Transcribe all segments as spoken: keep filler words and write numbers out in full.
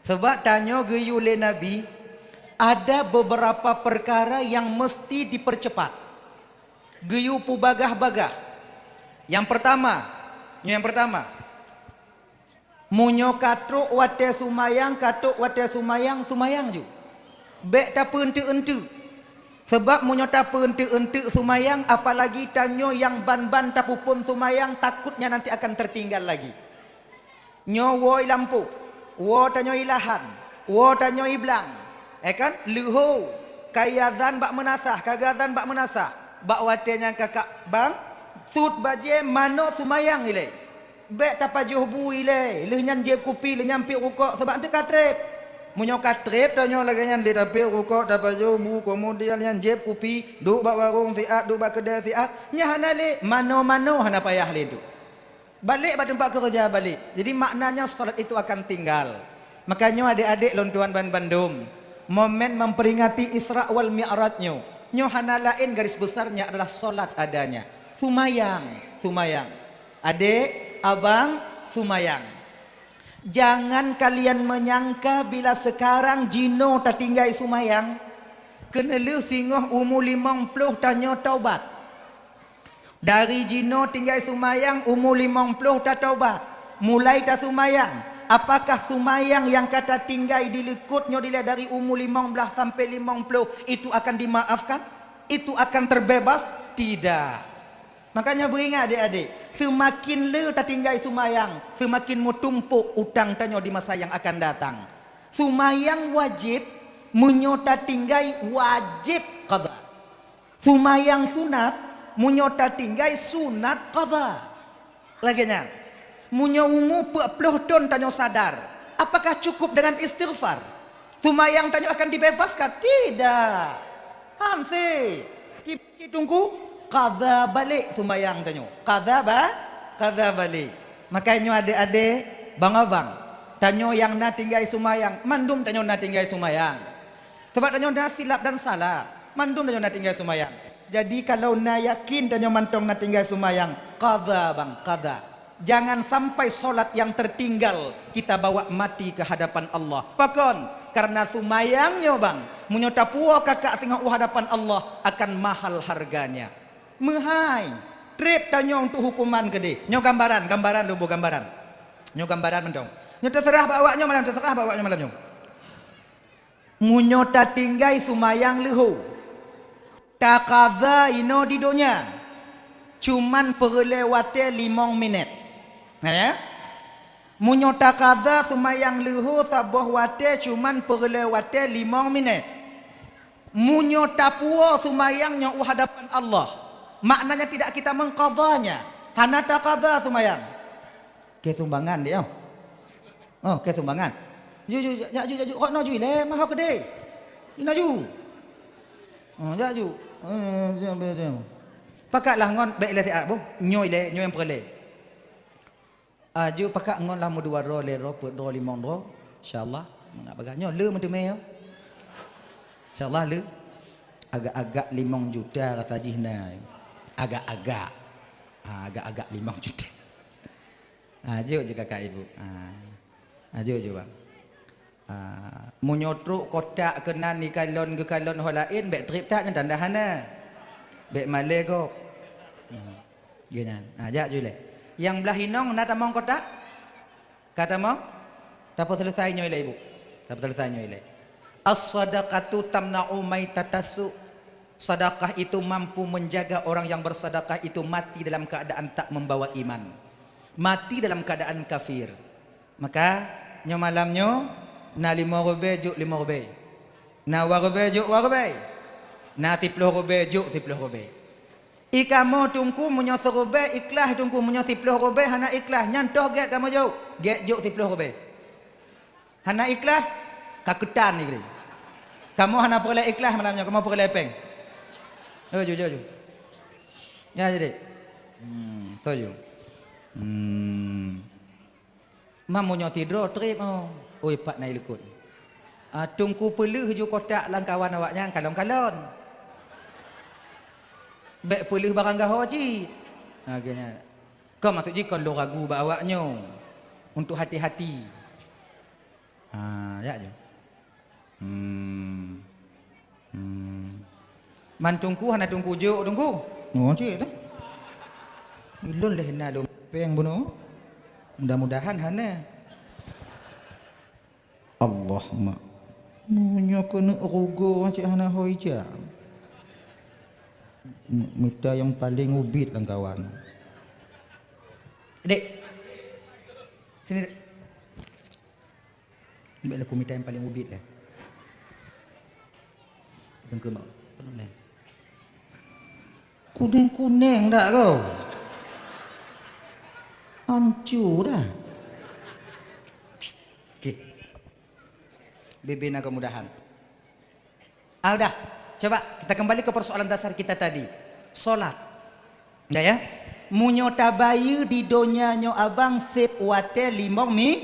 Sabab tanyoe geuyue lé Nabi, ada beberapa perkara yang mesti dipercepat. Geuyue peubagah-bagah. Yang pertama, yang pertama, meunyoe ka trok watée sumayang, ka trok watée sumayang, sumayang ju. Bék tapeueunteuk-eunteuk. Sabab meunyoe tapeueunteuk-eunteuk sumayang, apalagi tanyoe nyang ban-ban tapeuphon sumayang, takutnya nanti akan tertinggal lagi. Nyoe woe i lampôh, woe tanyoe i lahan, woe tanyoe i blang, eh kan? Leuho, ka iazan bak meunasah, ka geuazan bak meunasah. Bak watée nyan kakak bang, sut bajée manoe sumayang ilée. Bék tapajoh bu ilée, lheueh nyan jieb kupi, lheueh nyan piep rukok, sabab eunteuk ka treb. Meunyoe ka treb tanyoe lagée nyan lé tapiep rukok, tapajoh bu, keumudian nyan jieb kupi, duek bak warong siat, duek bak keudée siat, nyan hana lé, manoe-manoe hana payah lé tu. Balek bak teumpat keureuja balek. Jadi maknanya salat itu akan tinggal. Makanya adek-adek lôn tuan ban bandum, momen memperingati Isra wal Mi'raj nyoe, nyoe hana laén garis besarnya adalah salat adanya. Sumayang, sumayang. Adek, abang, sumayang. Jangan kalian menyangka bila sekarang jinoe tatinggai sumayang, keuneulheueh singoh umu limong ploh tanyoe taubat. Dari jinoe tinggai sumayang umu limong ploh tatobat, mulai tasumayang. Apakah sumayang nyang ka tatinggai di likot nyoe dilée dari umu limong blaih sampai limong ploh itu akan dimaafkan? Itu akan terbebas? Tidak. Makanya beuingat adik-adik, seumakin le tatinggai sumayang, seumakin meutumpok utang tanyoe di masa nyang akan datang. Sumayang wajéb, meunyoe tatinggai wajéb qadha. Sumayang sunat, meunyoe tatinggai sunat qadha. Lagée nyan, meunyoe umu peuet ploh thon tanyoe sadar, apakah cukup dengan istighfar? Sumayang tanyoe akan dibebaskan? Tidak. Hanse. Cit teungku, qadha balek sumayang tanyoe. Qadha ba-, qadha balek. Makanya adek-adek, bang-abang, tanyoe nyang na tinggai sumayang, mandum tanyoe na tinggai sumayang. Sabab tanyoe na silap dan salah, mandum tanyoe na tinggai sumayang. Jadi kalau na yakin tanyoe mantong na tinggai sumayang, qadha bang, qadha. Jangan sampai solat yang tertinggal kita bawa mati ke hadapan Allah. Pakon? Karena sumayang nyoe bang, meunyoe tapuwoe kakak singoh u hadapan Allah akan mahal harganya. Meuhai, treb tanyoe untuk hukuman keudeh. Nyoe gambaran, gambaran lôn boh gambaran. Nyoe gambaran mantong. Nyoe teuseurah bak awak nyoe malam, teuseurah bak awak nyoe malam nyoe. Meunyoe tatinggai sumayang leuho, taqadha inoe di donya, cuman peureulée watée limong minét. Na ya? Meunyoe taqadha sumayang leuho saboh watée cuman peureulée watée limong minét. Meunyoe tapuwoe sumayang nyoe u hadapan Allah, maknanya tidak kita mengqadhanya. Hana taqadha sumayang. Keu sumbangan deh, oh. Oh, keu sumbangan. Ju, ju, ju, jak ju, jak ju. Kok na ju ilée, maho keudeh. Na ju. Oh, jak ju. Eh, jak, jak, jak. Pakatlah ngon bék ilée siat boh. Nyoe ilée, nyoe nyang peureulée. Ah, ju pakat ngon lah meudua droe, lhée droe, peuet droe, limong droe. Insya Allah. Mangat bagah nyoe le meuteumé, oh. Insya Allah le. Agak-agak limong juta rasa jih na. Agak-agak. Ha, agak-agak limong juta. Ha, jok je kakak ibu. Ha. Ha, jok je bang. Ha, meunyoe trok kotak keunan ikalon geukalon ho laén, bék treb that nyan tanda hana. Bék malée gob. Hmm. Geuh nyan. Ha, jak ju ilée. Nyang blaih inong na tamong kotak? Ka tamong? Tapeuseuleusoe nyoe ilée ibu. Tapeuseuleusoe nyoe ilée. As-sadaqatu tamna'u maitatas su'. Sedekah itu mampu menjaga orang yang bersedekah itu mati dalam keadaan tak membawa iman. Mati dalam keadaan kafir. Maka, nyoe malam nyoe, na limong ribée jok limong ribée. Na dua ribée jok dua ribée. Na siploh ribée jok siploh ribée. I kamoe teungku meunyoe siribée ikhlas teungku, meunyoe siploh ribée hana ikhlas, nyan toh gét kamoe jok. Gét jok siploh ribée. Hana ikhlas, ka keutan ni. Kamoe hana peureulée ikhlas malam nyoe, kamoe peureulée péng. Oh, jujur, jujur. Ya, jadi. Hmm, toh ju. Hmm. Mam meunyoe sidroe treb, oh. Oi, pat na i likot. Ah, teungku peuleueh ju kotak lam kawan awaknyan kalon-kalon. Bék peuleueh barang gaho cit. Ha, geuh nyan. Kon maksud jih kon lôn ragu bak awaknyoe. Untuk hati-hati. Ha, Ajak ju. Hmm. Hmm. Man Teungku hana Teungku jok Teungku. Oh, cit dah. Ulôn leh na lôn péng bunoe. Mudah-mudahan hana. Allah, mak. Meunyoe keuneuk rugoe cit hana ho ija. M-, mita nyang paleng ubit lam kawan. Dek. Sini, Dek. Bèk lé kumita nyang paleng ubit lé. Deungkeue mak. Kunèng-kunèng dak kau? Hanco dah. Oke. Bebe na kemudahan. Ah, udah. Coba kita kembali ke persoalan dasar kita tadi. Solat. Ya, ya. Meunyoe tabayeue di donya nyoe abang seb watèe limong mi-,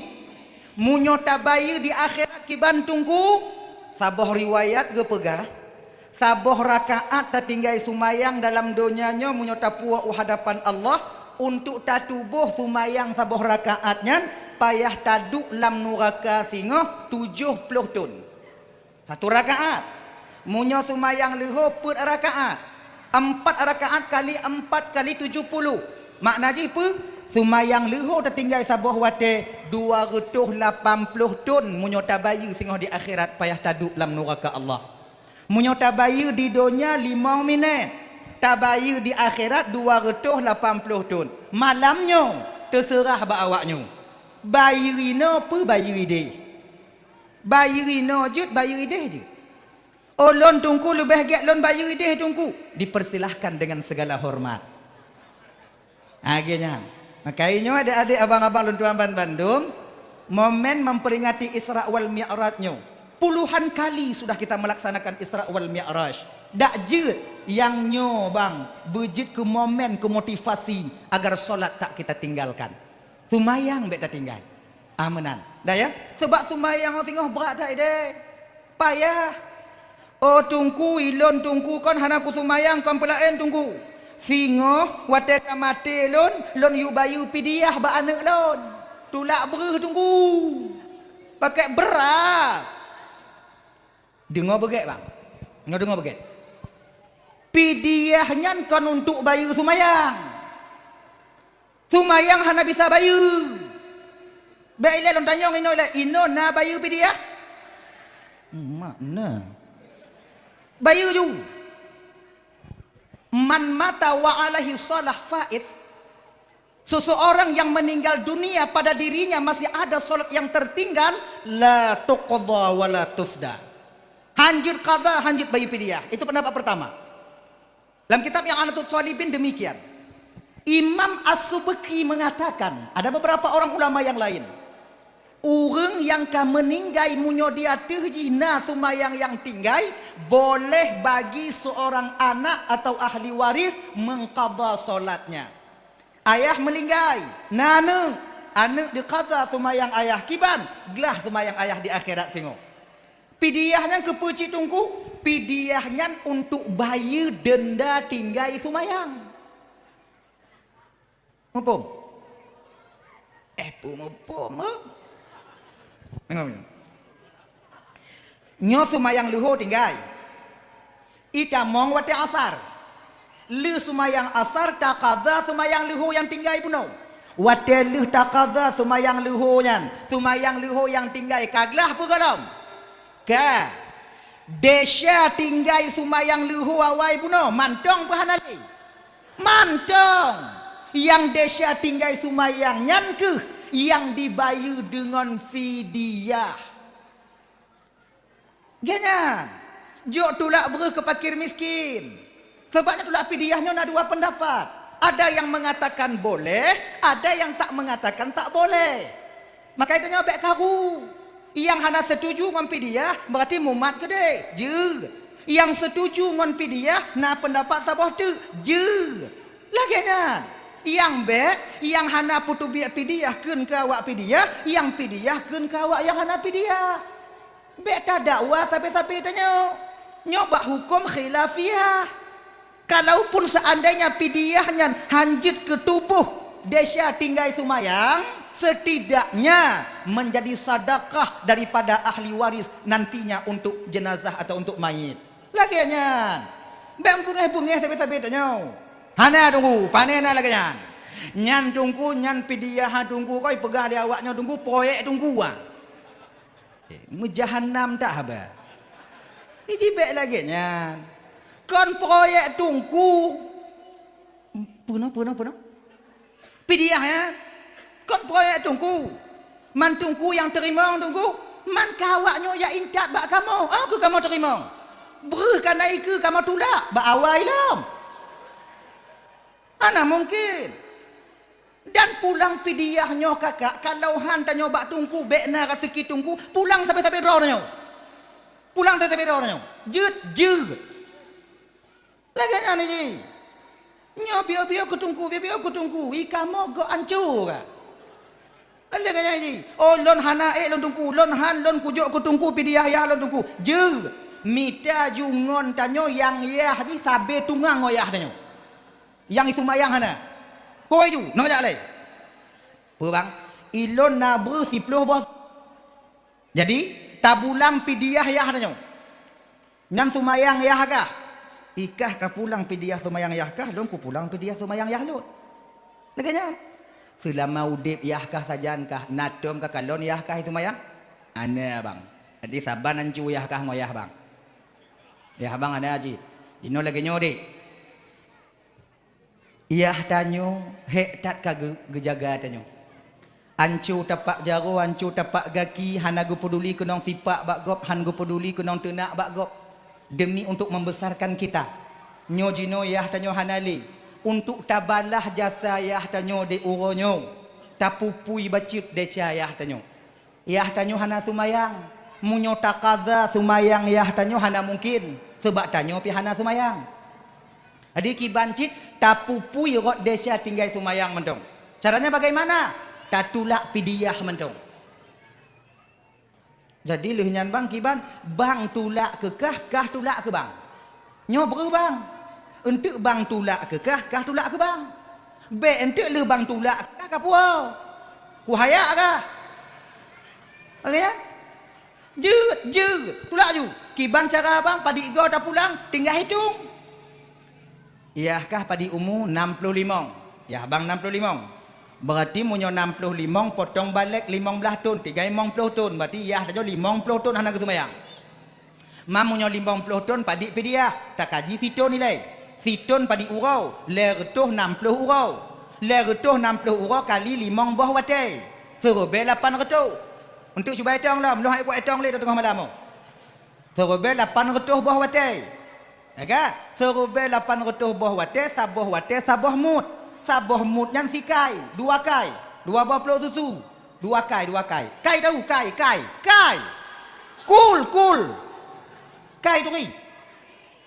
meunyoe tabayeue di akhirat kiban Teungku, saboh riwayat geupeugah, saboh rakaat tatinggai seumayang dalam donya nyoe meunyoe tapuwoe u hadapan Allah, untuk tatuboh seumayang saboh rakaat nyan payah taduek lam nuraka singoh tujoh ploh thon. Satu rakaat. Meunyoe seumayang leuho peuet rakaat, empat rakaat kali empat kali tujoh puluh. Makna jih peue? Seumayang leuho tatinggai saboh watèe dua reutôh lapan ploh thon meunyoe tabayeue singoh di akhirat payah taduek lam nuraka Allah. Meunyoe tabayeue di donya limong minèt, tabayeue di akhirat dua reutôh lapan ploh thon. Malam nyoe teuseurah bak awak nyoe. Bayeue inoe peue bayeue idéh? Bayeue inoe jeuet, bayeue idéh jeuet. Oh, lôn Teungku leubeh gèt lôn bayeue idéh Teungku. Dipersilahkan dengan segala hormat. Lagèe nyan. Maka nyoe adék-adék, abang-abang lôn tuan ban bandum, momen memperingati Isra wal Mi'raj nyoe. Puluhan kali sudah kita melaksanakan Isra wal Mi'raj. Dak jeuet nyang nyoe bang beujeuet keu momen, keu motivasi agar solat tak kita tinggalkan. Seumayang bèk tatinggai. Ah, meunan. Dah ya? Sebab seumayang singoh brat that idéh. Payah. Oh Teungku, ilôn Teungku kon hana kuseumayang kon peulaén Teungku. Singoh watèe ka maté lôn, lôn yue bayeue pidiah bak aneuk lôn. Tulak breuh Teungku. Pakèk beuras. Deungoe beugèt bang. Nyoe deungoe beugèt. Pidiah nyan kon untuk bayeue seumayang. Seumayang hana bisa bayeue. Bèk ilèe lôn tanyong inoe ilèe, inoe na bayeue pidiah? Mak na. Bayeue ju. Man mata wa alaihi shalah fait. Seseorang yang meninggal dunia pada dirinya masih ada salat yang tertinggal, la tuqda wa la tufda. Hanjeuet qada, hanjeuet bayeue pidiah. Itu pendapat pertama. Dalam kitab I'anatul Talibin demikian. Imam As-Subki mengatakan, ada beberapa orang ulama yang lain, ureuëng nyang ka meuninggai meunyoe di ateueh jih na seumayang nyang tinggai, boleh bagi seorang anak atau ahli waris mengqadha salatnya. Ayah meuninggai, na aneuëk, aneuëk diqadha seumayang ayah kiban, glah seumayang ayah di akhirat singoh. Pidiah nyan keupeue cit Teungku? Pidiah nyan untuk bayeue deunda tinggai seumayang. Muphom? Eh, peue muphom, eh? Nyoe seumayang leuho tinggai. Itamong watée asar. Lheueh seumayang asar, taqadha seumayang leuho nyang tinggai bunoe. Watée lheueh taqadha seumayang leuho nyan, seumayang leuho nyang tinggai ka glah peue gohlom? Ka. Desya tinggai seumayang leuho awai bunoe, mantong peue hana lé? Mantong. Nyang desya tinggai seumayang nyan kheueh nyang dibayeue deungon fidyah. Geuh nyan, jok tulak breuh keu fakir miskin. Sabab nyan tulak fidyah nyoe na dua peundapat. Ada nyang meungatakan boleh, ada nyang tak meungatakan tak boleh. Maka geutanyoe bék karu. Nyang hana seutuju ngon fidyah, beurati mumat keudeh. Jeuet. Nyang seutuju ngon fidyah, na peundapat saboh teuk. Jeuet. Lagée nyan, nyang bék, nyang hana peuteubiet fidyah kheun keu awak fidyah, nyang fidyah kheun keu awak nyang hana fidyah. Bék tadakwa sabe-sabe tanyoe. Nyoe bak huköm khilafiyah. Kalaupun seandainya fidyah nyan hanjeuet keu tuboh desya tinggai seumayang, Setidaknya menjadi sedekah daripada ahli waris nantinya untuk jenazah atau untuk mayit. Lagée nyan. Bék beungéh-beungéh sabé-sabé tanyoe. Hana Teungku, pane na lagée nyan. Nyan Teungku, nyan pidiah Teungku, kon jipeugah lé awak nyoe Teungku, proyek Teungku, ah. Eh, meujahanam that haba. Iji bék lagée nyan. Kon proyek Teungku. Peunoh, peunoh, peunoh. Pidiah nyan. Kon proyek Teungku. Man Teungku nyang teurimong Teungku. Man ka awak nyoe jak intat bak kamoe. Oh, keu kamoe teurimong. Breuh kana ikeue kamoe tulak bak awai lom. Hana mungken. Dan pulang pidiah nyoe kakak, kalau han tanyoe bak Teungku, bék na raseuki Teungku, pulang sabé-sabé droe tanyoe. Pulang sabé-sabé droe tanyoe. Jeuet, jeuet. Lagée nyan jih. Nyoe piôh-piôh keu Teungku, piôh-piôh keu Teungku, i kamoe gok ancô ka. Lagée nyan jih. Oh, lôn hana ék lôn Teungku, lôn han lôn kujok keu Teungku pidiah yah lôn Teungku. Jeuet. Mita ju ngon tanyoe nyang yah jih sabé tungang ngon yah tanyoe. Nyang iseumayang hana. Pokok ju, nang jak lé. Peue bang? Ilôn na breuh siploh boh. Jadi, tabulang pidiah yah tanyoe. Nyan seumayang yah kah? Ikah ka pulang pidiah seumayang yah kah, lôn kupulang pidiah seumayang yah lôn. Lagée nyan. Seulama udeb yah kah sajan kah, na tom ka kalon yah kah seumayang? Hana bang. Jadi saban ancô yah kah ngon yah bang. Yah bang hana jih. Inoe lagée nyoe deh. Yah tanyoe hék that ka geu-, geujaga tanyoe. Ancô tapak jaroe, ancô tapak gaki, hana geupeuduli keunong sipak bak gob, han geupeuduli keunong teunak bak gob. Demi untuk membesarkan kita. Nyoe jinoe yah tanyoe hana lé. Untuk tabalah jasa yah tanyoe di uroe nyoe, tapupui bacut desya yah tanyoe. Yah tanyoe hana seumayang. Meunyoe takaza seumayang yah tanyoe hana mungken, sabab tanyoe pih hana seumayang. Jadi kiban cit tapupui rot desya tinggai seumayang mantong. Caranya bagaimana? Tatulak pidiah mantong. Jadi lheueh nyan bang kiban, bang tulak keu kah, kah tulak keu bang. Nyoe breuh bang. Eunteuk bang tulak keu kah, kah tulak keu bang. Bék eunteuk lheueh bang tulak keu kah kapuwoe. Kuhayak kah. Oke ya? Jeuet, jeuet. Tulak ju. Kiban cara bang, padit goe tapulang, tinggai hitong. Yah kah padit umu nam ploh limong. Yah bang nam ploh limong. Berarti meunyoe nam ploh limong potong balek limong blaih thon, tinggai limong ploh thon. Berarti yah tanyoe limong ploh thon hana geuseumayang. Ma meunyoe limong ploh thon padit pidiah, takaji sithon ilée. Sithon padit uroe, lhée reutôh nam ploh uroe. Lhée reutôh nam ploh uroe kali limong boh watée. Seuribée lapan reutôh. Eunteuk cuba itong lom, lôn han kuat itong lé teungoh malam nyoe. Seuribée lapan reutôh boh watée. Ya ka? Seuribée lapan reutôh boh watée, saboh watée, saboh mut. Saboh mut nyan sikai, dua kai, dua boh plôk susu. Dua kai, dua kai. Kai tahu, kai, kai, kai. Kul, kul. Kai turi.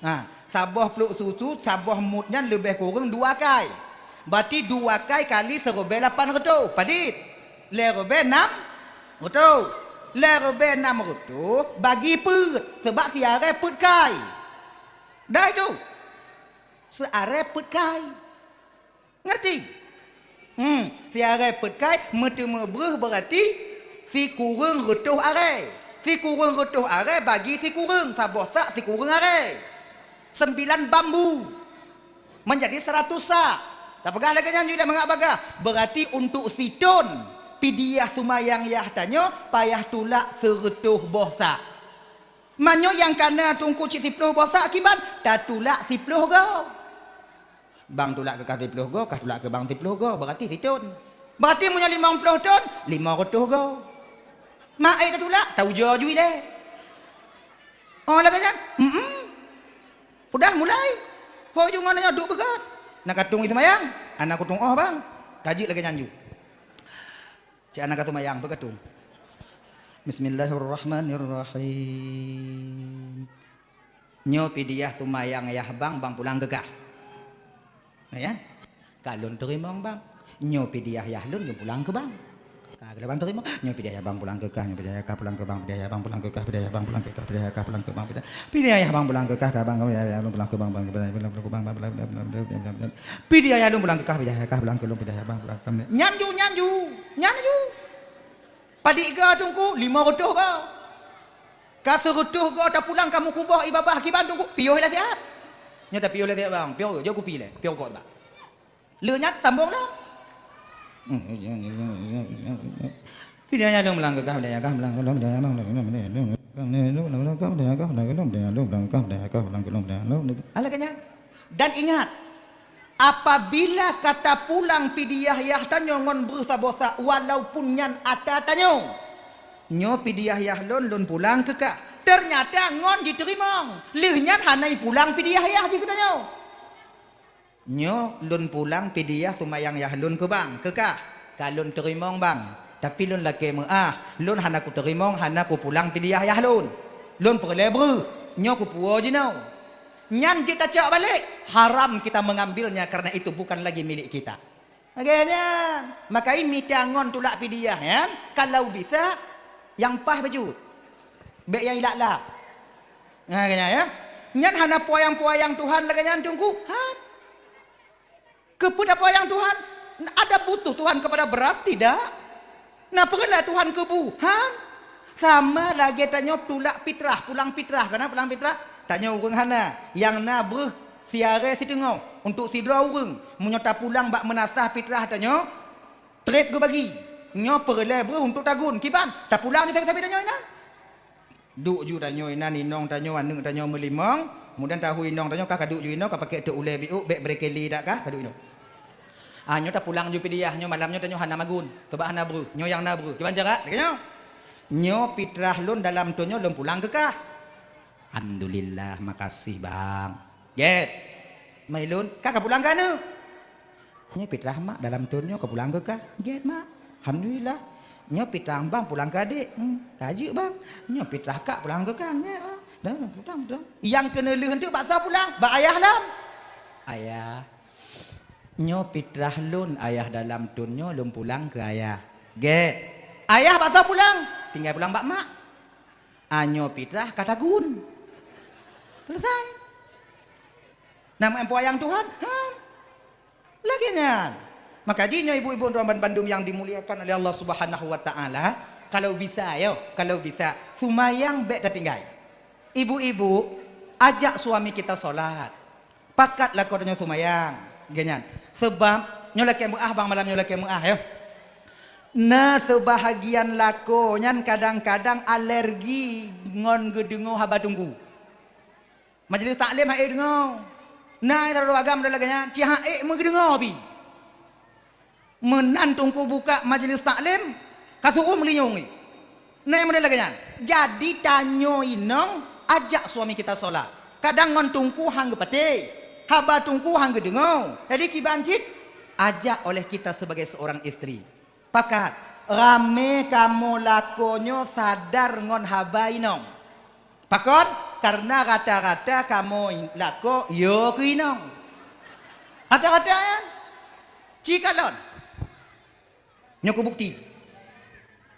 Ha, saboh plôk susu, saboh mut nyan leubeh kureueng dua kai. Berarti dua kai kali seuribée lapan reutôh. Padit? Lhée ribée nam reutôh. Lhée ribée nam reutôh bagi peuet, sabab siarée peuet kai. Dai tu. Siarée peuet kai. Ngerti? Hmm, siarée peuet kai meuteumé breuh berarti sikureueng reutôh arée. Sikureueng reutôh arée bagi sikureueng, saboh sak sikureueng arée. Sembilan bambu. Menjadi seratus sak. Tapeugah lagée nyan ju lé mangat bagah. Berarti untuk sithon pidiah seumayang yah tanyoe payah tulak seureutôh boh sak. Meunyoe nyang kana teungku cit siploh boh sak kiban, tatulak siploh goe. Bang tulak keu kah siploh goe, kah tulak keu bang siploh goe, berarti sithon. Berarti meunyoe limong ploh thon, limong reutôh goe. Ma ék tatulak, taujoe ju ilée. Oh, lagée nyan? Mm-mm. Udah mulai. Ho ju ngon nyoe duek beugét. Na ka tueng seumayang, hana kutueng oh bang. Ka jeuet lagée nyan ju. Cit hana ka seumayang, peu ka tueng. Bismillahirrahmanirrahim. Nyoe pidiah seumayang yah bang, bang pulang keu kah. Nah, ya? Ka lôn teurimong bang. Nyoe pidiah yah lôn, lôn pulang keu bang. Ka geulah bang teurimong. Nyoe pidiah yah bang pulang keu kah, nyoe pidiah yah kah pulang keu bang, pidiah yah bang pulang keu kah, pidiah yah bang pulang keu kah, pidiah yah kah pulang keu bang, pidiah. Pidiah yah bang pulang keu kah, ka bang, pidiah yah lôn pulang keu bang, bang, pidiah yah lôn pulang keu bang, bang, bang, bang, bang. Pidiah yah lôn pulang keu kah, pidiah yah kah pulang keu lôn, pidiah yah bang pulang keu kah. Nyan ju, nyan ju, nyan ju. Padit goe Teungku, lima reutôh goe. Ka sireutôh goe tapulang ka meukuboh i babah kiban Teungku, piôh lé siat. Nyoe tapiôh lé siat bang, piôh, jok kupi lé, piôh rukok bang. Lheueh nyan sambông lom. Alah keu nyan. Dan ingat, apabila ka tapulang pidiah yah tanyoe ngon breuh saboh sa, walaupun nyan ata tanyoe, "Nyoe pidiah yah lôn, lôn pulang keu kah." Teunyata ngon jiteurimong, lheueh nyan hana ipulang pidiah yah jih keu tanyoe. "Nyoe lôn pulang pidiah seumayang yah lôn keu bang, keu kah, ka lôn teurimong bang, tapi lôn lakée meuáh, lôn hana kuteurimong, hana kupulang pidiah yah lôn. Lôn peureulée breuh, nyoe kupuwoe jinoe." Nyan jeuet tacok balek, haram kita mengambilnya karena itu bukan lagi milik kita. Lagée nyan, maka i mita ngon tulak pidiah nyan, kalau bisa, nyang paih bacut. Bék nyang ilak-lak. Nah, lagée nyan, ya. Nyan hana peuyang-peuyang Tuhan lagée nyan Teungku. Han. Keupeue tapeuyang Tuhan? Ada butuh Tuhan kepada beras? Tidak. Na peureulée Tuhan keu bu? Han. Sama lagée tanyoe tulak pitrah, pulang pitrah. Kana pulang pitrah? Tanyoe ureuëng hana. Nyang na breuh siarée siteungoh. Untuk sidroe ureuëng. Meunyoe tapulang bak meunasah pitrah tanyoe, treb geubagi. Nyoe peureulée breuh untuk tagun. Kiban? Tapulang di sabe-sabe tanyoe inan. Duek ju tanyoe inan inong tanyoe, aneuëk tanyoe meulimong, kemudian tahu inong tanyoe ka, ka duek ju inoe, ka pakai teuk ulée biuk, bék brekeli dak kah, ka duek inoe. Ah, nyoe tapulang ju pidiah, nyoe malam nyoe tanyoe hana magun, sabab hana breuh, nyoe nyang na breuh. Kiban cara? Lagée nyoe. "Nyoe pitrah lôn dalam thon nyoe lôn pulang keu kah." "Alhamdulillah, makasih, Bang." "Gét." "Mai lôn, kah ka pulang keu aneuëk?" "Nyoe pitrah mak dalam thon nyoe ka pulang keu kah." "Gét, Mak." "Alhamdulillah." "Nyoe pitrah bang pulang keu adék." "Hmm, ka jeuet, Bang." "Nyoe pitrah kak pulang keu kang." "Gét, Bang." "Dah, dah, pulang, pulang." "Nyang keuneulheueh eunteuk bak soe pulang?" "Bak ayah lom." "Ayah, nyoe pitrah lôn, ayah dalam thon nyoe lôn pulang keu ayah." "Gét." "Ayah bak soe pulang?" "Tinggai pulang bak mak." "Ah, nyoe pitrah ka tagun." Selesai. Nama empo ayang Tuhan? Han. Lagée nyan. Maka jih nyoe ibu-ibu dan bandum yang dimuliakan oleh Allah Subhanahu wa Taala, kalau bisa, yo, kalau bisa, seumayang bék tatinggai. Ibu-ibu, ajak suami kita sholat. Pakat lakoe tanyoe seumayang. Lagée nyan. Sebab nyoe lakée meuáh bang, malam nyoe lakée meuáh, yo. Na seubahagian lakoe nyan kadang-kadang alergi ngon geudeungoe haba Teungku. Majlis taklim han ék deungoe. Na sidroe agam lagée nyan, cit han ék meugeudeungoe pih. Meunan Teungku buka majlis taklim, ka seuuem linyueng. Na nyang model lagée nyan. Jadi tanyoe inong ajak suami kita sholat. Kadang ngon Teungku han geupatéh, haba Teungku han geudeungoe. Jadi kiban cit ajak oleh kita sebagai seorang istri. Pakat, ramé kamoe lakoe nyoe sadar ngon haba inong. Pakon? Karena rata-rata kamoe lakoe yo keu inong. Rata-rata nyan. Ci kalon. Nyoe kubukti.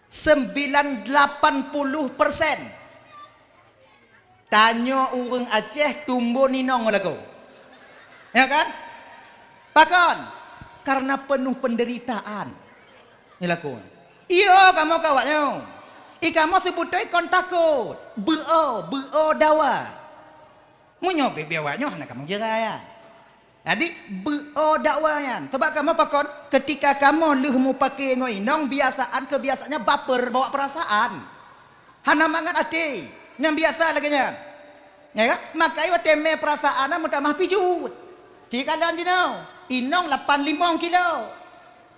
Sembilan lapan puluh persen. Tanyoe ureuëng Aceh tumbon inong lakoe. Ya kan? Pakon? Karena penuh penderitaan. Nyoe lakoe. Iyo, kamoe keu awak nyoe. I kamoe seubeutôi kon takot. Beu-o, beu-o dawa. Meunyoe beu-o awak nyoe hana kamoe jeurai. Jadi, beu-o dawa nyan. Sabab kamoe pakon, ketika kamoe lheueh mupake ngon inong, biasaan keubiasaannya baper, bawa perasaan. Hana mangat até. Nyang biasa lagée nyan. Ya kan? Maka watée mé perasaan meutamah pijuet. Ci kalon jinoe, inong lapan limong kilo.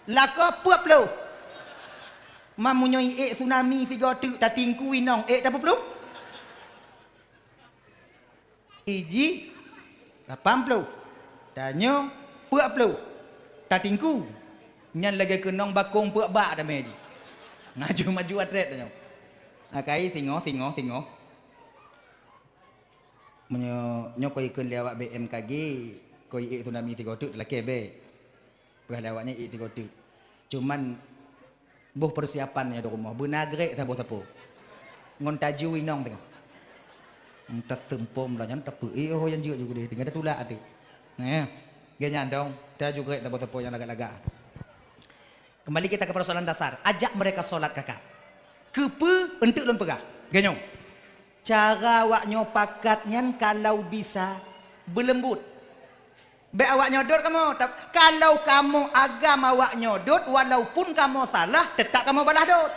Lakoe peuet ploh. Ma meunyoe iék tsunami sigoe teuk tatingku inong ék tapeuplong? Iji lapan ploh, tanyoe peuet ploh, tatingku. Nyan lagée keunong bakong peuet bak tamé jih. Ngaju maju atret tanyoe. Akai singoh, singoh, singoh. Meunyoe nyoe koi ikheun lé awak B M K G, koi ék tsunami sigoe teuk talakée bék. Peugah lé awak nyan ék sigoe teuk. Cuman Boh persiapan nyoe di rumoh, beuna grek saboh sapo. Ngon taju inong teungoh. Entah seumpom lah nyan, tapi eh, oh, nyang jeuet ju deh, tinggai tatulak até. Nah, geuh nyan dong, taju grek saboh sapo nyang lagak-lagak. Kembali kita ke persoalan dasar, ajak mereka sholat kakak. Keupeue enteuk lôn peugah? Geuh nyoe. Cara awak nyoe pakat nyan kalau bisa beuleumbut. Bék awak nyoe dot kamoe, tap-, kalau kamoe agam awak nyoe dot, walaupun kamoe salah, teutap kamoe balah dot.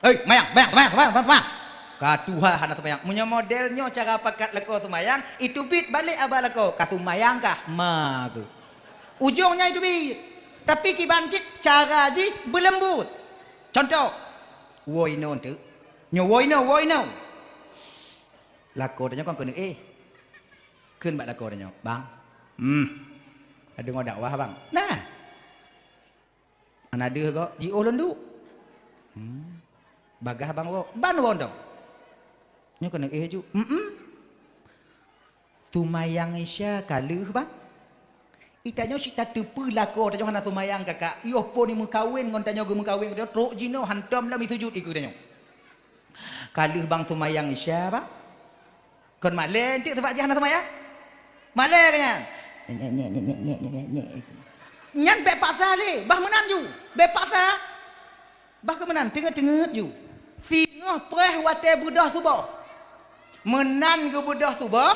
Hei, mayang, mayang, mayang, mayang, mayang, mayang. Ka tuha hana seumayang. Meunyoe model nyoe cara pakat lakoe seumayang, iteubiet balek aba lakoe, ka seumayang kah? Ma ku. Ujong nyan iteubiet. Tapi kiban cit cara jih beuleumbut. Contoh, woe inoe enteuk. Nyoe woe inoe, woe inoe. Lakoe tanyoe kon keuneuk éh. Kheun bak lakoe tanyoe, "Bang." "Hmm." "Ka deungoe dakwah, Bang?" "Nah." "Hana deuh gob, jiôh lôn duek." "Hmm." "Bagaih Bang woe." "Ban woe dong." "Nyoe keuneuk éh ju." "Hmm." "Seumayang Isya ka lheueh, Bang?" Itanyoe cit tateupeue lakoe tanyoe hana seumayang kakak. Yoh phon imeukawen ngon tanyoe geumeukawen, trok jinoe hantom lom isujut ikeue tanyoe. "Ka lheueh Bang seumayang Isya, Bang?" Kon malèe enteuk sabab jih hana seumayang? Malèe keu nyan? Nyek, nyek, nyek. Nyan bèk paksa lé, bah meunan ju. Bèk paksa. Bah keu meunan, teungeut-teungeut ju. Singoh preh watèe beudôh suboh. Meunan geubeudôh suboh,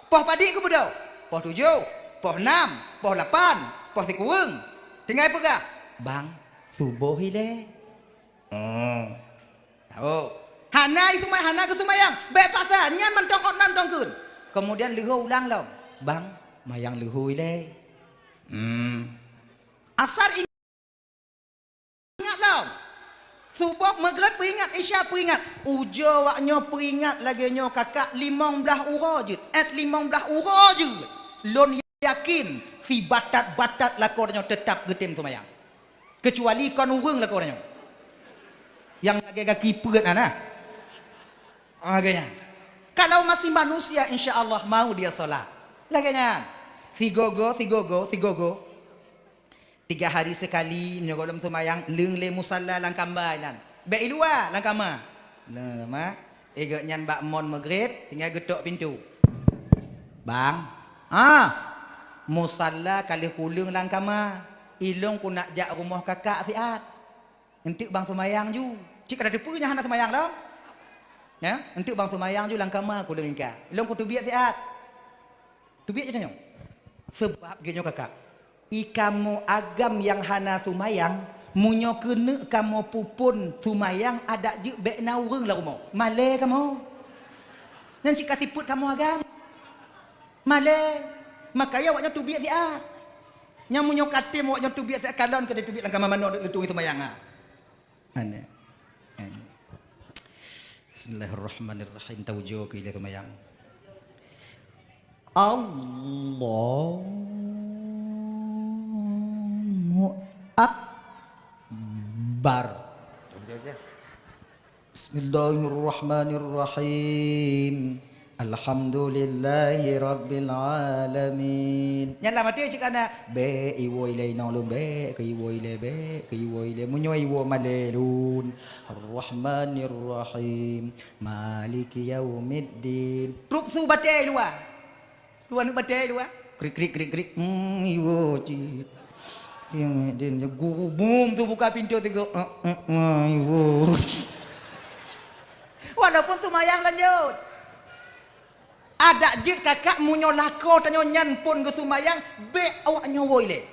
poh padit geubeudôh. Poh tujoh, poh nam, poh lapan, poh sikureueng. Tinggai peugah, "Bang, suboh ilèe." Oh. Tahu. Hana isumay-, hana geuseumayang. Bèk paksa, nyan mantong ôt nan tong kheun. Kemudian leuhô ulang lom. "Bang, mayang leuhô ilèe." Hmm. Asar ingat lom. Suboh, Maghrib peuingat, Isya peuingat. Ujoe awak nyoe peuingat lagèe nyoe kakak limong blaih uroe jeuet. Ét limong blaih uroe jeuet. Lôn yakin, sibatat-batat lakoe tanyoe teutap geutem seumayang. Keucuali kon ureueng lakoe tanyoe. Nyang lagèe gaki peuet na, na. Lagèe nyan. Kalau masih manusia, insya Allah mau dia sholat. Lagèe nyan. Sigogo, sigogo, sigogo. Tiga hari sekali, meunyoe gohlom seumayang, leueng lé musalla lam kama nyan. Bèk i luwa, lam kama. Nah, ma. Eh, gobnyan bak mon Maghrib, tinggai geutok pintoe. "Bang, ah, musalla ka lheueh kuleueng lam kama. Ilôn keuneuk jak rumoh kakak siat. Enteuk Bang seumayang ju." Cit ka tateupeue nyan hana seumayang lom. Ya, "Enteuk Bang seumayang ju lam kama kuleueng ingka. Ilôn kuteubiet siat." Teubiet ju tanyoe. Seubab geuh nyoe kakak. I kamoe agam nyang hana seumayang, meunyoe keuneuk kamoe peuphon seumayang adak jeuet bèk na ureueng lam rumoh. Malèe kamoe. Nyan cit ka sifeuet kamoe agam. Malèe. Makajih awak nyoe teubiet siat. Nyan meunyoe ka tem awak nyoe teubiet siat, kalon keu teubiet lam kama manoe leutueng seumayang, ha. Aneh. Aneh. Bismillahirrahmanirrahim. Taujoe keu ilèe seumayang. Allahu Akbar. Bismillahirrahmanirrahim. Alhamdulillahirabbil alamin. Nyan lam até cit kana, "Bèk iwoe ilèe inong lôn, bèk keu iwoe ilèe, bèk keu iwoe ilèe. Meunyoe iwoe malèe lôn." Ar-Rahmanir Rahim. Maliki yaumiddin. Trok su batèe luwa. Luwa neuk batèe luwa. Krik, krik, krik, krik. Hmm, iwoe cit. Dia, dia, dia gurubum tu buka pintu tiga. Eh, eh, eh, iwoe. Walaupun seumayang lanjut. Adak jeuet kakak meunyoe lakoe tanyoe nyan phon geuseumayang, bèk awak nyoe woe ilèe.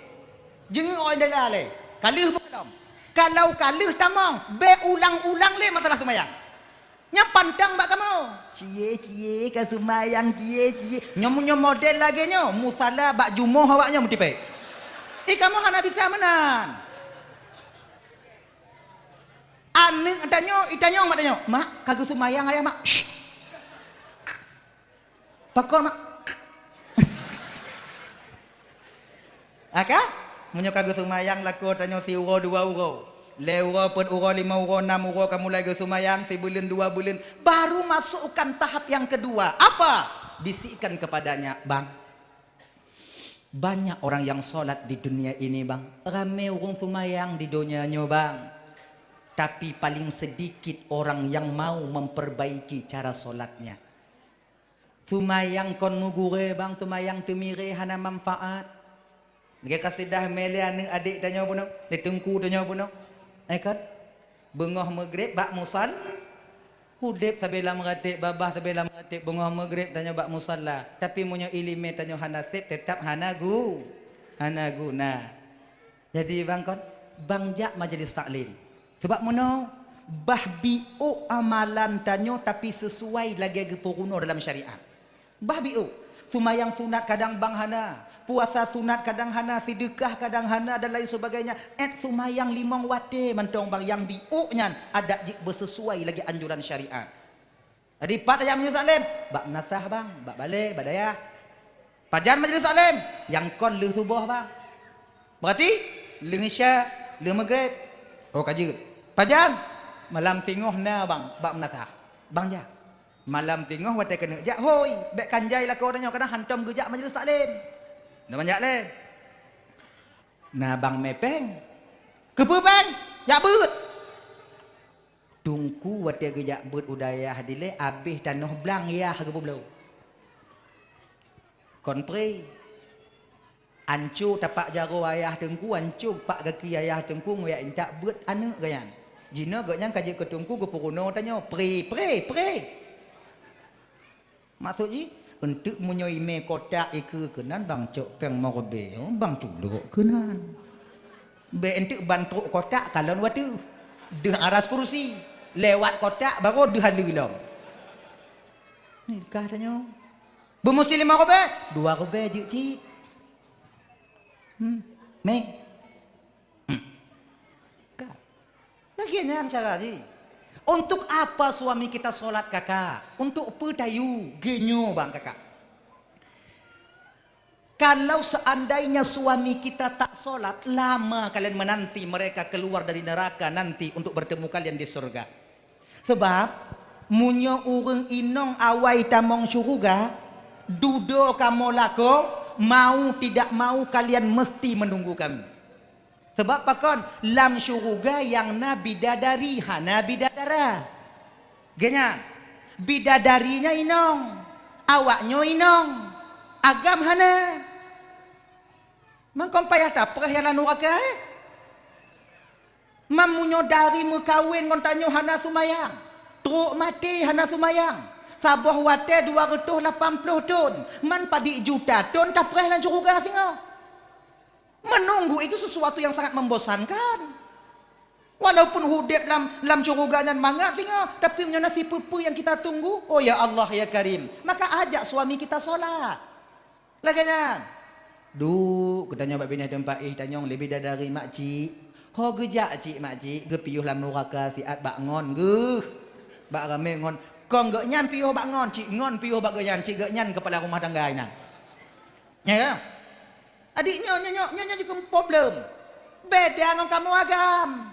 Jeungeuk awak ilèe lalai. Ka lheueh beukalon. Kalau ka lheueh tamong, bèk ulang-ulang lé masalah seumayang. Nyan pantang bak kamoe. Cie, cie, ka seumayang, cie, cie. Nyoe meunyoe model lagèe nyoe, musala bak jumoh awak nyoe meutipèe. Eh, kamoe hana bisa meunan. Aneuk tanyoe, itanyong mak tanyoe, "Mak, ka geuseumayang ayah, Mak?" Pakon, Mak? Aka? Meunyoe ka geuseumayang lakoe tanyoe siuroe dua uroe, lhèe uroe, peuet uroe, limong uroe, nam uroe ka mulai geuseumayang, sibuleuen dua buleuen, baru masukkan tahap yang kedua. Apa? Bisikkan kepadanya, "Bang, banyak orang yang sholat di dunia ini, Bang. Ramé ureueng seumayang di donya nyoe, Bang. Tapi paling sedikit orang yang mau memperbaiki cara sholatnya. Seumayang kon meugurée bang, seumayang teumirée hana manfaat. Lagée kasidah mé lé aneuëk adék tanyoe bunoe, lé teungku tanyoe bunoe. Eh kon? Beungoh meugreb bak musal, udeb sabe lam ratéb, babah sabe lam ratéb, beungoh meugreb tanyoe bak musala. Tapi meunyoe iéleumé tanyoe hana seb, teutab hana gu-, hana guna. Jadi bang kon, bang jak majelis taklim. Sebab meunoe, bah biôk amalan tanyoe tapi sesuai lagée geupeurunoe dalam syariat. Bah biôk, seumayang sunat kadang bang hana, puasa sunat kadang hana, seudeukah kadang hana dan lain sebagainya. Ét seumayang limong watée mantong bang nyang biôk nyan adat jih beusesuai lagée anjuran syariat. Jadi pat tajak majelis taklim? Bak meunasah bang, bak balée, bak dayah. Pajan majelis taklim? Nyang kon lheueh suboh bang. Berarti lheueh isya, lheueh meugreb. Oh ka jeuet. Pajan? Malam singoh na bang, bak meunasah. Bang jak. Malam singoh watée keuneuk jak, hôi, bék kan jai lakoe tanyoe kadang hantom geujak majelis taklim. Na bang jak lé. Na bang mé péng. Keupeue péng? Jak beuet. Teungku watée geujak beuet u dayah dilée abéh tanoh blang yah geupeubloe. Kon pré. Anco tapak jaroe ayah teungku, anco pak gaki ayah teungku, nguyak intak beuet aneuëk geuhnyan. Jinoe geuhnyan ka jeuet keu teungku geupeurunoe tanyoe, pré, pré, pré. Maksud jih, eunteuk meunyoe imé kotak ikeue keunan bang cok péng meurobée, bang tulok keunan. Bék eunteuk ban trok kotak kalon wateuh. Deuh aras kursi, lewat kotak baru deuh aleue lom. Nyoe kah tanyoe. Beumusti limong ribée, dua ribée jeuet cit. Hmm. Mé. Hmm. Ka. Lagée nyan cara jih. Untuk apa suami kita sholat, Kakak? Untuk peue tayue? Geunyoe bang, Kakak. Kalau seandainya suami kita tak sholat, lama kalian menanti mereka keluar dari neraka nanti untuk bertemu kalian di surga. Sebab, meunyoe ureuëng inong awai tamong syeuruga, dudoe kamoe lakoe, mau tidak mau kalian mesti menunggu kami. Sebab pakon? Lam syeuruga nyang na bidadari, hana bidadara. Geuhnyan, bidadari nyan inong, awaknyoe inong, agam hana. Mangkon payah tapreh nyang lam nuraka, eh? Man meunyoe dari meukawen ngon tanyoe hana seumayang, trok maté hana seumayang, saboh watée dua reutôh lapan ploh thon, man padub juta thon tapreh lam syeuruga singoh. Menunggu itu sesuatu yang sangat membosankan. Walaupun udeb lam, lam syeuruga nyan mangat singoh, tapi meunyoe na sipeue-peue nyang kita tunggu, oh ya Allah, ya Karim, maka ajak suami kita sholat. Lagée nyan. Duek geutanyoe bak binéh teumpat éh tanyong leubeh dari makcik. Ho geujak cik makcik, geupiôh lam nuraka siat bak ngon geuh. Bak ramé ngon. Kong geuhnyan piôh bak ngon, cik ngon piôh bak geuhnyan, cik geuhnyan keupala rumah tangga inan. Ya, ya. Adik nyoe, nyoe, nyoe, nyoe, nyoe jikheun problem. Beda ngon kamoe agam.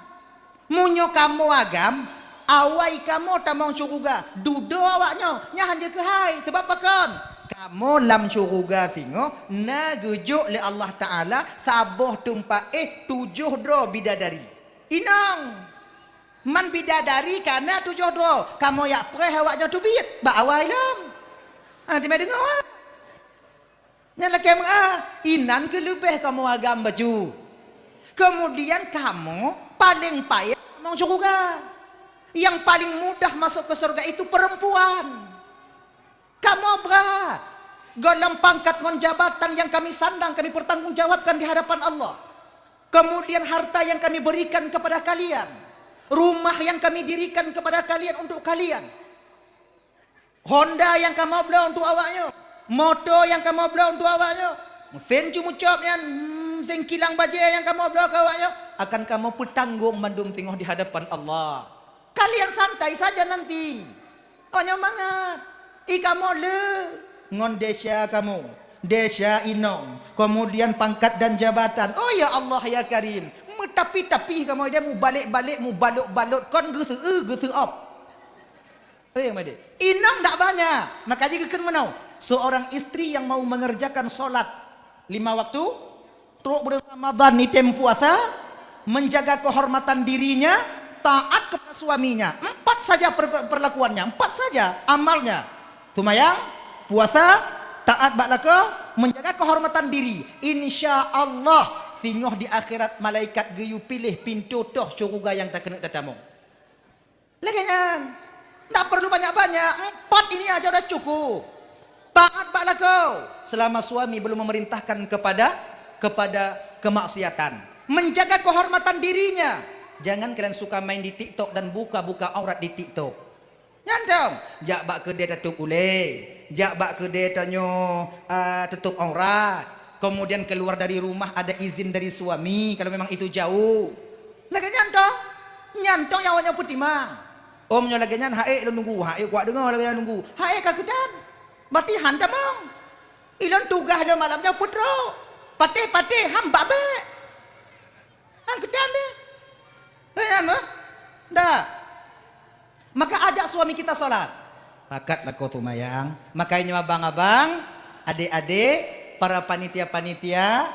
Meunyoe kamoe agam, awai kamoe tamong syeuruga, dudoe awaknyoe, nyan hanjeuet keuhai. Sabab pakon? Kamoe lam syeuruga singoh na geujok lé Allah Taala saboh teumpat éh tujoh droe bidadari. Inong, man bidadari ka na tujoh droe, kamoe jak preh awaknyoe teubiet bak awai lom. Ha, teuma deungoe. Nyan lakée meu'ah, inan keuh leubeh kamoe agam bacut. Keumudian kamoe paleng payah tamong syeuruga. Nyang paleng mudah masôk keu syeuruga itu peurempuan. Kamoe brat. Golom pangkat ngon jabatan nyang kami sandang kami peurtanggung jawabkan di hadapan Allah. Keumudian harta nyang kami beurikan keupada kalian, rumah nyang kami dirikan keupada kalian untuk kalian. Honda nyang kamoe bloe untuk awaknyoe, moto nyang kamoe bloe untuk awaknyoe, meusén cu meucôb nyan, hmm, meusén kilang bajée nyang kamoe bloe keu awaknyoe, akan kamoe peutanggong mandum singoh di hadapan Allah. Kalian santai saja nanti. Awaknyoe mangat. I kamoe le ngon desya kamoe, desya inong, keumudian pangkat dan jabatan. Oh ya Allah ya Karim, meutapi-tapi kamoe dia mubalek-balek, mubalot-balot, kon geuseu-eu, geuseu-op. Eh, Made. Inong dak banyak. Maka jih geukheun meunoe, seorang istri yang mau mengerjakan sholat lima waktu, trok buleuen Ramadhan item puasa, menjaga kehormatan dirinya, Taat kepada suaminya, empat saja per-, perlakuannya, empat saja amalnya. Seumayang, puasa, taat bak lakoe, menjaga kehormatan diri. Insya Allah, singoh di akhirat malaikat geuyue piléh pintoe toh syeuruga nyang takeuneuk tatamong. Lagée nyan. Tak perlu banyak-banyak. Empat ini aja udah cukup. Taat bak lakoe selama suami belum memerintahkan kepada, kepada kemaksiatan. Menjaga kehormatan dirinya. Jangan kalian suka main di TikTok dan buka-buka aurat di TikTok. Nyan dong, jak bak keudée tatôp ulée, jak bak keudée tanyoe, a, tutôp aurat, kemudian keluar dari rumah ada izin dari suami kalau memang itu jauh. Lagée nyan dong, nyan dong nyang awaknyoe peutimang. Om nyoe lagée nyan, hai lôn nunggu, hai kuat deungoe lagée nyan nunggu. Hai ka keudan. Berarti han tamong. Ilôn tugaih lôn malam nyoe peutrok. Patéh-patéh, han bak bék. Han keudan deh. Lagée nyan bah. Dah. Maka ajak suami kita salat. Pakat lakoe seumayang. Maka nyoe abang-abang, adék-adék, para panitia-panitia,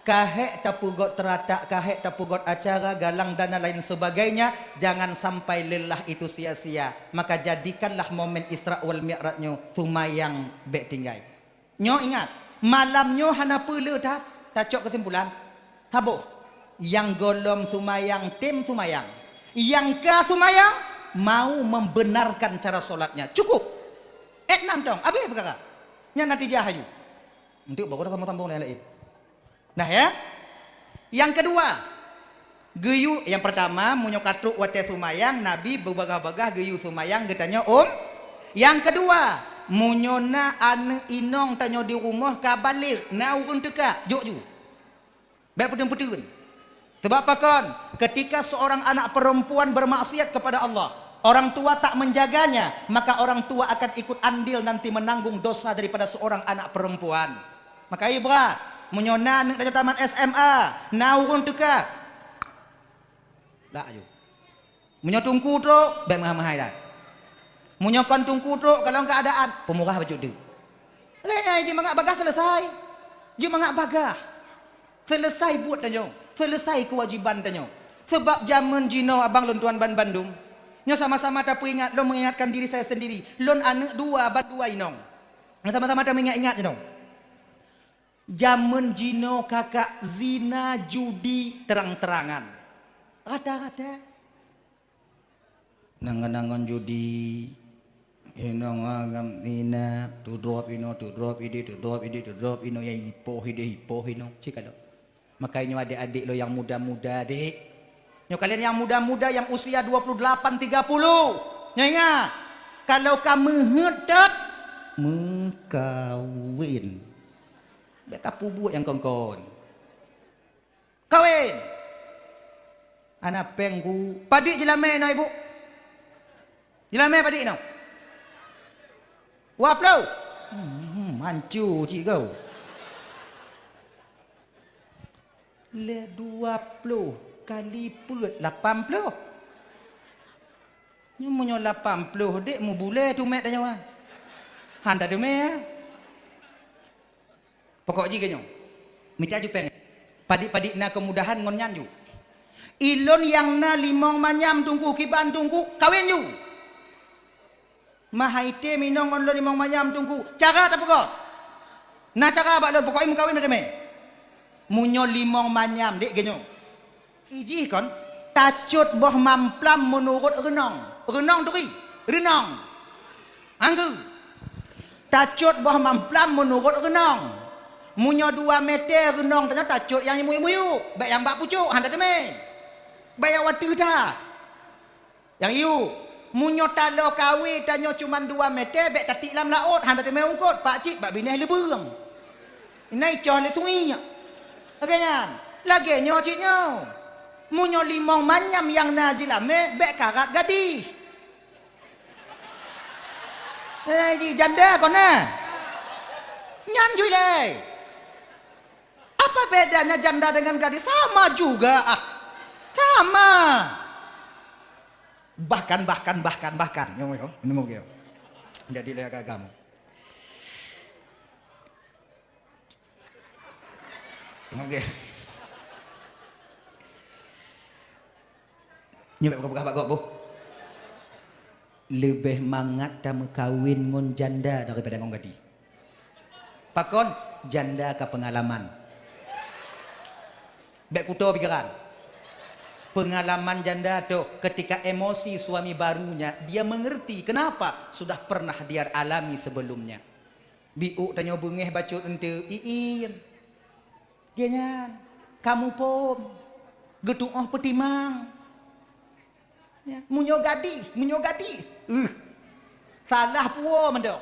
ka hék tapeugot teuratak, ka hék tapeugot acara, galang dan lain sebagainya, jangan sampai lelah itu sia-sia. Maka jadikanlah momen Isra wal Mi'raj nyoe seumayang bék tinggai. Nyoe ingat, malam nyoe hana peue le that, tacok keusimpulan. Saboh, nyang gohlom seumayang tem seumayang. Nyang ka seumayang mau membenarkan cara solatnya. Cukup. Eh, nyan dong, abéh peukara. Nyan natijah laju. Enteuk baru dah sambung-sambung laén-laén. Nah, ya. Yang kedua, geuyue, yang pertama, meunyoe ka trok watée seumayang, Nabi beubagaih-bagaih geuyue seumayang geutanyoe, um. Yang kedua, meunyoe na aneuëk inong tanyoe di rumoh ka baligh, na ureuëng teuka, jok ju. Bék peuteun-peuteun. Sebab pakon? Ketika seorang anak perempuan bermaksiat kepada Allah, orang tua tak menjaganya, maka orang tua akan ikut andil nanti menanggung dosa daripada seorang anak perempuan. Maka ibrat, meunyoe na aneuëk tanyoe tamat S M A, na ureuëng teuka. Dak aju. Meunyoe teungku trok, bék meuhai-meuhai that. Meunyoe kon teungku trok, kalon keuadaan, peumurah bacut deuek. Lé ai jimangat bagaih seuleusai. Jimangat bagaih. Seuleusai buet tanyoe, seuleusai keuwajéban tanyoe. Sabab jamén jinoe abang lôn tuan banbandum, nyoe sama-sama tapeuingat, lôn mengingatkan diri saya sendiri. Lôn aneuëk dua ban dua inong. Nyoe sama-sama tameuingat-ingat jinoe. Jamén jinoe kakak zina judi terang-terangan. Rata-rata. Nangon-nangon judi, inong agam ina, tudrop ino, tudrop idi, tudrop idi, tudrop ino, ya ipoh idi, ipoh ino. Cik kalau. Makanya nyoe adik-adik lo yang muda-muda, dek. Nyoe kalian yang muda-muda yang usia dua puluh delapan, tiga puluh. Nyoe ingat, kalau ka meuheuet that, meukawin. Bék ka peubuet nyang kon-kon. Kawin. Ana péng ku. Padit jilamé inoe, Ibu? Jilamé padit inoe? Dua ploh. Hmm, mancu cit kau. Lé dua ploh kali peuet lapan ploh. Nyoe meunyoe lapan ploh dek mubulée tumet tanyoe. Han tateumé, ya. Pokok jih keu nyoe, mita ju péng. Padit-padit na keumudahan ngon nyan ju. Ilôn nyang na limong manyam teungku, kiban teungku, kawin ju. Mahai tem inong ngon lôn limong manyam teungku, cara tapeugot. Na cara bak lôn, pokok jih mukawin na teumé. Meunyoe limong manyam, dek geuh nyoe. Ijih kon, tacot boh mamplam meunurot reunong. Reunong turi, reunong. Anggeue. Tacot boh mamplam meunurot reunong. Meunyoe dua meter reunong tanyoe tacot nyang muyuek-muyuek, bék nyang bak pucok, han tateumé. Bék nyang wateueh that. Nyang yue, meunyoe taloe kawé tanyoe cuman dua meter, bék tatiek lam laôt, han tateumé eungkôt, pakcit bak binéh leubeueng. Inan icoh lé sungiek. Lagée nyan, lagée nyoe cit nyoe. Meunyoe limong manyam nyang na jilamé, bék karat gadih. Eh, ji janda kon na. Nyan ju ilée. Apa bedanya janda dengan gadis? Sama juga, ah. Sama. Bahkan, bahkan, bahkan, bahkan. Nyoe, nyoe, nyoe, nyoe. Jadi lé agama. Oke. Nyoe bèk peugah bak gob boh. Leubeh mangat tameukawen ngon janda daripada ngon gadih. Pakon? Janda ka peungalaman. Bèk kuto pikiran. Peungalaman janda toh, ketika emosi suami barunya, dia mengerti kenapa sudah pernah dia alami sebelumnya. Biôk tanyoe beungéh bacut eunteuk, iin. Dia nyan, kamoe phôn, geutu'oh peutimang. Ya, meunyoe gadih, meunyoe gadih, uh, salah puwoe mantong.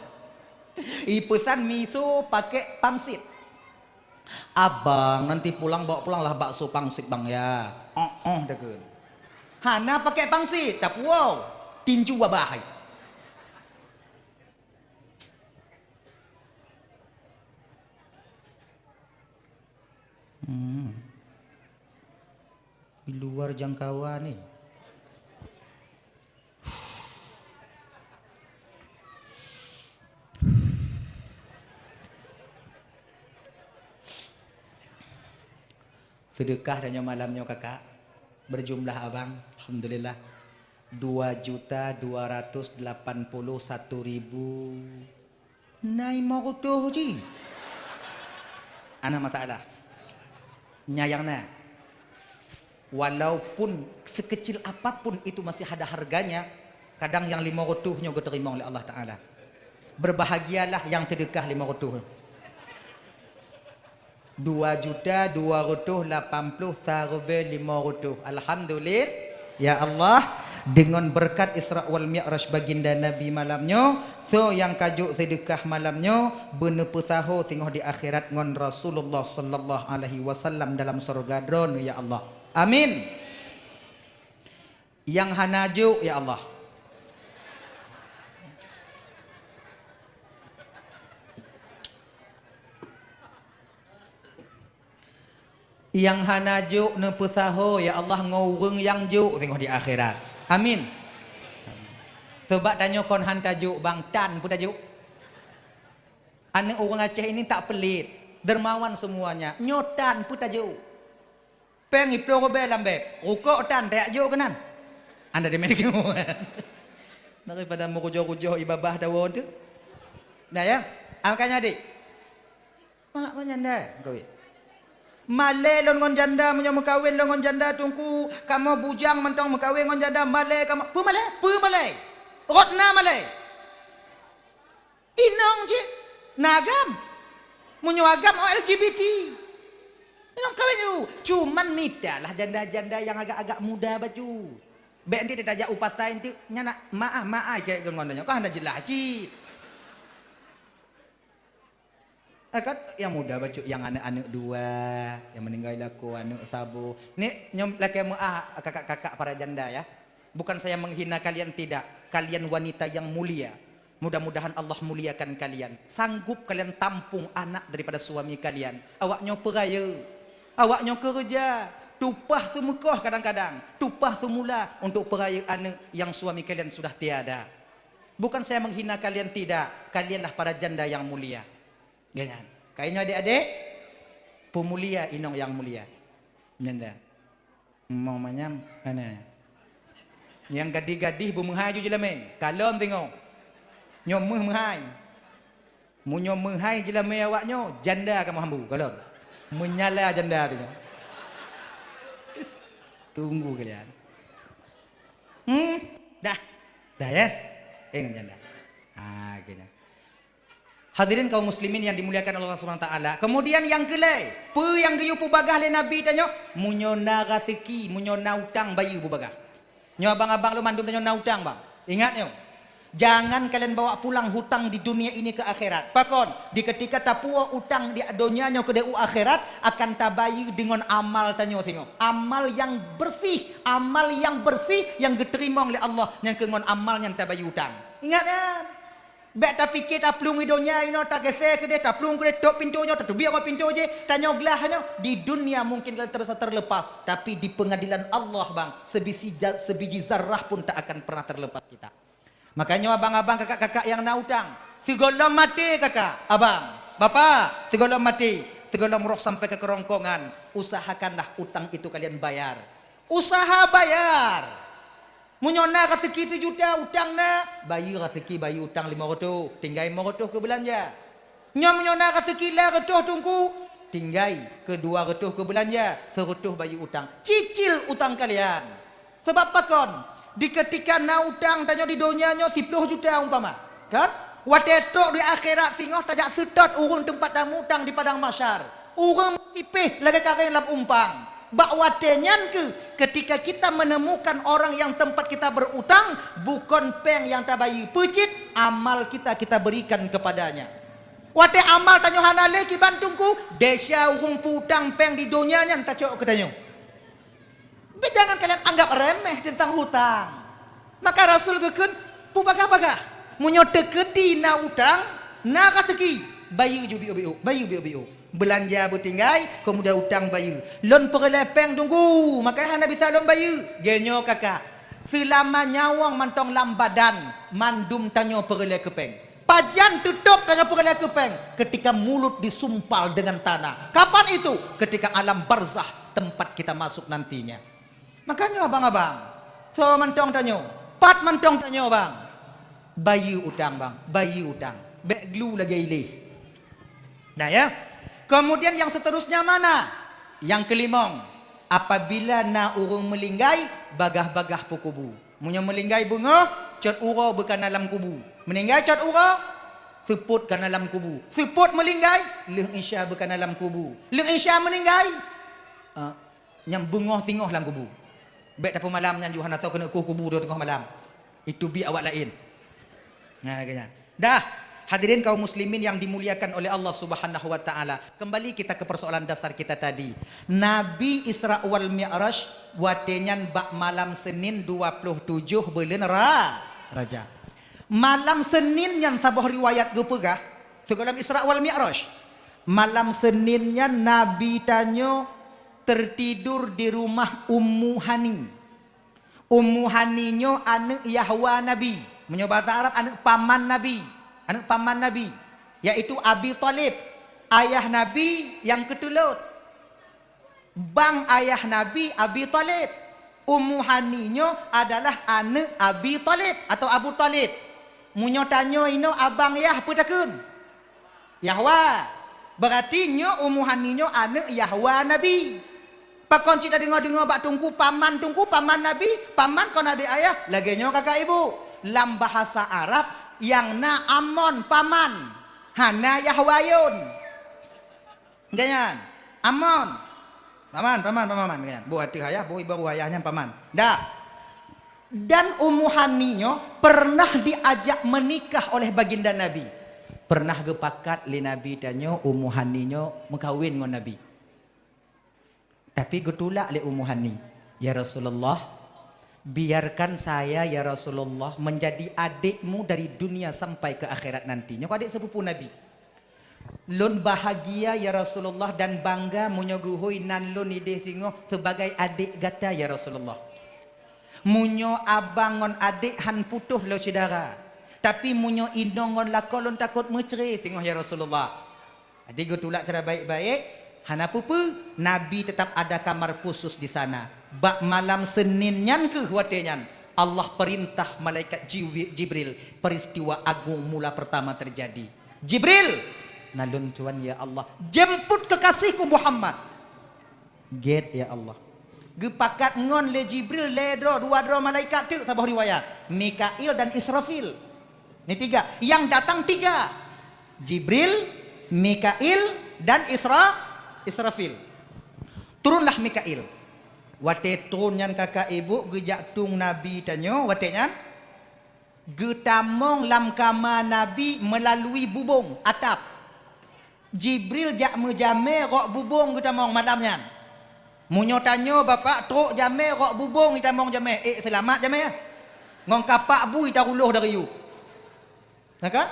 Ipeusan miso pakai pangsit. "Abang, nanti pulang bawa pulanglah bakso pangsit, Bang, ya." Oh, oh, takheun. Hana pakai pangsit, tapuwoe, tinju babah. Hmm. Di luar jangkauan ni. Seudeukah tanyoe malam nyoe, Kakak, berjumlah abang, alhamdulillah, dua juta dua ratus delapan puluh satu ribu. Na lima reutôh cit. Hana masalah. Nyan nyang na. Walaupun sekecil apapun itu masih ada harganya, kadang nyang lima reutôh nyoe geuteurimong lé Allah Taala. Berbahagialah nyang seudeukah lima reutôh. Dua juta dua reutôh lapan ploh sareubèe lima reutôh. Alhamdulillah. Ya Allah, deungon beureukat Isra wal Mi'raj Baginda Nabi malam nyoe, soe nyang ka jok seudeukah malam nyoe, beuneupeusaho singoh di akhirat ngon Rasulullah sallallahu alaihi wasallam dalam syeuruga Droeneuh, ya Allah. Amin. Nyang hana jok, ya Allah. Nyang hana jok neupeusaho, ya Allah, ngon ureueng nyang jok singoh di akhirat. Amin. Sabab tanyoe kon han tajok, bang, tan peue tajok. Aneuk ureueng Aceh ini tak pelit, dermawan semuanya. Nyoe tan peue tajok. Péng iploh rubèe lam bèb, rukok tan tajak jok keunan. Anda di mana? Daripada meurujoh-rujoh ibabah dawa tu. Nah ya, makanya adik. Mak meunyan deh, kawin. Malèe lôn ngon janda, meunyoe meukawen lôn ngon janda, Teungku, kamoe bujang mantong meukawen ngon janda, malèe kamoe, peue malèe? Peue malèe? Rot na malèe. Inong cit, na agam. Meunyoe agam, oh, L G B T. Inong kawin ju. Cuman mitalah janda-janda nyang agak-agak muda bacut. Bèk nanti tajak u pasai nanti, nyan nak maah-maah kèk ngon nyoe. Kan hana jeulaih cit. Eh, kan nyang muda bacut, nyang aneuk-aneuk dua, nyang meuninggai lakoe, aneuk saboh. Ni nyoe lakèe meuah kakak-kakak para janda ya. Bukan saya menghina kalian, tidak. Kalian wanita yang mulia. Mudah-mudahan Allah muliakan kalian. Sanggup kalian tampung anak daripada suami kalian. Awak nyoe peurayeuk. Awak nyoe keureuja. Tupah seumeukoh kadang-kadang. Tupah seumula untuk peurayeuk aneuk yang suami kalian sudah tiada. Bukan saya menghina kalian, tidak. Kalianlah para janda yang mulia. Nyan. Kainyoe adik-adik, peumulia inong yang mulia. Nyan dah. Emang manyam, mana? Nyang gadih-gadih beumeuhai ju jeulamé. Kalon teungoh. Nyoe meuh meuhai. Meunyoe meuhai jeulamé awak nyoe, janda kamoe hambu, kalon. Meunyala janda teungoh. Tunggu kalian. Hmm? Dah. Dah ya? Eh, ngon janda. Ha, kena. Hadirin kaum muslimin yang dimuliakan Allah Subhanahu wa taala. Kemudian nyang keulhèe, peue nyang geuyue peubagah lé Nabi tanyoe? Meunyoe na raseuki, meunyoe na utang, bayeue peubagah. Nyoe abang-abang lôn mandum tanyoe na utang, bang. Ingat nyoe. Jangan kalian bawa pulang hutang di dunia ini ke akhirat. Pakon? Di ketika tapuwoe utang di donya nyoe keudeh u akhirat, akan tabayeue deungon amal tanyoe singoh. Amal yang bersih, amal yang bersih yang geuteurimong lé Allah, nyang keu ngon amal nyan tabayeue utang. Ingat nyan. Bèk tapike taplueng i donya inoe, tageuséh keudeh, taplueng keudeh, tôp pintoe nyoe, tateubiet ngon pintoe jéh, tanyoe glah nyoe. Di dunia mungkin kita terasa terlepas, tapi di pengadilan Allah, bang, sebiji ja-, sebiji zarah pun tak akan pernah terlepas kita. Makanya abang-abang, kakak-kakak yang na utang, sigohlom maté kakak, abang, bapak, sigohlom maté, sigohlom roh sampai ke kerongkongan, usahakanlah utang itu kalian bayar. Usaha bayar. Meunyoe na raseuki sijuta, utang na, bayeue raseuki, bayeue utang limong reutôh, tinggai limong reutôh keu beulanja. Nyoe meunyoe na raseuki lam reutôh teungku, tinggai keu dua reutôh keu beulanja, sireutôh bayeue utang. Cicil utang kalian. Sabab pakon? Di keutika na utang tanyoe di donya nyoe siploh juta umpama, kan? Watée trok di akhirat singoh tajak seutôt ureuëng teumpat tamutang di padang mahsyar. Ureuëng sipéh lagée karéng lam umpang. Bak watée nyan keuh, keutika kita meuneumukan orang nyang teumpat kita beurutang, bukon péng nyang tabayeue, peucit amal kita, kita beurikan keupadanya. Watée amal tanyoe hana lé kiban teungku, desya ureuëng peutang péng di donya nyan tacok keu tanyoe. Bék jangan kalian anggap remeh teuntang hutang. Maka Rasul geukheun, peubagah-bagah. Meunyoe teukeudi na utang, na raseuki, bayeue ju biôk-biôk, bayeue biôk-biôk. Beulanja beutinggai, keumudian utang bayeue. Lôn peureulée péng teungku, maka hana bisa lôn bayeue. Geuh nyoe kakak, seulama nyawöng mantong lam badan, mandum tanyoe peureulée keu péng. Pajan teutôb tanyoe peureulée keu péng? Keutika mulut disumpal deungon tanah. Kapan itu? Keutika alam barzakh, teumpat kita masuk nantinya. Makanya abang-abang, soe mantong tanyoe, pat mantong tanyoe bang, bayeue utang bang, bayeue utang. Bék glu lagée iléh. Nah ya. Kemudian yang seterusnya mana? Yang kelimong, apabila na ureuëng meulinggai, bagah-bagah peukubu. Meunyoe meulinggai beungoh, cot uroe beukana lam kubu. Meuninggai cot uroe, seupôt kana lam kubu. Seupôt meulinggai, lheueh isya beukana lam kubu. Lheueh isya meuninggai, eh, nyang beungoh singoh lam kubu. Bék tapeumalam nyan ju hana soe keuneuk kueh kubu teungoh malam. Itu bi awak laén. Nah, kaya. Dah, hadirin kaum muslimin yang dimuliakan oleh Allah Subhanahu wa taala. Kembali kita ke persoalan dasar kita tadi. Nabi Isra wal Mi'raj watée nyan bak malam Senin dua puluh tujoh buleuen Ra-, Rajab. Malam Senin nyan saboh riwayat geupeugah, sigohlom Isra wal Mi'raj. Malam Senin nyan Nabi tanyoe teutidur di rumah Ummu Hani. Ummu Hani nyoe aneuëk Yahwa Nabi. Meunyoe basa Arab, aneuëk paman Nabi. Aneuëk paman Nabi, yaitu Abi Thalib, ayah Nabi nyang keutulot. Bang ayah Nabi Abi Thalib. Ummu Hani nyoe adalah aneuëk Abi Thalib atau Abu Thalib. Meunyoe tanyoe inoe abang yah peue takheun? Yahwa. Beurati nyoe Ummu Hani nyoe aneuëk Yahwa Nabi. Pakon cit tadeungoe-deungoe bak teungku paman, teungku paman Nabi, paman kon adék ayah, lagée nyoe kakak ibu. Lam bahasa Arab nyang na amon paman, hana Yahwa yon. Geuh nyan, amon. Paman, paman, paman, paman, geuh nyan. Boh ateueh ayah, boh ibaroe ayah nyan paman. Dah. Dan Ummu Hani nyoe pernah diajak menikah oleh baginda Nabi. Pernah geupakat lé Nabi tanyoe Ummu Hani nyoe meukawen ngon Nabi. Tapi geutulak lé Ummu Hani, "Ya Rasulullah, biarkan saya, ya Rasulullah, menjadi adikmu dari dunia sampai ke akhirat nanti." Nyoe adék sepupu Nabi. "Lôn bahagia, ya Rasulullah, dan bangga meunyoe geuhôi nan lôn idéh singoh sebagai adék gata, ya Rasulullah. Meunyoe abang ngon adék han putôh lôn syedara, tapi meunyoe inong ngon lakoe lôn takot meucre singoh, ya Rasulullah." Jadi geutulak cara baik-baik, hana peue-peue, Nabi tetap ada kamar khusus di sana. Bak malam Senin nyan keuh watée nyan, Allah perintah malaikat Jiwi-, Jibril, peristiwa agung mula pertama terjadi. "Jibril, na lôn tuan ya Allah, jemput kekasihku Muhammad." "Gét ya Allah." Geupakat ngon lé Jibril lhée droe, dua droe malaikat teuk saboh riwayat, Mikail dan Israfil. Ini tiga, yang datang tiga. Jibril, Mikail, dan Isra-, Israfil. Turunlah Mikail. Watée turun nyan kakak ibu geujak tueng Nabi tanyoe, watée nyan geutamong lam kama Nabi meulalu bubông atap. Jibril jak meujamé rok bubông geutamong malam nyan. Meunyoe tanyoe bapak trok jamé rok bubông geutamong jamé, ék seulamat jamé. Ngon kapak bui taruloh dari yue. Na kan?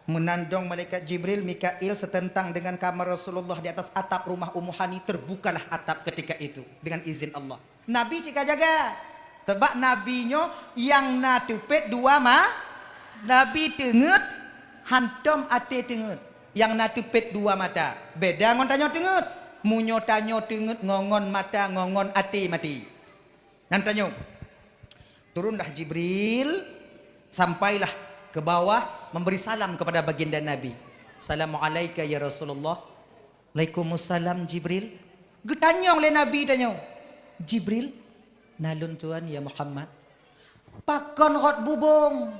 Meunan dong malaikat Jibril, Mikail seuteuntang deungon kama Rasulullah di atas atap rumah Ummu Hani, terbukalah atap ketika itu dengan izin Allah. Nabi cit ka jaga. Sabab Nabi nyoe nyang na teupet dua ma-, Nabi teungeut, hantom até teungeut. Nyang na teupet dua mata. Beda ngon tanyoe teungeut. Meunyoe tanyoe teungeut ngon, ngon mata, ngon, ngon até maté. Nyan tanyoe. Turunlah Jibril, sampailah ke bawah, memberi salam kepada baginda Nabi. "Assalamualaika ya Rasulullah." "Waalaikumsalam Jibril." Geutanyong lé Nabi tanyoe, "Jibril, na lôn tuan ya Muhammad, pakon rot bubông?"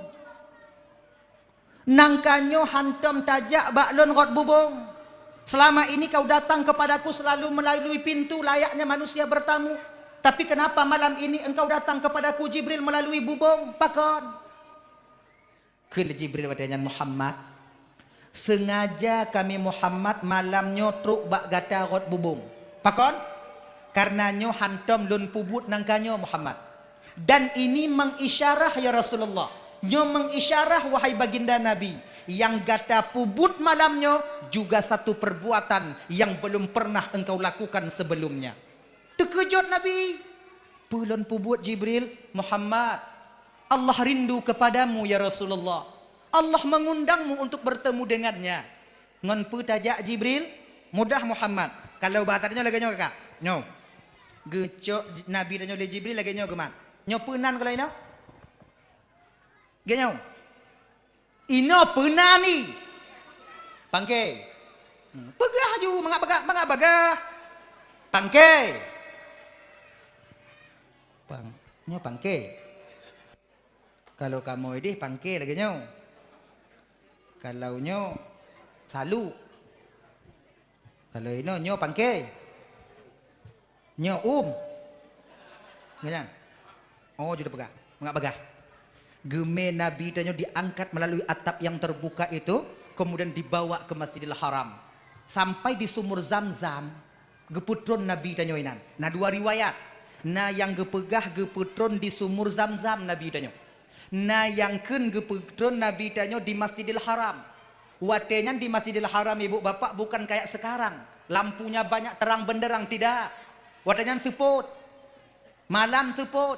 "Nangkanyoe hantom tajak bak lôn rot bubông. Selama ini kau datang kepadaku selalu melalui pintu layaknya manusia bertamu. Tapi kenapa malam ini engkau datang kepadaku Jibril melalui bubông? Pakon?" Kheun lé Jibril watée nyan, "Muhammad, sengaja kami Muhammad malam nyoe trok bak gata rot bubông. Pakon? Karena nyoe hantom lôn peubuet nangkanyoe Muhammad. Dan ini mengisyarah ya Rasulullah, nyoe mengisyarah wahai baginda Nabi, yang gata peubuet malam nyoe juga satu perbuatan yang belum pernah engkau lakukan sebelumnya." Teukeujot Nabi. "Peue lôn peubuet Jibril?" "Muhammad, Allah rindu kepadamu ya Rasulullah. Allah mengundangmu untuk bertemu dengannya." "Ngon peue tajak Jibril?" "Mudah Muhammad. Kalau bahasa tanyoe lagée nyoe kakak. Nyoe. Geucok Nabi tanyoe lé Jibril lagée nyoe geumat. Nyoe peue nan kalau inoe?" "Geuh nyoe. Inoe peue nan ni?" "Pangke." "Hmm, peugah ju, mangat bagah, mangat bagah." "Pangke." Pang, nyoe pangke. Kalau kamoe ideh pangke lagée nyoe. Kalau nyoe saluk. Kalau inoe nyoe pangke. Nyoe um. Nyan. Oh, ju peugah. Mangat bagah. Geumé Nabi tanyoe diangkat melalui atap yang terbuka itu, kemudian dibawa ke Masjidil Haram. Sampai di sumur Zamzam, geupeutron Nabi tanyoe inan. Na dua riwayat. Na nyang geupeugah geupeutron di sumur Zamzam Nabi tanyoe. Na nyang kheun geupeutron Nabi tanyoe di Masjidil Haram. Watée nyan di Masjidil Haram, ibu bapak, bukan kayak sekarang, lampunya banyak terang benderang, tidak. Watée nyan seupôt. Malam seupôt.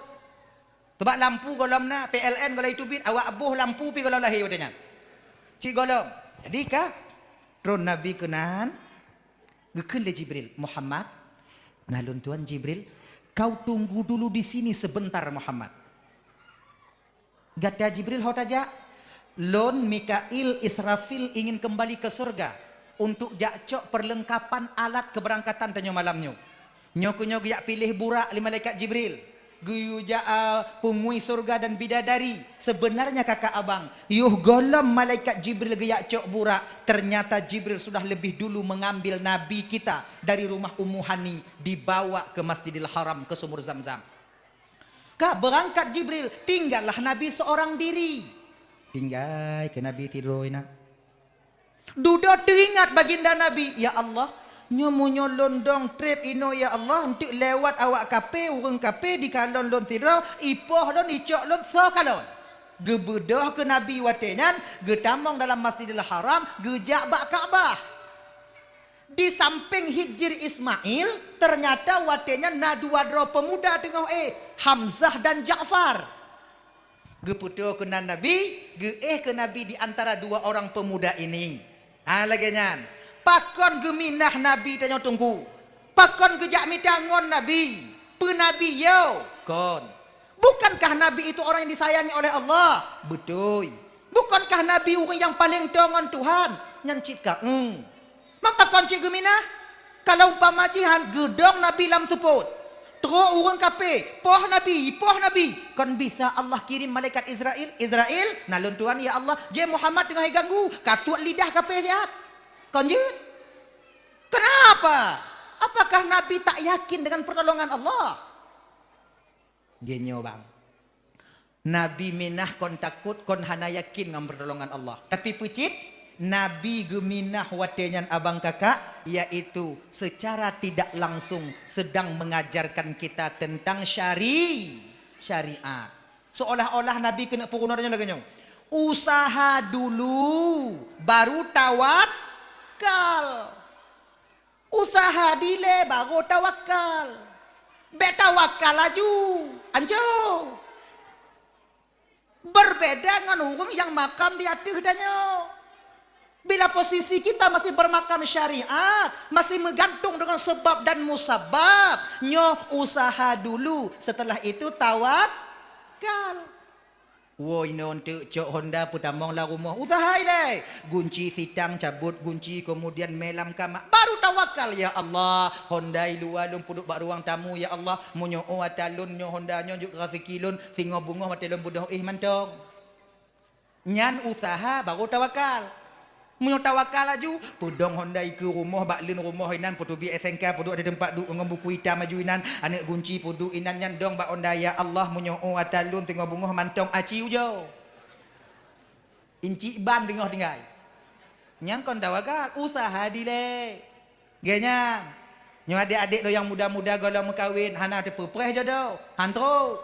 Sebab lampu gohlom na, P L N gohlom teubiet, awak boh lampu pih gohlom lahé watée nyan. Cit gohlom. Jadi ka tron Nabi keunan, geukheun lé Jibril, "Muhammad, na lôn tuan Jibril, kau tunggu dulu di sini sebentar, Muhammad." "Gata Jibril ho tajak?" "Lôn, Mikail, Israfil ingin kembali ke surga untuk jak cok perlengkapan alat keberangkatan tanyoe malam nyoe. Nyoe keuh nyoe geujak piléh burak lé malaikat Jibril. Geuyue jak, a, peungui surga dan bidadari. Sebenarnya kakak abang, yoh gohlom malaikat Jibril geujak cok burak, ternyata Jibril sudah lebih dulu mengambil Nabi kita dari rumah Ummu Hani, dibawa ke Masjidil Haram, ke Sumur Zamzam." Ka beurangkat Jibril, tinggallah Nabi seorang diri. Tinggai keu Nabi sidroe inan. Dudoe teuingat baginda Nabi, "Ya Allah, nyoe meunyoe lôn dong treb inoe ya Allah, eunteuk lewat awak kape, ureuëng kape dikalon lôn sidroe, ipoh lôn, icok lôn, soe kalon?" Geubeudôh keu Nabi watée nyan, geutamong dalam Masjidil Haram, geujak bak Ka'bah. Di sampéng Hijir Ismail, ternyata watée nyan na dua droe peumuda teungoh éh, Hamzah dan Ja'far. Geupeutoe keunan Nabi, geuéh keu Nabi di antara dua orang pemuda ini. Ha, lagée nyan. Pakon geuminah Nabi tanyoe Teungku? Pakon geujak mita ngon Nabi? Peue Nabi yo? Kon. Bukankah Nabi itu orang yang disayangi oleh Allah? Beutôi. Bukankah Nabi ureuëng nyang paleng toe ngon Tuhan? Nyan cit ka, eng. Man pakon cit geuminah? Kalau umpama jihan geudong Nabi lam seupôt, trok ureuëng kape, poh Nabi, poh Nabi, kon bisa Allah kirim malaikat Israel, "Israel, na lôn tuan ya Allah, jeh Muhammad teungoh iganggu, kasuet lidah kape siat." Kon jeuet? Kenapa? Apakah Nabi tak yakin dengan pertolongan Allah? Geuh nyoe bang. Nabi minah kon takot, kon hana yakin ngon pertolongan Allah. Tapi peucit, Nabi geuminah watée nyan abang kakak, yaitu secara tidak langsung sedang mengajarkan kita tentang syari-, syariat. Seolah-olah Nabi keuneuk peurunoe tanyoe lagée nyoe. Usaha dulu, baru tawakal. Usaha dilée baru tawakal. Bék tawakal laju, anco. Berbeda ngon ureuëng nyang makam di ateueh tanyoe. Bila posisi kita masih bermakam syariat, masih meugantung dengan sebab dan musabab, nyoe usaha dulu, setelah itu tawak-, Kal. Woe inoe teuk cok honda peutamong lam rumoh. Usaha ilée. Gunci sitang cabot gunci, kemudian mé lam kama. Baru tawakal, "Ya Allah, honda i luwa lôn peuduek bak ruang tamu, ya Allah. Meunyoe ata lôn nyoe honda nyoe jeuet keu raseuki lôn, singoh beungoh watée lôn beudôh éh mantong." Nyan usaha baru tawakal. Meunyoe tawakal laju, peudong honda i keu rumoh bak leuen rumoh inan, peuteubiet S N K peuduek di teumpat duek ngon buku itam laju inan, aneuk gunci peuduek inan nyan dong bak honda, "Ya Allah, meunyoe ata lôn teungoh beungoh mantong aci ujoe." Incik ban teungoh tinggai. Nyang kon tawakal, usaha dilée. Geuh nyan, nyoe adék-adék lôn nyang muda-muda gohlom meukawen hana teupeupreh jodoh, han trok.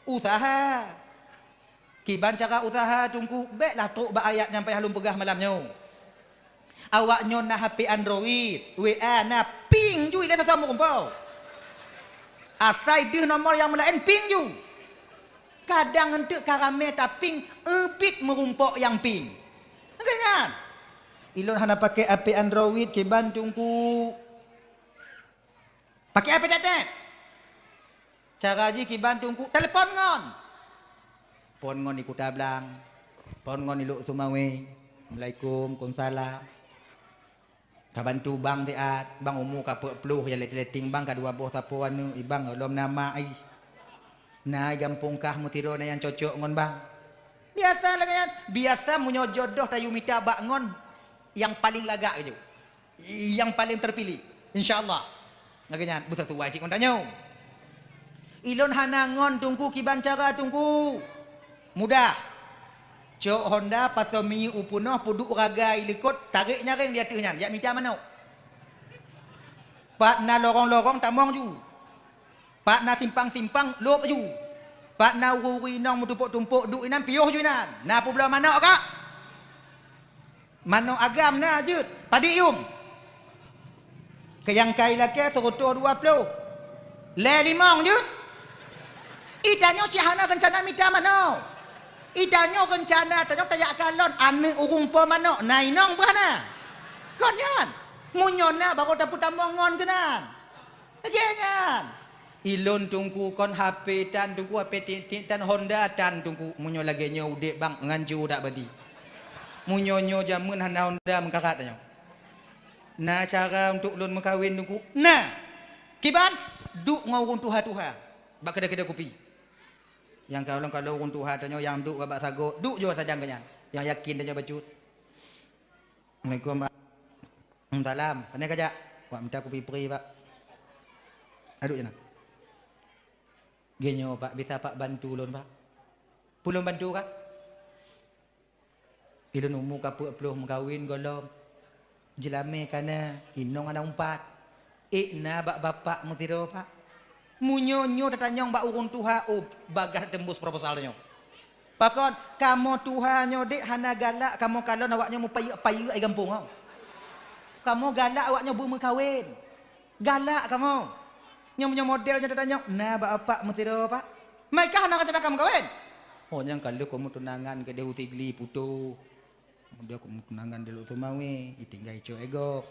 Usaha. Kiban cara usaha Teungku, béklah trok bak ayat nyang payah lôn peugah malam nyoe. Awaknyoe na H P Android, W A na ping ju ilée sasoe meurumpok. Asai deuh nomor nyang meulaén ping ju. Kadang eunteuk ka ramé taping, ubit meurumpok nyang ping. Geuh nyan. Ilôn hana pakai H P Android kiban Teungku. Pakai H P tetet. Cara jih kiban Teungku, telepon ngon. Phon ngon di Kuta Blang. Phon ngon di Lhokseumawe. Assalamualaikum, waalaikumsalam. Ka bantu bang siat, bang umu ka peuet ploh, nyang leting-leting bang ka dua boh sapo aneuk, i bang gohlom na mak ih. Na i gampông kah meusidroe na nyang cocok ngon bang. Biasa lagée nyan, biasa meunyoe jodoh tayue mita bak ngon nyang paleng lagak keujeuet. Nyang paleng terpilih, insya Allah. Lagée nyan, beusasuai cit ngon tanyoe. Ilôn hana ngon Teungku kiban cara Teungku. Mudah. Cok honda pasoe minyeuk u peunoh peuduek ragai likot, tarek nyaréng di ateueh nyan, jak mita manok. Pat na lorong-lorong tamong ju. Pat na simpang-simpang lôb ju. Pat na ureuëng-ureuëng inong meutumpôk-tumpôk duek inan piôh ju inan. Na peubloe manok kak? Manok agam na jeuet, padit yum. Keu nyang kai lakée seureutôh dua ploh. Lhée limong jeuet. I tanyoe cit hana reuncana mita manok. I tanyoe reuncana tanyoe tajak kalon aneuk ureuëng po manok, na inong beuh na. Kon nyan. Meunyoe na baru tapeutamong ngon keunan. Lagée nyan. Ilôn Teungku kon H P tan Teungku, H P tiek-tiek tan, honda tan Teungku. Meunyoe lagée nyoe udeb bang ngancu dak badi. Meunyoe nyoe jameun hana honda meukarat tanyoe. Na cara untuk lôn meukawen Teungku? Na. Kiban? Duek ngon ureuëng tuha-tuha bak keudè-keudè kupi. Nyang kalon-kalon ureuëng tuha tanyoe nyang duek bak sagoe, duek jua sajan keu nyan. Nyang yakin tanyoe bacut. Assalamualaikum, Pak. Salam. Pane kajak? Wak mita kupi pri, Pak. Aduh, jana. Genyo, Pak, bisa Pak bantu lôn, Pak? Peue lôn bantu, Kak? Ilôn umu ka peuet ploh meukawen gohlom. Jeulamé ka na, inong hana umpat. Ék na bak bapak meusidroe, Pak. Meunyoe nyoe tatanyong bak ureuëng tuha, oh, bagaih teumbus proposal nyoe. Pakon, kamoe tuha nyoe dek hana galak kamoe kalon awak nyoe meupayeuk-payeuk di gampông nyoe. Kamoe galak awak nyoe beumeukawen. Galak kamoe. Nyoe meunyoe model nyoe tatanyong, na bak bapak meusidroe, Pak. Meukah hana rencana ka meukawen? Oh, nyang ka lheueh kamoe tunangan keudeh u Sigli Puto. Kemudian keuneuk tunangan di Lhokseumawe, ditinggai cok e gob.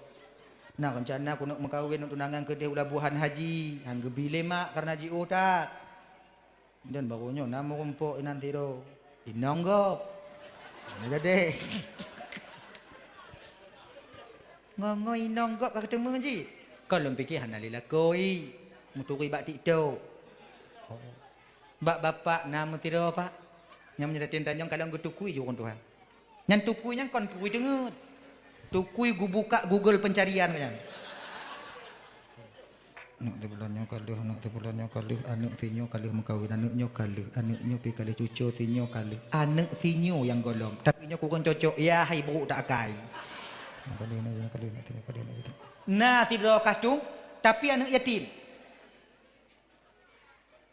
Nah, rencana keuneuk meukawen, tunangan keudeh u Labuhan Haji, han geubi lé mak kareuna jiôh that. Dan baru nyoe na meurumpok inan sidroe, inong gob. Nah, jadi. Ngo-ngo inong gob ka keuteumé jih. Kon lôn pike hana lé lakoe, meuturi bak TikTok. Oh. Bak bapak na meusidroe, Pak. Nyang meunyoe tatém tanyong kalon geutukui ju ureuëng tuha. Nyan tukui nyan kon tukui teungeut. Tukui geubuka Google pencarian nyan. Aneuk teubulan nyoe ka lheueh, aneuk teubulan nyoe ka lheueh, aneuk sinyoe ka lheueh meukawen, aneuk nyoe ka lheueh, aneuk nyoe pi ka lheueh cuco sinyoe ka lheueh, aneuk sinyoe nyang gohlom. Tapi nyoe kureueng cocok, ya hai buruk tak akai. Nyoe ka lheueh, nyoe ka lheueh, nyoe ka lheueh, nyoe ka lheueh. Na sidroe kah tueng, tapi aneuk yatim.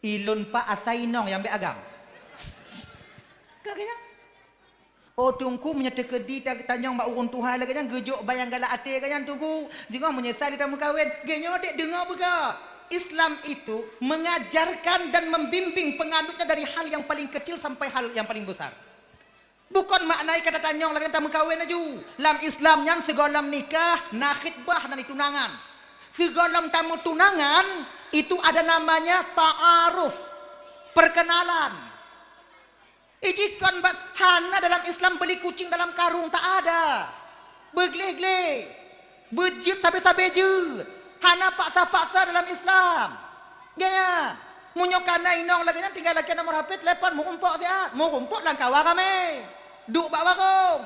Ilôn pak asai inong nyang bék agam. Ka geuya? Oh, Teungku, meunyoe teukeudi ta-, tanyong bak ureuëng tuha lagée nyan, geujok ban nyang galak até geuh nyan, Teungku. Singoh meunyeusai lé tameukawen, geuh nyoe dek deungoe beugoe. Islam itu mengajarkan dan membimbing penganutnya dari hal yang paling kecil sampai hal yang paling besar. Bukon makna kata tanyong lagée tameukawen laju. Lam Islam nyan sigohlom nikah, na khitbah, na tunangan. Sigohlom tameutunangan, itu ada namanya ta'aruf, perkenalan. Iji kon ba-, hana dalam Islam beli kucing dalam karung, tak ada. Beugleh-gleh. Beujeuet sabe-sabe jeuet. Hana paksa-paksa dalam Islam. Gaya. Meunyoe kana inong lagèe nyan, tinggai lakèe nomor H P, telepon, meurumpok siat. Meurumpok lam kawan ramè. Duek bak warong.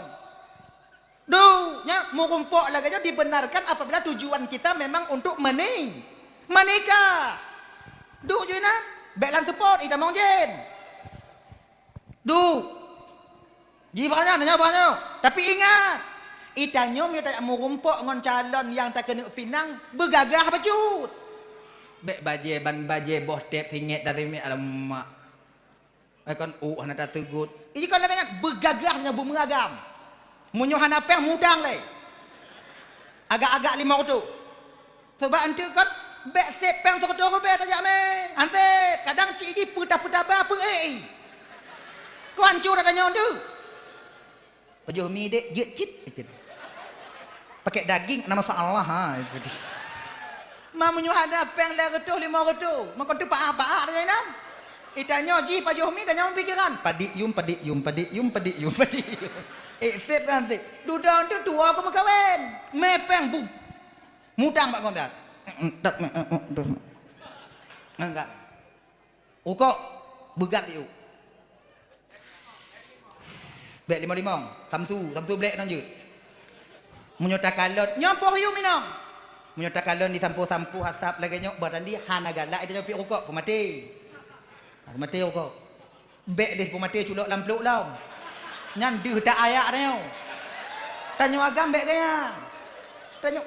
Duek, nyan meurumpok lagèe nyoe dibenarkan apabila tujuan kita memang untuk meni-, menikah. Duek ju inan, bèk lam seupôt, itamong jén. Duek. Ji bak nyan, nyan bak nyoe. Tapi ingat, itanyoe meunyoe tajak meurumpok ngon calon nyang takeuneuk pinang, beugagah bacut. Bèk bajèe ban bajèe boh tép singèt dan singèt, alamak. Eh, kon, uh, hana taseugot. Iji kon lagèe nyan, beugagah nyan beumeuragam. Meunyoe hana pèng, mudang lé. Agak-agak limong reutôh. Sabab eunteuk kon, bèk sép pèng sireutôh ribèe tajak mè. Hana sép, kadang cit jih peutah-peutah ba peu-ék. Kon hancô that tanyoe eunteuk. Pajoh mi dek, jeuet cit, ikut. Pakai daging, nama salah, ha, ikut. Ma meunyoe hana pèng lhèe reutôh, limong reutôh, meukeunong teupaah-paah lagèe nyan. Itanyoe jih pajoh mi, tanyoe pikiran. Padik yum, padik yum, padik yum, padik yum, padik yum. Eh, sép kan, sép. Dudoe tu tuwo keu meukawen. Mè pèng, bum. Mudang bak kontak. Enggak. Rukok, beugat yuk. Bèk limong-limong, samsu, samsu blék nang jeuet. Meunyoe takalon, nyoe poh yum inong. Meunyoe takalon disampoe-sampoe asap lagèe nyoe, bah tandi hana galak ita nyoe piep rukok, peumaté. Ha, peumaté rukok. Bèk lé peumaté culok lam pluek lom. Nyan deuh tak ayak tanyoe. Tanyoe agam bèk gaya. Tanyoe,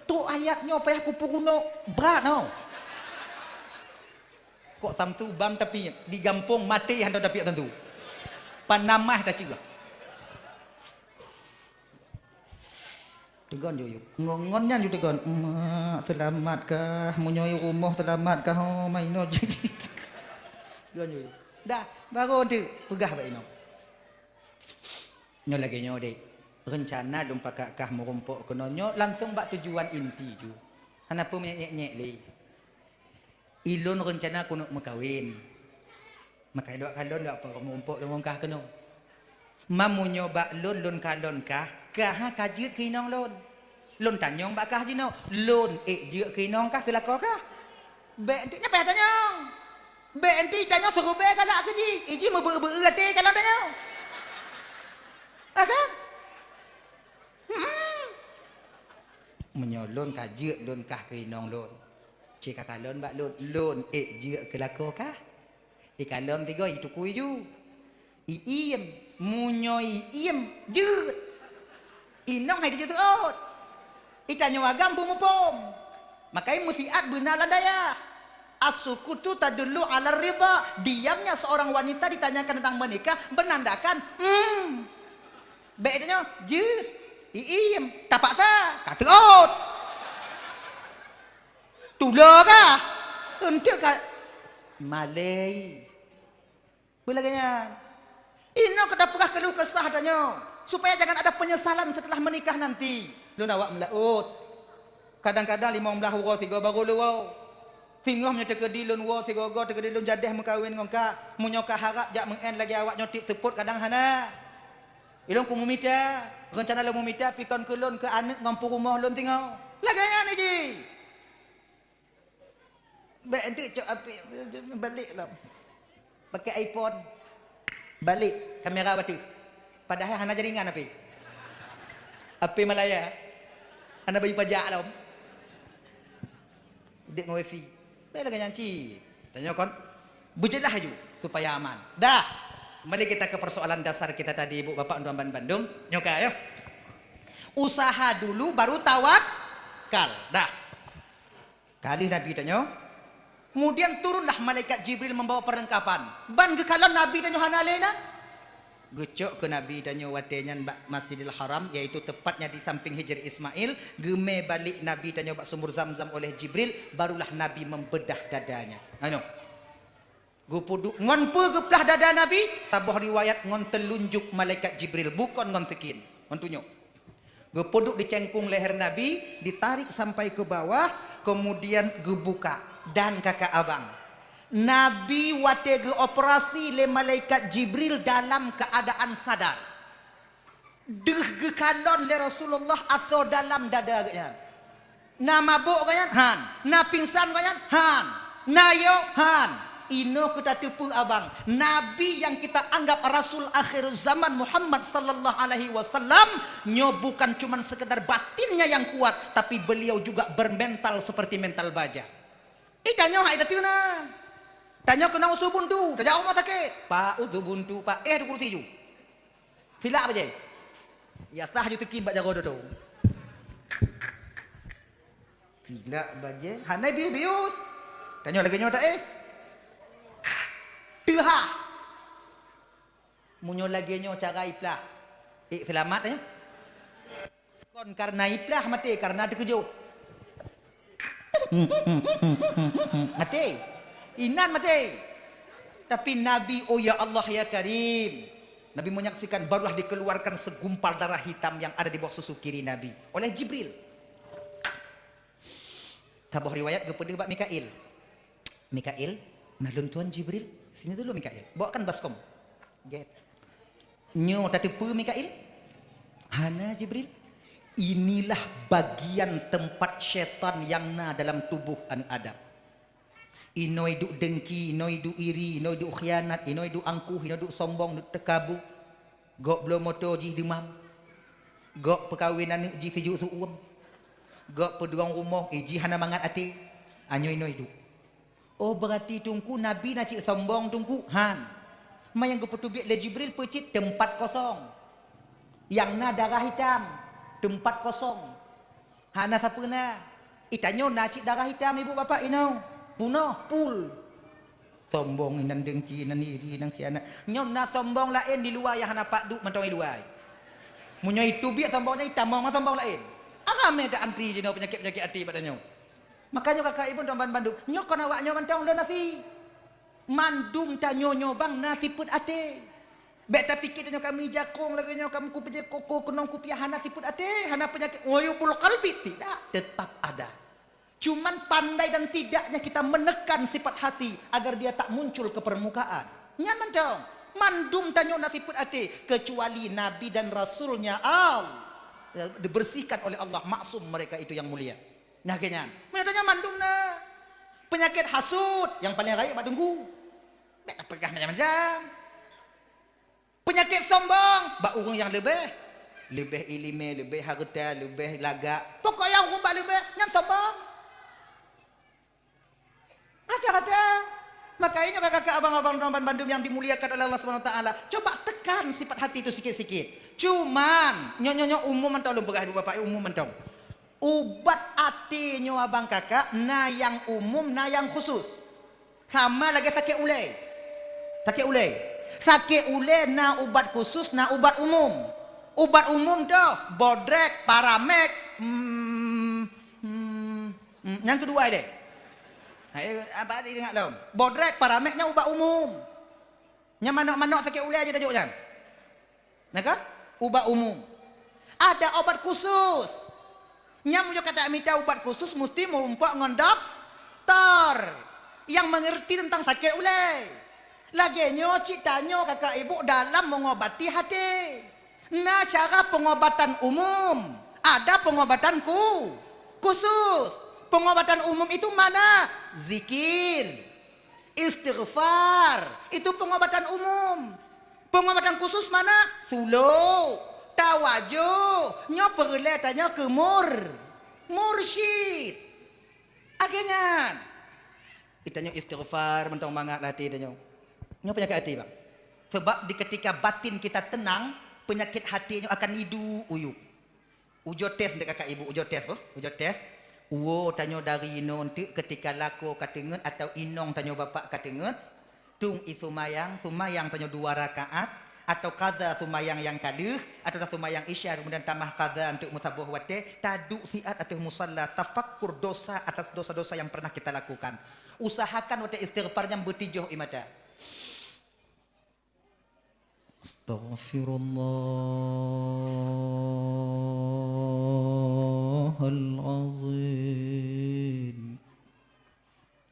trok ayat nyoe payah kupeurunoe brat nyoe. Kok samsu bam tapi di gampông maté hana tapiep samsu. Panamah taceugah. Teugon ju yuk. Ngon, ngon nyan ju teugon. Mak, seulamat kah? Meunyoe i rumoh seulamat kah? Oh, ma inoe jih. Teugon ju yuk. Dah, baru tu peugah bak inoe. Nyoe lagèe nyoe deh. Reuncana lôn pakat kah meurumpok keunoe nyoe langsong bak tujuan inti ju. Hana peue nyek-nyek lé. Ilôn reuncana keuneuk meukawen. Maka ilôn kalon bak peurumpok lôn ngon kah keunoe. Ma meunyoe bak lôn, lôn kalon kah, kah ka jeuet keu inong lôn. Lôn tanyong bak kah jinoe, lôn ék jeuet keu inong kah, keu lakoe kah? Bèk eunteuk nyan payah tanyong. Bèk eunteuk tanyoe siribèe galak keu jih, iji meubeu-beu até kalon tanyoe. Ha kan? Hmm. Meunyoe lôn ka jeuet lôn kah keu inong lôn, cit ka kalon bak lôn, lôn ék jeuet keu lakoe kah? Ikalon tiga itukui ju. Iiem, meunyoe iiem, jeuet. Inong hai dijeuet seuôt. Itanyoe agam peumuphom. Makai meusiat beuna lam dayah. As-sukutu tadullu 'ala ridha. Diamnya seorang wanita ditanyakan tentang menikah menandakan, hmm. Bèk itanyoe, jeuet. Iiem, tapaksa, ka seuôt. Tulo kah? Eunteuk ka malèe. Peue lagèe nyan? Inoe ka tapeugah keuluh kesah tanyoe, supaya jangan ada penyesalan setelah menikah nanti. Lôn awak meulaôt. Kadang-kadang limong blaih uroe sigoe baru lôn woe. Singoh meunyoe teukeudi lôn woe sigoe-goe, teukeudi lôn jadeh meukawen ngon kah, meunyoe kah harab jak meu'en lagèe awak nyoe tiep seupôt kadang hana. Ilôn ku meumita, reuncana lôn meumita pi kon keu lôn keu aneuk ngon peurumoh lôn singoh. Lagèe nyan jih. Bèk eunteuk cok apik, balek lom. Pakai iPhone. Balek kamera bateue. Padahai hana jaringan apik. Apik Malaya. Hana bayeue pajak lom. Udép ngon wifi. Bèk lagèe nyan cit. Tanyoe kon beujeulaih aju supaya aman. Dah. Kembali kita ke persoalan dasar kita tadi, Ibu Bapak, tuan-tuan bandum. Nyoe ka ya. Usaha dulu baru tawakal. Dah. Ka lheueh Nabi tanyoe, kemudian turunlah malaikat Jibril membawa perlengkapan. Ban geukalon Nabi tanyoe hana lé nan. Geucok keu Nabi tanyoe watèe nyan bak Masjidil Haram, yaitu tepatnya di samping Hijr Ismail. Geumè balek Nabi tanyoe bak sumur Zamzam oleh Jibril, barulah Nabi membedah dadanya. Anu. Geupeuduek ngon peue geuplah dada Nabi? Saboh riwayat ngon teulunjuk malaikat Jibril, bukon ngon sikin. Ngon tunyok. Geupeuduek di cengkung leher Nabi, ditarik sampai ke bawah, kemudian geubuka dan kakak abang. Nabi watée geuoperasi lé malaikat Jibril dalam keuadaan sadar. Deuh geukalon lé Rasulullah asoe dalam dada geuhnyan. Na mabök geuhnyan? Han. Na pingsan geuhnyan? Han. Na yo? Han. Inoe keu tateupeue abang, Nabi nyang kita anggap Rasul akhir zaman Muhammad sallallahu alaihi wasallam, nyoe bukan cuman sekedar batinnya yang kuat, tapi beliau juga bermental seperti mental baja. Ih, tanyoe hai tateuna. Tanyoe keunong usu buntu, tajak rumoh sakét. Pak, usu buntu, Pak. Eh, dukuru tiju. Silak bajée. Ya sah ju teukim bak jaroe tu. Silak bajée, hana bius-bius. Tanyoe lagée nyoe tak eh? Teuhah. Meunyoe lagée nyoe cara iplah. Eh, seulamat eh. Kon karena iplah maté, karena teukeujot. Maté. Inan maté. Tapi Nabi, oh ya Allah ya Karim. Nabi menyaksikan barulah dikeluarkan segumpal darah hitam yang ada di bawah susu kiri Nabi oleh Jibril. Saboh riwayat geupeudeuh bak Mikail. Mikail, nah lôn tuan Jibril, sini dulu Mikail. Bawakan baskom. Gét. Nyoe tateupeue Mikail? Hana Jibril. Inilah bagian tempat syaitan yang na dalam tubuh aneuk Adam. Inoe duek dengki, inoe duek iri, inoe duek khianat, inoe duek angkuh, inoe duek sombong, duek teukabu. Gok bloe moto jih deumam. Gok peukawen aneuk jih sijuek seuuem. Gok peudong rumoh, eh, jih hana mangat até. Anyoe inoe duek. Oh, berarti Teungku Nabi na cit sombong Teungku? Han. Ma nyang geupeuteubiet lé Jibril peucit teumpat kosong. Nyang na darah hitam, teumpat kosong. Hana sapeue na. Itanyoe na cit darah hitam ibu bapak inoe. Punoh, pul. Sombong inan dengki, inan iri, inan khianat. Nyoe na sombong laén di luwa nyang hana pat duek mantong i luwa. Meunyoe iteubiet sombong nyan itamong sombong laén. Aramé ta antri jinoe peunyakét-peunyakét até bak tanyoe. Makanya kakak ibu dan bandum, nyoe kon awak nyoe mantong lôn asi. Mandum tanyoe nyoe bang na sifeuet até. Bék tapike tanyoe kami jakong lagée nyoe, kami kupeujeuet koko keunong kupiah hana sifeuet até, hana peunyakét uyubul qalbi, tidak, tetap ada. Cuman pandai dan tidaknya kita menekan sifat hati agar dia tak muncul ke permukaan. Nyan mantong, mandum tanyoe na sifeuet até, kecuali nabi dan rasulnya Allah dibersihkan oleh Allah, maksum mereka itu yang mulia. Nah, keu nyan. Meunyoe tanyoe mandum na. Peunyakét hasut nyang paleng rayeuk bak teungku. Bék tapeugah macam-macam. Peunyakét sombong bak ureuëng nyang leubeh. Leubeh iéleumé, leubeh hareuta, leubeh lagak. Pokok nyang ureuëng bak leubeh, nyan sombong. Rata-rata. Maka ingat kakak abang-abang dan bandum yang dimuliakan oleh Allah Subhanahu Wa Taala. Coba tekan sifat hati itu sikit-sikit. Cuman, nyoe-nyoe umum mantong lôn peugah ibu bapak, umum mantong. Ubat até nyoe abang kakak, na nyang umum, na nyang khusus. Sama lagée sakét ulée. Sakét ulée. Sakét ulée na ubat khusus, na ubat umum. Ubat umum tu, bodrek, paramek, hmm, hmm, hmm, nyang keudua deh. Hai, apa tadi ingat lom? Bodrek, paramek nyan ubat umum. Nyang manok-manok sakét ulée aja tajok nyan. Nah kan? Ubat umum. Ada obat khusus. Nyang meunyoe ka tamita ubat khusus, musti meurumpok ngon doktor nyang mengerti tentang sakét ulée. Lagée nyoe cit tanyoe kakak ibu dalam mengobati hati. Na cara pengobatan umum, ada pengobatan ku-, khusus. Pengobatan umum itu mana? Zikir. Istighfar, itu pengobatan umum. Pengobatan khusus mana? Suluk, tawajuh, nyoe peureulée tanyoe keu mur-, mursyid. Akhé nyan, itanyoe istighfar mantong mangat lam até tanyoe. Nyoe peunyakét até, Bang. Sebab di ketika batin kita tenang, peunyakét até nyoe akan iduek uyub. Ujoe tes nteuk kakak ibu, ujoe tes boh, ujoe tes. Uwoe tanyoe dari inoe nteuk keutika lakoe ka teungeut atawa inong tanyoe bapak ka teungeut, tueng ie seumayang, seumayang tanyoe dua rakaat, atawa qadha seumayang nyang ka lheueh, atawa seumayang isya kemudian tamah qadha nteuk meusaboh watée, taduek siat ateueh musalla, tafakkur dosa atas dosa-dosa yang pernah kita lakukan. Usahakan watée istighfar nyan beutijoh ie mata. Astaghfirullahal azim.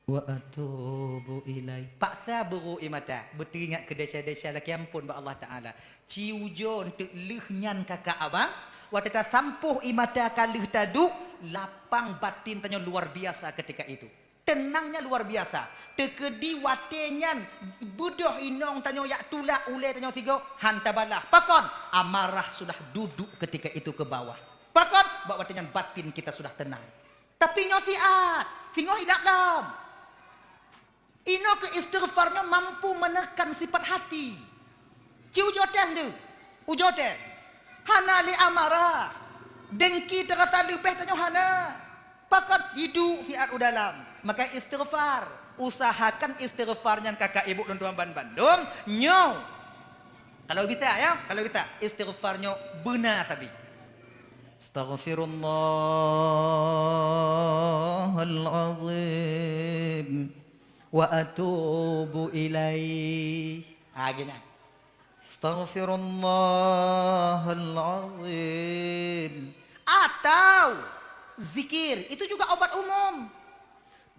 Wa atubu Bu ilai. Paksa buru ie mata, beuteuingat keu desya-desya lakée amphon bak Allah Taala. Ci ujoe eunteuk lheueh nyan kakak abang, watée tasampôh ie mata ka lheueh taduek, lapang batin tanyoe luar biasa ketika itu. Teunangnya luar biasa. Teukeudi watée nyan beudôh inong tanyoe jak tulak ulée tanyoe sigoe, han tabalah. Pakon? Amarah sudah duduk ketika itu ke bawah. Pakon? Bak watée nyan batin kita sudah tenang. Tapi nyoe siat, singoh ilab lom. Inoe keu istighfar nyoe mampu menekan sifat hati. Ci ujoe tes deuh, ujoe tes. Hana lé amarah. Dengki teurasa leubeh tanyoe hana. Pakon? Iduek siat u dalam. Maka istighfar. Usahakan istighfar nyan kakak ibu lôn tuan ban bandum nyoe. Kalau bisa ya, kalau bisa istighfar nyoe beuna sabe. Astaghfirullahal azim wa atubu ilaih. Ha, geuh nyan. Astaghfirullahal azim. Atau zikir, itu juga obat umum.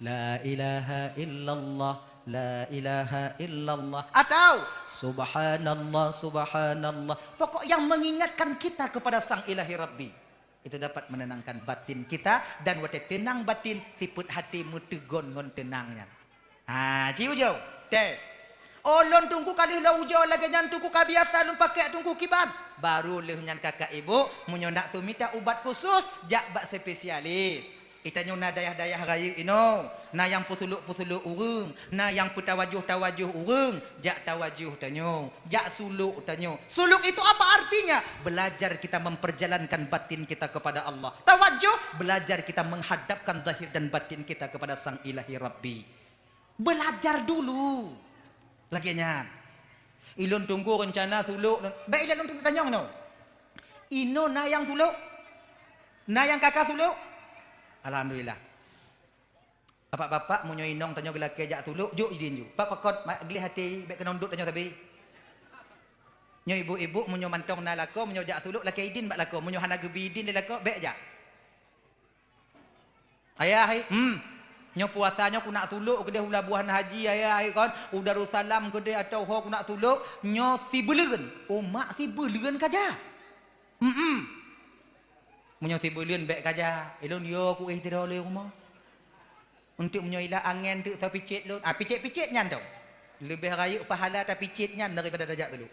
La ilaha illallah, la ilaha illallah. Atau subhanallah, subhanallah. Pokok yang mengingatkan kita kepada Sang Ilahi Rabbi. Itu dapat menenangkan batin kita, dan watée teunang batin, sifat hati meuteugon ngon teunang nyan. Ha, ci ujoe. Tes. Oh, lôn Teungku ka lheueh lôn ujoe lagée nyan Teungku, ka biasa lôn pakai Teungku kiban. Baru lheueh nyan kakak ibu, meunyoe nak su mita ubat khusus, jak bak spesialis. Itanyoe na dayah-dayah rayeuk inoe, na nyang peusulok-peusulok ureuëng, na nyang peutawajoh-tawajoh ureuëng, jak tawajoh tanyoe, jak sulok tanyoe. Sulok itu apa artinya? Belajar kita memperjalankan batin kita kepada Allah. Tawajoh, belajar kita menghadapkan zahir dan batin kita kepada Sang Ilahi Rabbi. Belajar dulu. Lagée nyan. Ilôn Teungku reuncana sulok, bék ilôn Teungku tanyong nyoe. Inoe na nyang sulok? Na nyang kaka sulok? Alhamdulillah. Bapak-bapak, meunyoe inong tanyoe geulakée jak sulok, jok idin ju. Bak pakon, ma-, gleh até, bék keunong dot tanyoe sabe. Nyoe ibu-ibu, meunyoe mantong na lakoe, meunyoe jak sulok, lakée idin bak lakoe. Meunyoe hana geubi idin lé lakoe, bék jak. Ayah, hai, hmm. Nyoe puasa nyoe ku nak sulok keudeh u Labuhan Haji, ayah, hai, kon. U Darussalam keudeh atau ho ku nak sulok, nyoe sibeuleuen. Oh, mak sibeuleuen ka jak. Hmm. Meunyoe sibeuleuen bék ka jak. Ilôn yo ku éh sidroe lé rumoh. Untuk meunyoe ila angén teuk tapicét lôn. Ah, picét-picét nyan dong. Leubeh rayeuk pahala tapicét nyan daripada tajak sulok.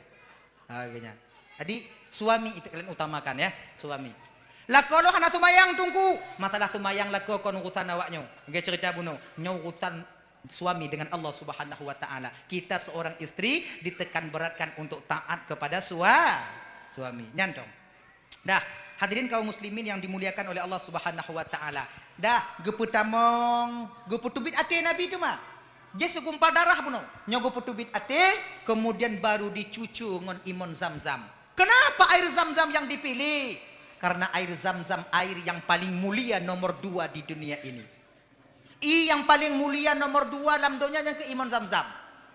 Ha, geuh nyan. Jadi, suami itu kalian utamakan ya, suami. Lakoe lôn hana seumayang Teungku. Masalah seumayang lakoe kon urusan awak nyoe. Geuh cerita bunoe. Nyoe urusan suami dengan Allah Subhanahu wa Taala. Kita seorang istri ditekan beratkan untuk taat kepada sua-, suami. Nyan dong. Dah, hadirin kaum muslimin yang dimuliakan oleh Allah Subhanahu wa Taala. Dah, geupeutamong, geupeuteubiet até Nabi teuma. Jih seugumpal darah bunoe. Nyoe geupeuteubiet até, kemudian baru dicucu ngon imon Zam-Zam. Kenapa air Zam-Zam yang dipilih? Karena air Zam-Zam air yang paling mulia nomor dua di dunia ini. Ie nyang paleng mulia nomor dua lam donya nyang keu imon Zam-Zam.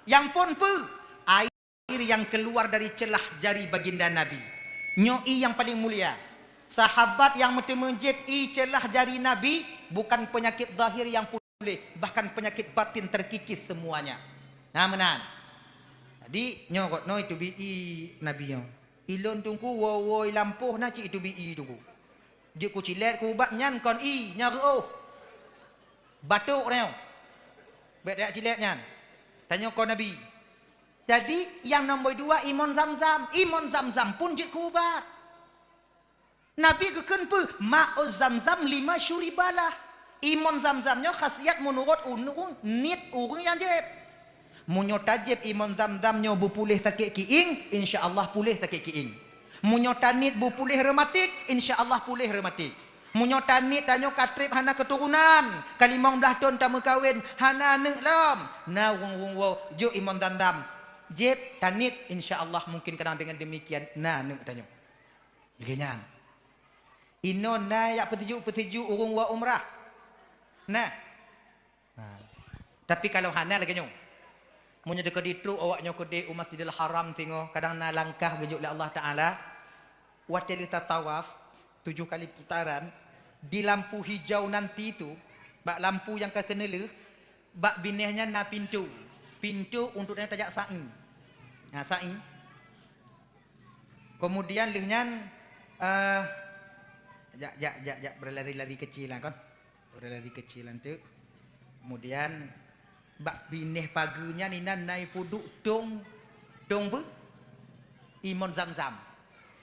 Nyang phon peue? Air nyang keuluar dari ceulah jari baginda Nabi. Nyoe ie nyang paleng mulia. Sahabat nyang meuteumé jieb ie ceulah jari Nabi, bukan peunyakét zahir nyang puléh, bahkan peunyakét batin terkikis semuanya. Na meunan. Jadi, nyoe kot noi teubi ie Nabi nyoe. Ilôn Teungku woe-woe lampôh na cit iteubi ie Teungku. Jeuet kucilét kuubat nyan kon ie, nyan reuôh. Batuk tanyoe. Bék tajak cilét nyan. Tanyoe kon Nabi. Jadi, nyang nomor dua imon Zam-Zam. Imon Zam-Zam pun jeuet kuubat. Nabi geukheun peue? Ma'u Zam-Zam lima syuribalah. Imon Zam-Zam nyoe khasiat meunurot ureuëng, niet ureuëng nyang jieb. Meunyoe tajieb imon Zam-Zam nyoe beupuléh sakét kiéng, insya Allah puléh sakét kiéng. Meunyoe taniet beupuléh reumatik, insya Allah puléh reumatik. Meunyoe taniet tanyoe ka treb hana keuturonan, ka limong blaih thon tameukawen, hana aneuëk lom, na ureuëng-ureuëng woe jok imon Zam-Zam. Jieb, taniet, insya Allah mungkin kadang dengan demikian na aneuëk tanyoe. Lagée nyan. Inoe na jak peutuju-peutuju ureuëng woe umrah? Na. Ha. Tapi kalau hana lagée nyoe. Meunyoe teuka ditrok awak nyoe keudeh u Masjidil Haram singoh, kadang na langkah geujok lé Allah Taala, watée leuta tawaf tujuh kali putaran, di lampu hijau nanti tu, bak lampu nyang ka keuneulheueh, Bak binéh nyan na pintu. Pintu untuk tajak sa'i. Nah, sa'i. Kemudian lheueh nyan, eh, jak, jak, jak, jak, berlari-lari kecil lah kon. Berlari kecil lah tu. Kemudian, bak binéh pageue nyan inan na ipeuduek tong, tong peue? Imon Zamzam.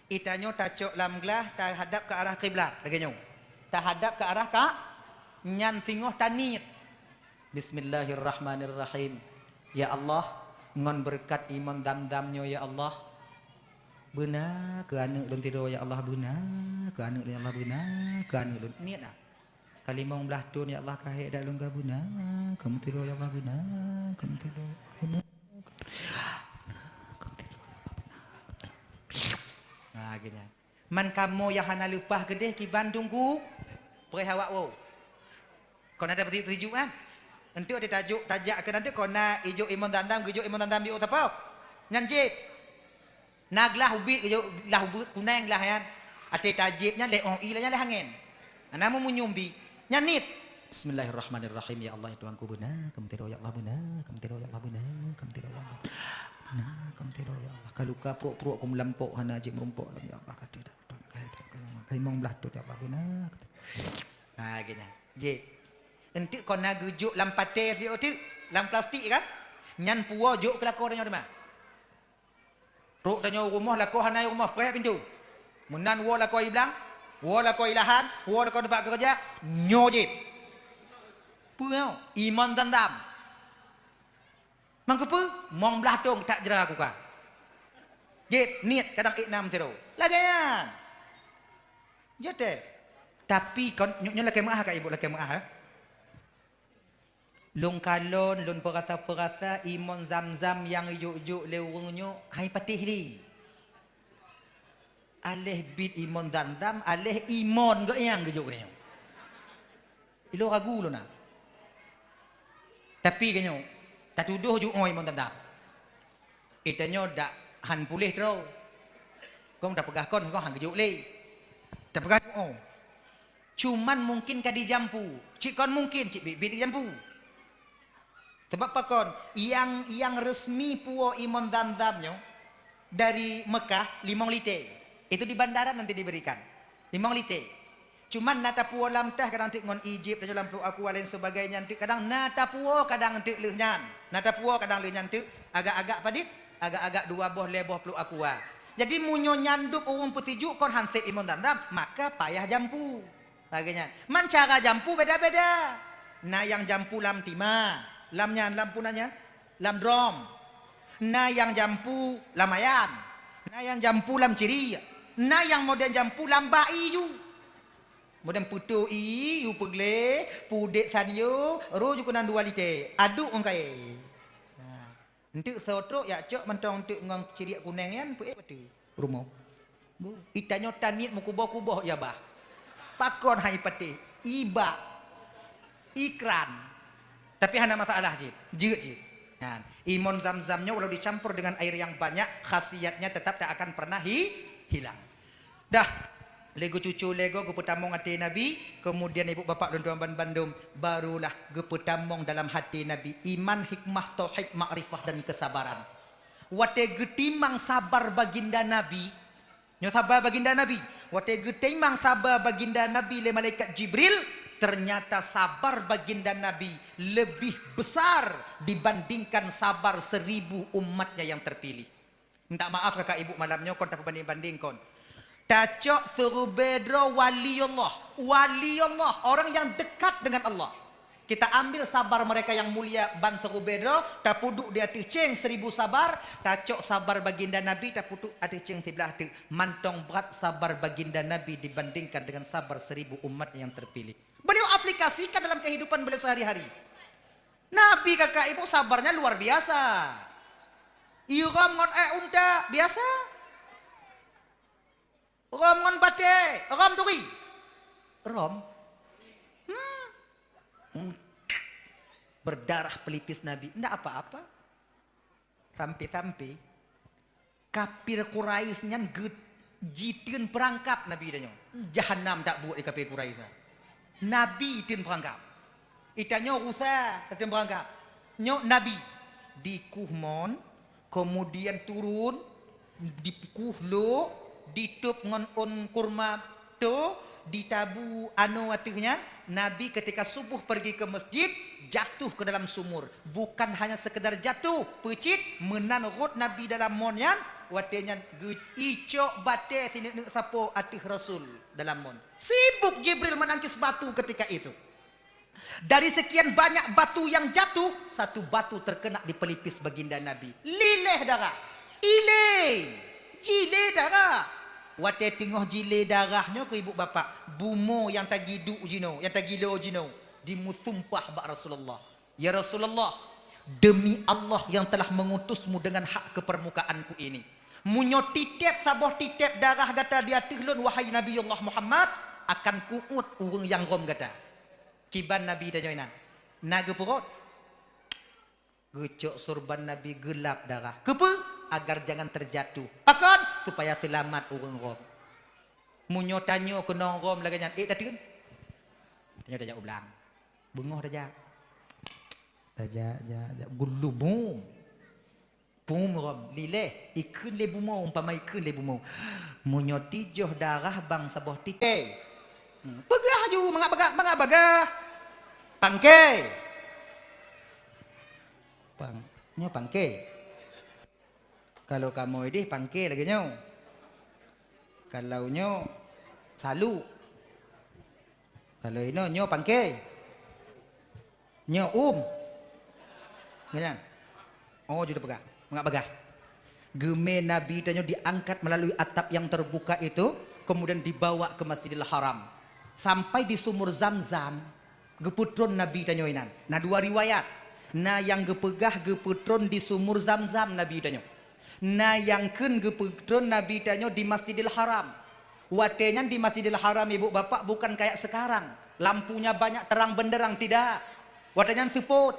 Itanyoe tacok lam glah, tahadap ke arah kiblat, lagée nyoe. Tahadap ke arah ka, nyan singoh taniet. Bismillahirrahmanirrahim. Ya Allah, ngon beureukat imon Zamzam nyoe, ya Allah, beuna keu aneuëk lôn sidroe, ya Allah, beuna keu aneuëk lôn, ya Allah, beuna keu aneuëk lôn. Niet na. Ka limong blaih thon, ya Allah, ka hék dak lôn, ka beuna keu meusidroe, ya Allah, beuna keu meusidroe, beuna keu meusidroe, ya Allah, beuna keu meusidroe. Nah, geuhnyan. Man kamoe nyang hana leupah keudeh kiban teungku, preh awak woe. Kon ada peusijuek-peusijuek kan? Enteuk di tajok, tajak keu nanti kon na ijok imon Zamzam, geujok imon Zamzam di sapo? Nyan jép. Na glah ubit, geujok glah ubit kuneng glah nyan. Até tajép nyan lé, oh, i lé nyan lé angén. Ana meumunyum bi. Nyan niet. Bismillahirrahmanirrahim. Ya Allah, ya Tuhanku, beuna keu meusidroe, ya Allah, beuna keu meusidroe, ya Allah, beuna keu meusidroe, ya Allah. Beuna keu meusidroe, ya Allah. Ka luka pruek-pruek keu meulampok hana jeuet meurumpok lom, ya Allah, ka teuh dah. Ka limong blaih thon, ya Allah, beuna. Ha, geuhnyan. Jép. Enteuk kon na geujok lam paté, lam plastik kan? Nyan puwoe jok keu lakoe tanyoe teuma. Trok tanyoe u rumoh, lakoe hana i rumoh, preh pintoe. Meunan woe lakoe i blang, woe lakoe i lahan, woe lakoe teumpat keureuja, nyoe jép. Peue nyoe? Imon Zamzam. Mangkeupeu? Mong blaih thon that jra kuka. Jép, niet, kadang ék nam sidroe. Lagée nyan. Jép tes. Tapi kon, nyoe, nyoe lakée meu'ah ka ibu, lakée meu'ah, eh. Lôn kalon, lôn peurasa-peurasa imon Zamzam nyang jok-jok lé ureuëng nyoe hai patéh lé. Aléh bit imon Zamzam, aléh imon geuh nyang geujok nyoe. Ilôn ragu lôn na. Tapi geuhnyoe, tatudoh jok imon Zamzam. Itanyoe dak han puléh droe. Kong tapeugah kon, kong han geujok lé. Tapeugah jok. Cuman mungkin ka dijampu. Cit kon mungkin, cit biet-biet dijampu. Sebab pakon, nyang, nyang resmi puwoe imon Zamzam nyoe dari Mekah limong lité. Itu di bandara nanti diberikan. Limong lité. Cuman na tapuwoe lam teh kadang teuk ngon ijép, tanyoe lam pluek aqua lain sebagainya teuk kadang na tapuwoe kadang teuk lheueh nyan. Na tapuwoe kadang lheueh nyan teuk agak-agak padit, agak-agak dua boh lhée boh pluek aqua. Jadi meunyoe nyan dub ureuëng peusijuek kon han sép imon Zamzam, maka payah jampu. Lagée nyan. Man cara jampu beda-beda. Na nyang jampu lam tima, lam nyan, lam puna nyan, lam drom. Na nyang jampu lam ayan. Na nyang jampu lam ciri. Na nyang modern jampu lam bak ié ju. Modern peutoh ié ju peugleh, pudek sanyo, roh ju keunan dua lité. Aduk ngon kayée. Nah. Enteuk soe trok jak cok mantong enteuk ngon ciriek kuneng nyan peuék bateue rumoh. Bu, itanyoe taniet meukuboh-kuboh ya bah. Pakon hai patéh? Iba. Ikran. Tapi hana masalah cit. Jeuet cit. Nah, imon Zamzam nyoe walau dicampur dengan air yang banyak, khasiatnya tetap tak akan pernah hi-, hilang. Dah, lé geucucu lé goe geupeutamong até Nabi, kemudian ibu bapak lôn tuan ban bandum, barulah geupeutamong dalam até Nabi iman, hikmah, tauhid, makrifah dan kesabaran. Watée geutimang sabar baginda Nabi, nyoe sabar baginda Nabi, watée geutimang sabar baginda Nabi lé malaikat Jibril, ternyata sabar baginda Nabi lebih besar dibandingkan sabar seribu umatnya yang terpilih. Minta maaf kakak ibu malam nyoe kon tapeubanding-banding kon. Tacok siribée droe wali Allah, wali Allah, orang yang dekat dengan Allah. Kita ambil sabar mereka yang mulia ban siribée droe, tapeuduek di ateueh céng seribu sabar, tacok sabar baginda Nabi, tapeuduek ateueh céng siblah teuk. Mantong brat sabar baginda Nabi dibandingkan dengan sabar seribu umat yang terpilih. Beliau aplikasikan dalam kehidupan beliau sehari-hari. Nabi kakak ibu sabarnya luar biasa. Irhom ngon ék unta biasa. Rhom ngon batée, rhom turi. Rhom. Hmm. Hmm. Berdarah pelipis Nabi. Ndak apa-apa. Sampai-sampai kafir Quraisy nyan ge-, jiteun peurangkab Nabi tanyoe. Jahanam dak buet di kafir Quraisy nyan. Nabi teun peurangkab. Itanyoe rusa, tatem beurangkah. Nyoe Nabi dikueh mon, kemudian turun, dikueh lok, ditôb ngon ôn kurma, to, ditabu anoe ateueh nyan. Nabi ketika subuh pergi ke masjid, jatuh ke dalam sumur. Bukan hanya sekedar jatuh, peucit, meunan rhot Nabi dalam mon nyan, watée nyan geu-, icok batée sineuk-neuk sapo ateueh Rasul dalam mon. Sibuk Jibril menangkis batu ketika itu. Dari sekian banyak batu yang jatuh, satu batu terkena di pelipis baginda Nabi. Lileh darah. Ilé! Jilé darah! Watée teungoh jilé darah nyoe keu ibu bapak, bumoe nyang tagiduek jinoe, nyang tagilo jinoe, dimeusumpah bak Rasulullah, "Ya Rasulullah, demi Allah yang telah mengutusmu dengan hak ke permukaanku ini, meunyoe titeb saboh titeb darah gata di ateueh lôn, wahai Nabiullah Muhammad, akan kuuet ureuëng nyang rhom gata." Kiban Nabi tanyoe inan, na geupeurhot. Geucok sorban Nabi geulap darah. Keupeue? Agar jangan terjatuh. Pakon? Supaya seulamat ureuëng rhom. Meunyoe tanyoe keunong rhom lagée nyan, ék tateun? Tanyoe tajak u blang. Beungoh tajak. Tajak, jak, jak. Geulubu. Pum rhom, lileh, ikheun lé bumoe, umpama ikheun lé bumoe. Meunyoe tijoh darah bang saboh tikai. Hmm, peugah ju, mangat bagah, mangat bagah. Pangke. Pang, nyoe pangke. Kalau kamoe ideh pangke lagée nyoe. Kalau nyoe salu. Kalau inoe nyoe pangke. Nyoe um. Nyan. Oh, ju tapeugah. Mangat bagah. Geumé Nabi tanyoe diangkat melalui atap yang terbuka itu, kemudian dibawa ke Masjidil Haram. Sampai di sumur Zamzam, geupeutron Nabi tanyoe inan. Na dua riwayat. Na nyang geupeugah geupeutron di sumur Zamzam Nabi tanyoe. Na nyang kheun geupeutron Nabi tanyoe di Masjidil Haram. Watée nyan di Masjidil Haram, ibu bapak, bukan kayak sekarang. Lampunya banyak terang benderang, tidak. Watée nyan seupôt.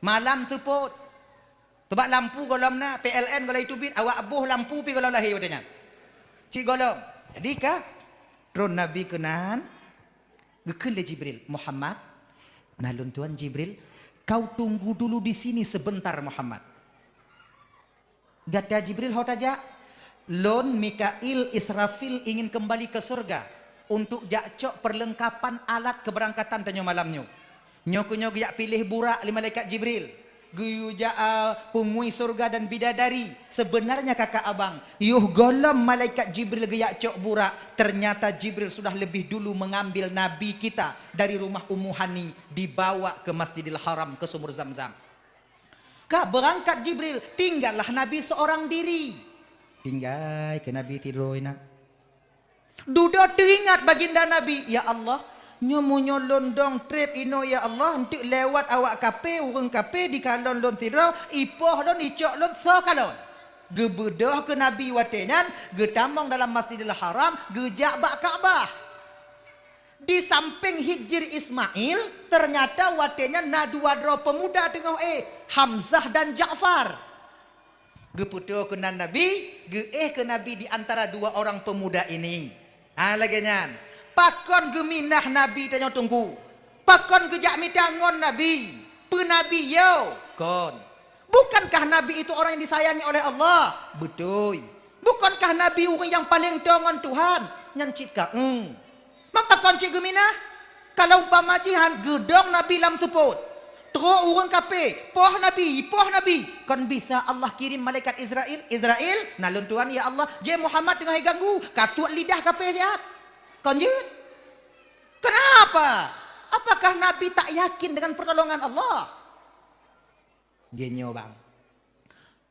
Malam seupôt. Sabab lampu gohlom na, P L N gohlom teubiet, awak boh lampu pih gohlom lahé watée nyan. Cit gohlom. Jadi ka tron Nabi keunan, geukheun lé Jibril, "Muhammad," na lôn tuan Jibril, "kau tunggu dulu di sini sebentar, Muhammad." Gata Jibril ho tajak? Lôn, Mikail, Israfil ingin kembali ke surga untuk jak cok perlengkapan alat keberangkatan tanyoe malam nyoe. Nyoe keuh nyoe geujak piléh burak lé malaikat Jibril. Geuyue jak, a, peungui surga dan bidadari. Sebenarnya kakak abang, yoh gohlom malaikat Jibril geujak cok burak, ternyata Jibril sudah lebih dulu mengambil Nabi kita dari rumah Ummu Hani, dibawa ke Masjidil Haram, ke Sumur Zamzam. Ka beurangkat Jibril, tinggallah Nabi seorang diri. Tinggai keu Nabi sidroe inan. Dudoe teuingat baginda Nabi, "Ya Allah, nyoe meunyoe lôn dong treb inoe, ya Allah, eunteuk lewat awak kape, ureuëng kape dikalon lôn sidroe, ipoh lôn, icok lôn, soe kalon?" Geubeudôh keu Nabi watée nyan, geutamong dalam Masjidil Haram, geujak bak Ka'bah. Di sampéng Hijir Ismail, ternyata watée nyan na dua droe peumuda teungoh éh, Hamzah dan Ja'far. Geupeutoe keunan Nabi, geuéh keu Nabi di antara dua orang peumuda ini. Ha, lagée nyan. Pakon geuminah Nabi tanyoe Teungku? Pakon geujak mita ngon Nabi? Peue Nabi yo? Kon. Bukankah Nabi itu orang yang disayangi oleh Allah? Beutôi. Bukankah Nabi ureuëng nyang paleng toe ngon Tuhan? Nyan cit ka, eng. Maka kon cit geuminah? Kalau umpama jihan geudong Nabi lam seupôt, trok ureuëng kape, poh Nabi, poh Nabi, kon bisa Allah kirim malaikat Israel, "Israel, na lôn tuan, ya Allah, jeh Muhammad teungoh iganggu, kasuet lidah kape siat." Kon jeuet? Kenapa? Apakah Nabi tak yakin dengan pertolongan Allah? Geuh nyoe bang.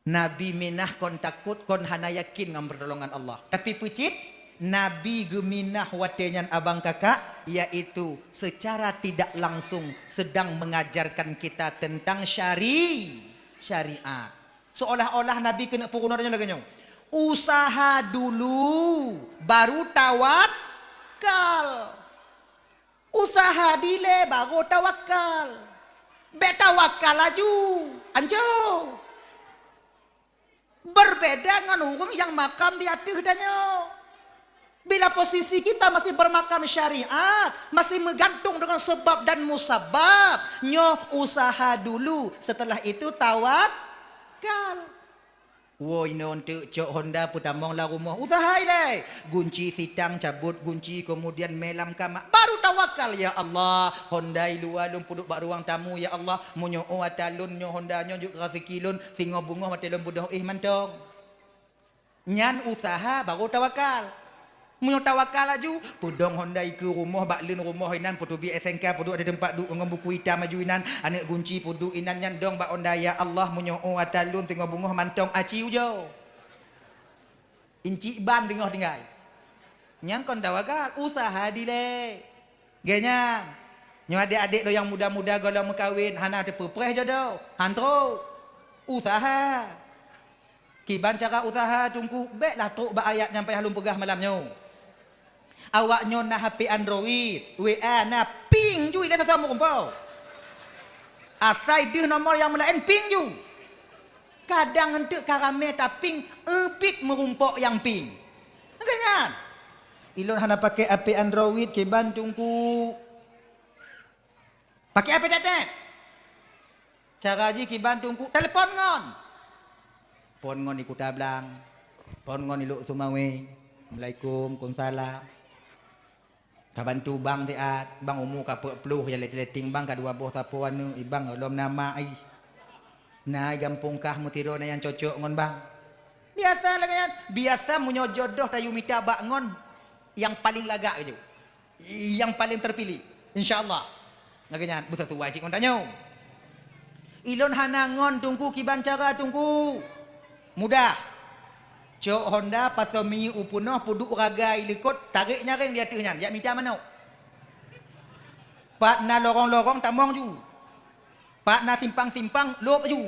Nabi minah kon takot, kon hana yakin ngon pertolongan Allah. Tapi peucit, Nabi geuminah watée nyan abang kakak, yaitu secara tidak langsung sedang mengajarkan kita tentang syari-, syariat. Seolah-olah Nabi keuneuk peurunoe tanyoe lagée nyoe. Usaha dulu, baru tawakal. Usaha dilée barô tawakal. Bék tawakal laju, ancô. Berbeda ngon ureuëng nyang makam di ateueh tanyoe. Bila Posisi kita masih bermakam syariat, masih meugantung dengan sebab dan musabab. Nyoe usaha dulu, setelah itu tawakal. Woe inoe teuk cok honda peutamong lam rumoh, usaha ilée. Gunci sitang cabot gunci, kemudian mé lam kama, baru tawakal, "Ya Allah, honda i luwa lôn peuduek bak ruang tamu, ya Allah, meunyoe ata lôn nyoe honda nyoe jeuet raseuki lôn, singoh beungoh watée lôn beudôh éh mantong." Nyan usaha baru tawakal. Meunyoe tawakal laju, peudong honda i keu rumoh, bak leuen rumoh inan, peuteubiet S N K, peuduek di teumpat duek ngon buku itam laju inan, aneuk gunci peuduek inan nyan dong bak honda, "Ya Allah, meunyoe ata lôn singoh beungoh mantong aci ujoe." Incik ban teungoh tinggai. Nyang kon tawakal, usaha dilée. Geuh nyan, nyoe adék-adék lôn nyang muda-muda gohlom meukawen hana teupeupreh jodoh, han trok. Usaha. Kiban cara usaha Teungku, béklah trok bak ayat nyang payah lôn peugah malam nyoe. Awak nyoe na H P Android, W A na, ping ju ilée sasoe meurumpok. Asai deuh nomor nyang meulaén ping ju. Kadang eunteuk ka ramé taping, eubit meurumpok nyang ping. Geuh nyan. Ilôn hana pakai H P Android kiban Teungku. Pakai H P tetet. Cara jih kiban Teungku, telepon ngon. Phon ngon di Kuta Blang. Phon ngon di Lhokseumawe. Assalamualaikum, waalaikumsalam. Ka bantu bang siat, bang umu ka peuet ploh, nyang leting-leting bang ka dua boh sapo aneuk, i bang lom na mak ih. Na i gampông kah meusidroe na nyang cocok ngon bang. Biasa lagée nyan, biasa meunyoe jodoh tayue mita bak ngon nyang paleng lagak keujeuet. Nyang paleng terpilih, insya Allah. Lagée nyan, beusasuai cit ngon tanyoe. Ilôn hana ngon Teungku kiban cara Teungku. Mudah. Cok honda pasoe minyeuk u peunoh, peuduek ragai likot, tarek nyaréng di ateueh nyan, jak mita manok. Pat na lorong-lorong tamong ju. Pat na simpang-simpang lôb ju.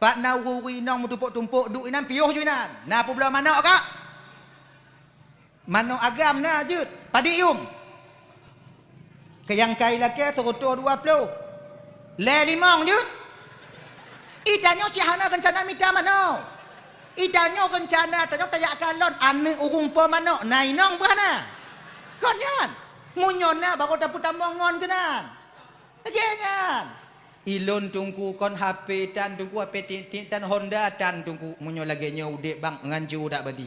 Pat na ureuëng-ureuëng inong meutumpôk-tumpôk duek inan piôh ju inan. Na peubloe manok kak? Manok agam na jeuet, padit yum. Keu nyang kai lakée seureutôh dua ploh. Lhée limong jeuet. I tanyoe cit hana reuncana mita manok. I tanyoe reuncana tanyoe tajak kalon aneuk ureuëng po manok, na inong beuh hana. Kon nyan, meunyoe na baru tapeutamong ngon keunan. Lagée nyan. Ilôn Teungku kon H P tan Teungku, H P tiek-tiek tan, honda tan Teungku. Meunyoe lagée nyoe udeb bang, ngancu dak badi.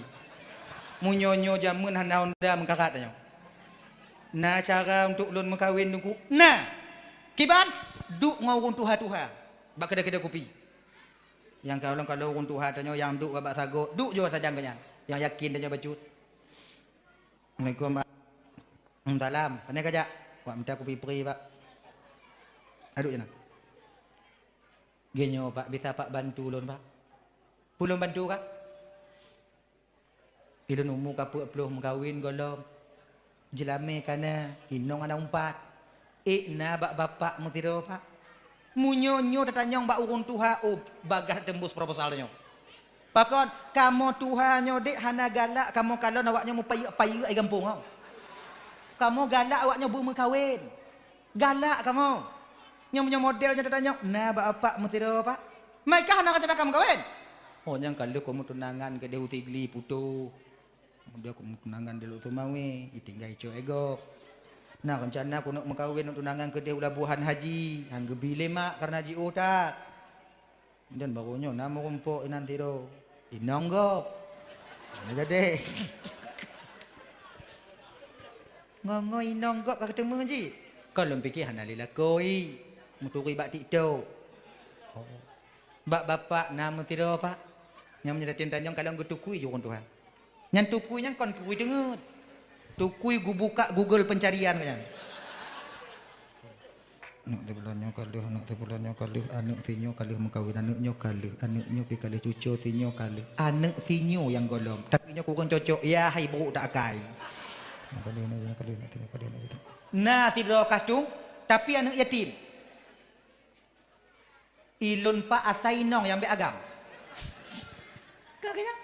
Meunyoe nyoe jameun hana honda meukarat tanyoe. Na cara untuk lôn meukawen Teungku? Na. Kiban? Duek ngon ureuëng tuha-tuha bak keudè-keudè kupi. Nyang kalon-kalon ureuëng tuha tanyoe nyang duek bak sagoe, duek jua sajan geuh nyan. Nyang yakin tanyoe bacut. Assalamualaikum, Pak. Salam. Pane kajak? Wak mita kupi pri, Pak. Aduk jana. Genyo, Pak, bisa Pak bantu lôn, Pak? Peue lôn bantu, Kak? Ilôn umu ka peuet ploh meukawen gohlom. Jeulamé ka na, inong hana umpat. Ék na bak bapak meusidroe, Pak. Meunyoe nyoe tatanyong bak ureuëng tuha, oh, bagaih teumbus proposal nyoe. Pakon, kamoe tuha nyoe dek hana galak kamoe kalon awak nyoe meupayeuk-payeuk di gampông nyoe. Kamoe galak awak nyoe beumeukawen. Galak kamoe. Nyoe meunyoe model nyoe tatanyong, na bak bapak meusidroe, Pak. Mai kah hana rencana ka meukawen? Oh, nyang ka lheueh kamoe tunangan keudeh u Sigli Puto. Kemudian kamoe tunangan di Lhokseumawe, itinggai cok ego. Na rencana keuneuk meukawen, tunangan keudeh u Labuhan Haji, han geubi lé mak karena jiôh that. Dan baru nyoe na meurumpok inan sidroe. Inong gob. Hana jadi. Ngo-ngo inong gob ka keuteumé jih. Kon lôn pike hana lé lakoe. Meuturi bak TikTok. Oh. Bak bapak na meusidroe, Pak. Nyang meunyoe tatém tanyong kalon geutukui ju ureuëng tuha. Nyan tukui nyan kon tukui teungeut. Tukui geubuka Google pencarian nyan. Aneuk sibulan nyoe ka lheueh, aneuk sibulan nyoe ka lheueh, aneuk sinyoe ka lheueh meukawen, aneuk nyoe ka lheueh, aneuk nyoe pi ka lheueh cuco sinyoe ka lheueh. Aneuk sinyoe nyang gohlom, tapi nyoe kureueng cocok, ya hai buruk tak akai. Nyoe ka lheueh, nyoe ka lheueh, aneuk sinyoe ka lheueh, aneuk sinyoe. Na sidroe kah tueng, tapi aneuk yatim. Ilôn pak asai inong nyang bék agam. Ka keuh nyan.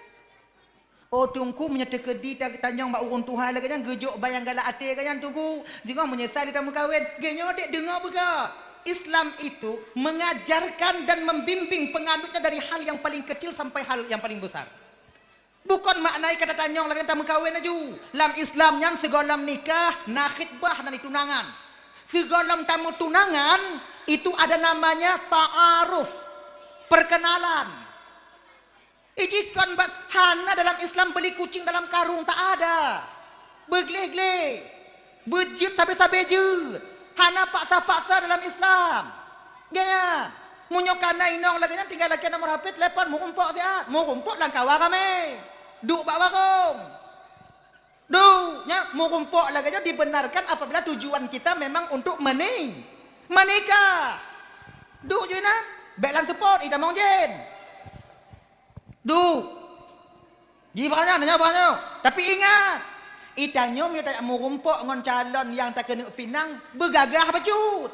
Oh, Teungku, meunyoe teukeudi ta-, tanyong bak ureuëng tuha lagée nyan, geujok bayang galak até geuh nyan, Teungku. Singoh meunyeusai lé tameukawen, geuh nyoe dek deungoe beuga. Islam itu mengajarkan dan membimbing penganutnya dari hal yang paling kecil sampai hal yang paling besar. Bukon makna kata tanyong lagèe tameukawen laju. Lam Islam nyan sigohlom nikah na khitbah dan tunangan. Sigohlom tameutunangan itu ada namanya ta'aruf, perkenalan. Iji kon ba-, hana dalam Islam beli kucing dalam karung, tak ada. Beugleh-gleh, beujeuet sabe-sabe jeuet. Hana paksa-paksa dalam Islam. Gaya, meunyoe kana inong lagèe nyan tinggai lakèe nomor H P, telepon, meurumpok siat. Meurumpok lam kawa ramè. Duek bak warong. Duek, nyan meurumpok lagèe nyan dibenarkan apabila tujuan kita memang untuk meni-, menikah. Duek ju inan, bèk lam seupôt, itamong jén. Duek. Ji bak nyan, nyan bak nyoe. Tapi ingat, itanyoe meunyoe tajak meurumpok ngon calon nyang takeuneuk pinang, beugagah bacut.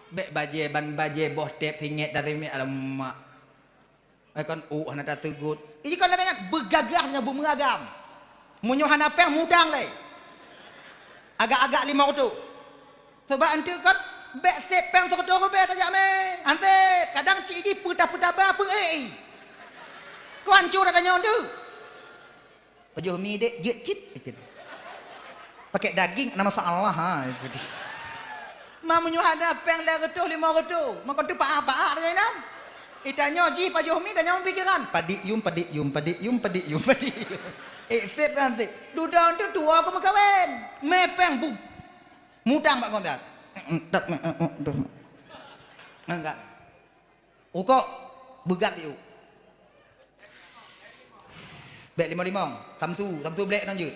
Bèk bajèe ban bajèe boh tép singèt dan singèt, alamak. Eh, kon, uh, hana taseugot. Iji kon lagèe nyan, beugagah nyan beumeuragam. Meunyoe hana pèng, mutang lé. Agak-agak limong reutôh. Sabab eunteuk kon, bèk sép pèng sireutôh ribèe tajak mé. Han sép, kadang cit jih peutah-peutah ba peu-ék i. Kon hancô that tanyoe eunteuk. Pajoh mi dek, jeuet cit. Pakai daging, nama salah, ha. Ma meunyoe hana pèng lhèe reutôh, limong reutôh, meukeunong paah-paah lagèe nyan. Itanyoe jih pajoh mi, tanyoe pikiran. Padik yum, padik yum, padik yum, padik yum, padik yum. Eh, sép kan sép. Dudoe tu tuwoe keu meukawen. Mé pèng bu. Mudang bak kontak. Enggak. Rukok, beugat yuk. Bèk limong-limong, samsu, samsu blék nan jeuet.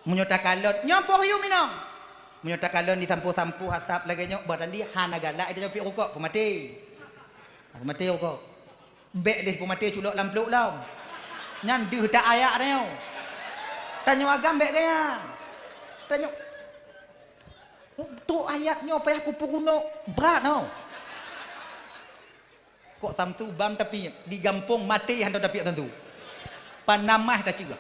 Meunyoe takalon, nyoe poh yum inong. Meunyoe takalon disampoe-sampoe asap lagèe nyoe, bah tandi hana galak ita nyoe piep rukok, peumaté. Peumaté rukok. Bèk lé peumaté culok lam pluek lom. Nyan deuh tak ayak tanyoe. Tanyoe agam bèk gaya. Tanyoe, trok ayat nyoe payah kupeurunoe brat nyoe. Kok samsu bam tapi di gampông maté hantom tapi samsu. Panamah taceugah.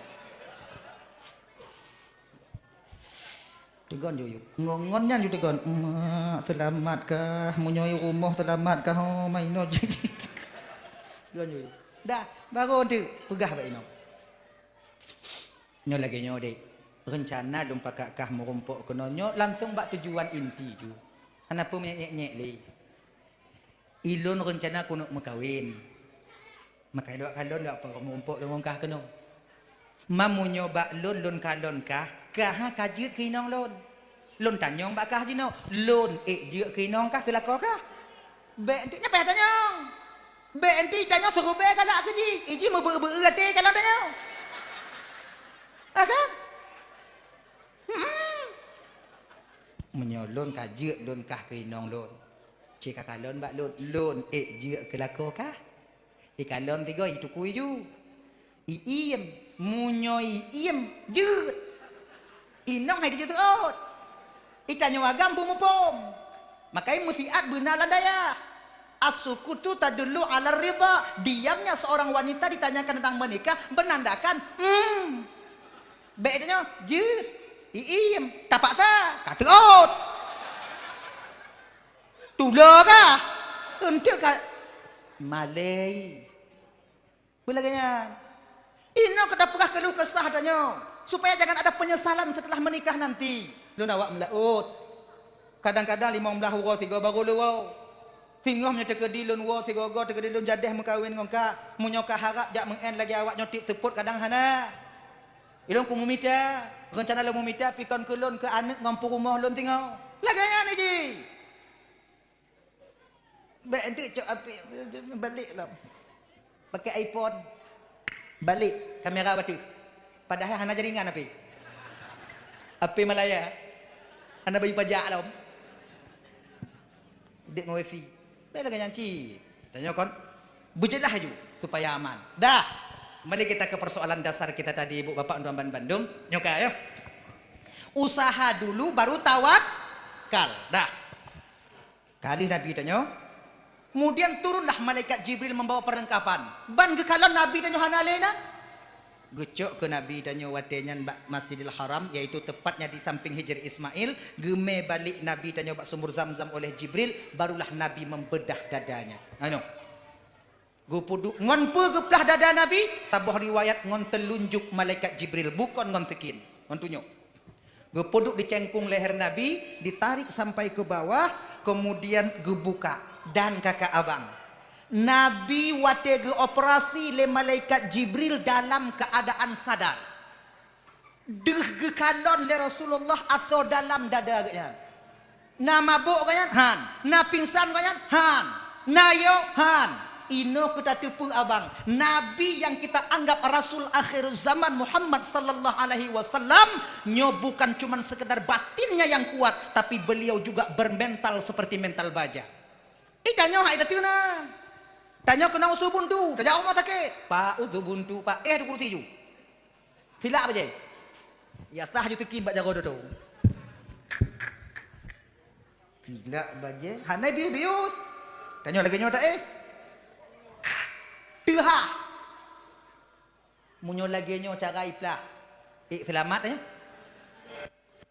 Tegon yuyup. Ngon, ngon nyan ju tegon. Mak, seulamat kah? Meunyoe i rumoh seulamat kah? Oh, ma inoe jih. Tegon yuyup. Dah, baru tu peugah bak inoe. Nyoe lagèe nyoe, Dek. Reuncana lôn pakat kah meurumpok keunoe nyoe langsong bak tujuan inti ju. Hana peue meunyèk-nyèk lé. Ilôn reuncana keuneuk meukawen. Maka ilôn kalon dak peue meurumpok lôn ngon kah keunoe. Ma meunyoe bak lôn, lôn kalon kah, kah ka jeuet keu inong lôn. Lôn tanyong bak kah jinoe, lôn ék jeuet keu inong kah, keu lakoe kah? Bèk enteuk nyan payah tanyong. Bèk enteuk tanyong siribèe galak keu jih. Iji meubeu-beu até kalon tanyong. Ah, kan? Hmm. Meunyoe lôn ka jeuet lôn kah keu inong lôn, cit ka kalon bak lôn, lôn ék jeuet keu lakoe kah? Ikalon tiga, itukui ju. Iiem, meunyoe iiem, jeuet. Inong hai dijeuet seuôt. Itanyoe agam beumuphom. Makai meusiat beuna lam dayah. As-sukutu tadullu 'ala ridha. Diamnya seorang wanita ditanyakan tentang menikah menandakan, hmm. Bèk tanyoe, jeuet. Iiem, tapaksa, ka seuôt. Tulo kah? Enteuk ka malèe. Peue lagèe nyan? Inoe ka tapeugah keuluh kesah tanyoe, supaya jangan ada penyesalan setelah menikah nanti. Lôn awak meulaôt. Kadang-kadang limong blaih uroe sigoe barô lôn woe. Singoh meunyoe teukeudi lôn woe sigoe-goe, teukeudi lôn jadeh meukawen ngon kah. Meunyoe kah harab jak meu'en lagèe awak nyoe tiep seupôt, kadang hana. Ilôn ku meumita, reuncana lôn meumita pi kon keu lôn, keu aneuk ngon peurumoh lôn singoh. Lagèe nyan jih. Bèk enteuk cok apé, balek lom. Pakai iPhone. Balek kamera bateue. Padahai hana jaringan apé. Apé Malaya. Hana bayeue pajak lom. Dek ngon wifi. Bèk lagèe nyan cit. Tanyoe kon beujeulaih ju supaya aman. Dah. Kembali kita ke persoalan dasar kita tadi, Ibu Bapak, tuan-tuan bandum. Nyoe ka ya. Usaha dulu baru tawakal. Dah. Ka lheueh Nabi tanyoe, kemudian turunlah malaikat Jibril membawa perlengkapan. Ban geukalon Nabi tanyoe hana lé nan. Geucok keu Nabi tanyoe watèe nyan bak Masjidil Haram, yaitu tepatnya di samping Hijr Ismail. Geumè balek Nabi tanyoe bak sumur Zamzam oleh Jibril, barulah Nabi membedah dadanya. Anu. Geupeuduek ngon peue geuplah dada Nabi? Saboh riwayat ngon teulunjuk malaikat Jibril, bukon ngon sikin, ngon tunyok. Geupeuduek di cengkong leher Nabi, ditarik sampai ke bawah, kemudian geubuka. Dan kakak abang, Nabi watée geuoperasi lé malaikat Jibril dalam keadaan sadar. Deuh geukalon lé Rasulullah asoe dalam dada geuhnyan. Na mabök geuhnyan? Han. Na pingsan geuhnyan? Han. Na yo? Han. Inoe keu tateupeue abang, Nabi yang kita anggap Rasul akhir zaman Muhammad sallallahu alaihi wasallam, nyoe bukan cuman sekedar batinnya yang kuat, tapi beliau juga bermental seperti mental baja. Ih, tanyoe hai tateuna. Tanyoe keunong usu buntu, tajak rumoh sakét. Pak, usu buntu, Pak. Eh, tu kursi ju. Silak bajée. Ya sah ju teukim bak jaroe dodo. Silak bajée, hana bius-bius. Tanyoe lagée nyoe tak eh? Teuhah. Meunyoe lagée nyoe cara iplah. Eh, selamat eh.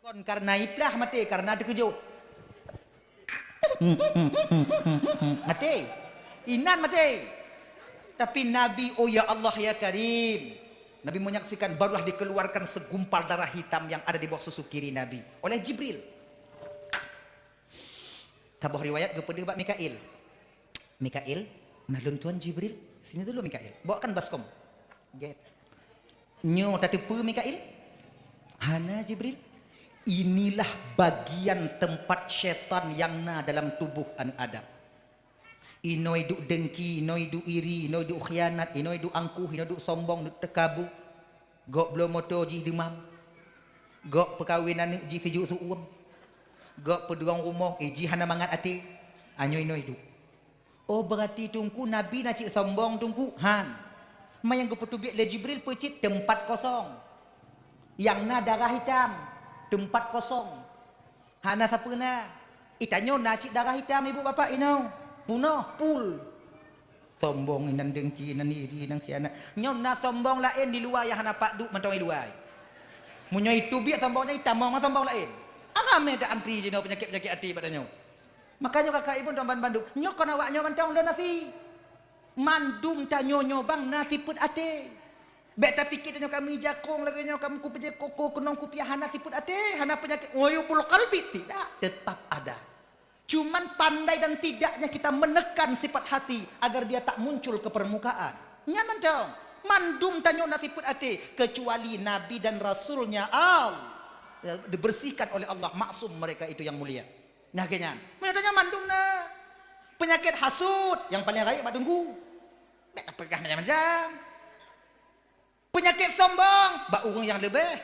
Kon karena iplah maté, karena teukeujot. Maté. Inan maté. Tapi Nabi, oh ya Allah ya Karim. Nabi menyaksikan, barulah dikeluarkan segumpal darah hitam yang ada di bawah susu kiri Nabi oleh Jibril. Saboh riwayat geupeudeuh bak Mikail. Mikail, nah lôn tuan Jibril, sini dulu Mikail. Bawakan baskom. Get. Nyoe tateupeue Mikail? Hana Jibril. Inilah bagian tempat syaitan yang na dalam tubuh aneuk Adam. Inoe duek dengki, inoe duek iri, inoe duek khianat, inoe duek angkuh, inoe duek sombong, duek teukabu. Gok bloe moto jih deumam. Gok peukawen aneuk jih sijuek seuuem. Gok peudurong rumoh, eh, jih hana mangat até. Anyoe inoe duek. Oh, berarti Teungku Nabi na cit sombong Teungku? Han. Ma nyang geupeuteubiet lé Jibril peucit teumpat kosong. Nyang na darah hitam, teumpat kosong. Hana sapeue na. Ih, tanyoe na cit darah hitam ibu bapak inoe. Punoh, pul. Sombong inan dengki, inan iri, inan khianat. Nyoe na sombong laén di luwa nyang hana pat duek mantong di luwa. Meunyoe itu biet sombong nyan itamong sombong laén. Ramé ta antri jinoe peunyakét-peunyakét até bak tanyoe. Makanya kakak ibu dan bandum, nyoe kon awak nyoe mantong lôn asi. Mandum tanyoe nyoe bang na sifeuet até. Bék tapike tanyoe kamoe jakong lagée nyoe, kamoe kupeujeuet koko keunong kupiah hana sifeuet até, hana peunyakét uyubul qalbi, tidak, tetap ada. Cuman pandai dan tidaknya kita menekan sifat hati agar dia tak muncul ke permukaan. Nyan mantong. Mandum tanyoe na sifeuet até, kecuali Nabi dan Rasulnya Allah, dibersihkan oleh Allah, maksum mereka itu yang mulia. Nah, keu nyan. Meunyoe tanyoe mandum na. Peunyakét hasut nyang paleng rayeuk bak teungku. Bék tapeugah macam-macam. Peunyakét sombong bak ureuëng nyang leubeh.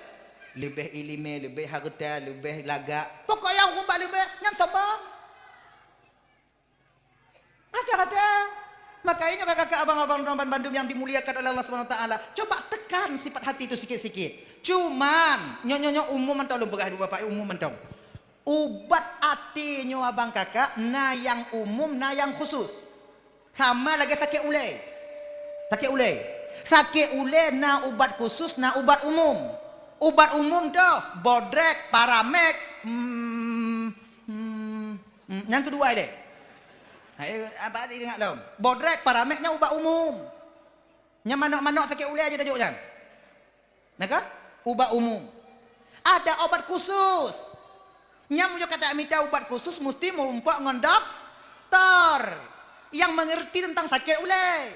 Leubeh iéleumé, leubeh hareuta, leubeh lagak. Pokok nyang ureuëng bak leubeh, nyan sombong. Rata-rata. Maka inoe kakak abang-abang dan bandum yang dimuliakan oleh Allah Subhanahu Wa Taala, coba tekan sifat hati itu sikit-sikit. Cuman, nyoe-nyoe umum mantong lôn peugah ibu bapak, umum mantong. Ubat até nyoe abang kakak, na nyang umum, na nyang khusus. Sama lagée sakét ulée. Sakét ulée. Sakét ulée na ubat khusus, na ubat umum. Ubat umum toh, bodrek, paramek, hmm, hmm, hmm, nyang keudua ilée. Hai, apa tadi ingat lom? Bodrek, paramek nyan ubat umum. Nyang manok-manok sakét ulée aja tajok nyan. Nah kan? Ubat umum. Ada obat khusus. Nyang meunyoe ka tamita ubat khusus musti meurumpok ngon doktor nyang mengerti tentang sakét ulée.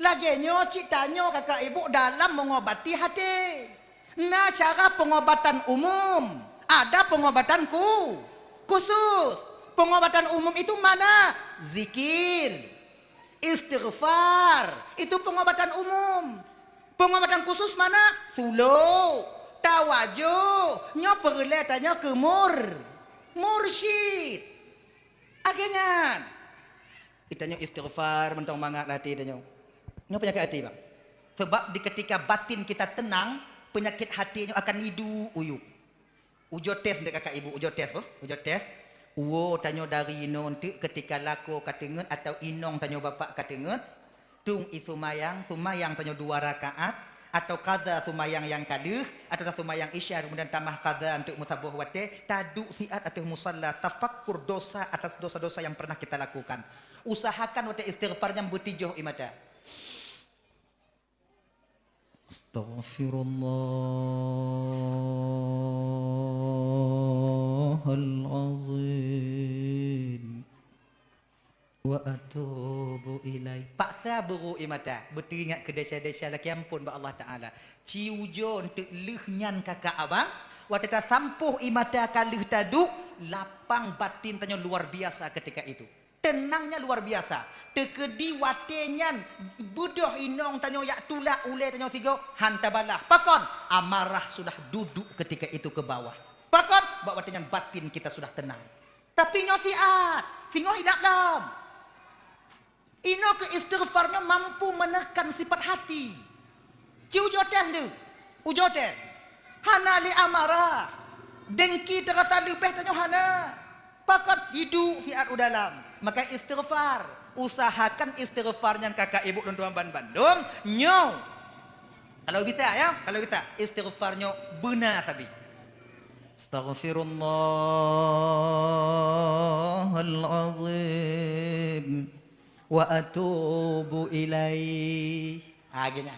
Lagée nyoe cit tanyoe kakak ibu dalam mengobati hati. Na cara pengobatan umum, ada pengobatan ku-, khusus. Pengobatan umum itu mana? Zikir. Istighfar, itu pengobatan umum. Pengobatan khusus mana? Sulu, tawajuh, nyoe peureulée tanyoe keu mur-, mursyid. Lagée nyan. Itanyoe istighfar mantong mangat lati tanyoe. Nyoe peunyakét hati, Bang. Sebab di ketika batin kita tenang, penyakit hati nyoe akan idu uyub. Ujoe tes dek kakak ibu, ujoe tes boh, ujoe tes. Uwoe tanyoe dari inoe enteuk keutika lakoe ka teungeut atawa inong tanyoe bapak ka teungeut, tueng ie seumayang, seumayang tanyoe dua rakaat, Atau qadha seumayang nyang ka lheueh, atau seumayang Isya kemudian tamah qadha untuk meusaboh watée, taduek siat ateueh musalla, tafakkur dosa atas dosa-dosa yang pernah kita lakukan. Usahakan watée istighfar nyan beutijoh ie mata. Astaghfirullahalazim. Wa atubu ilaih. Paksa beurô ie mata, beuteuingat keu desya-desya lakée amphon bak Allah Taala. Ci ujoe eunteuk lheueh nyan kakak abang, watée tasampôh ie mata ka lheueh taduek, lapang batin tanyoe luar biasa ketika itu. Teunangnya luar biasa. Teukeudi watée nyan beudôh inong tanyoe jak tulak ulée tanyoe sigoe, han tabalah. Pakon? Amarah sudah duduk ketika itu ke bawah. Pakon? Bak watée nyan batin kita sudah tenang. Tapi nyoe siat, singoh ilab lom. Inoe keu istighfar nyoe mampu menekan sifat hati. Ci ujoe tes tu. Ujoe tes. Hana lé amarah. Dengki teurasa leubeh tanyoe hana. Pakon? Iduek siat u dalam. Maka istighfar. Usahakan istighfar nyan kakak ibu lôn tuan ban bandum. Nyoe. Kalau bisa ya, kalau bisa. Istighfar nyoe beuna sabe. Astaghfirullahalazim wa atubu ilaih. Ha, geuh nyan.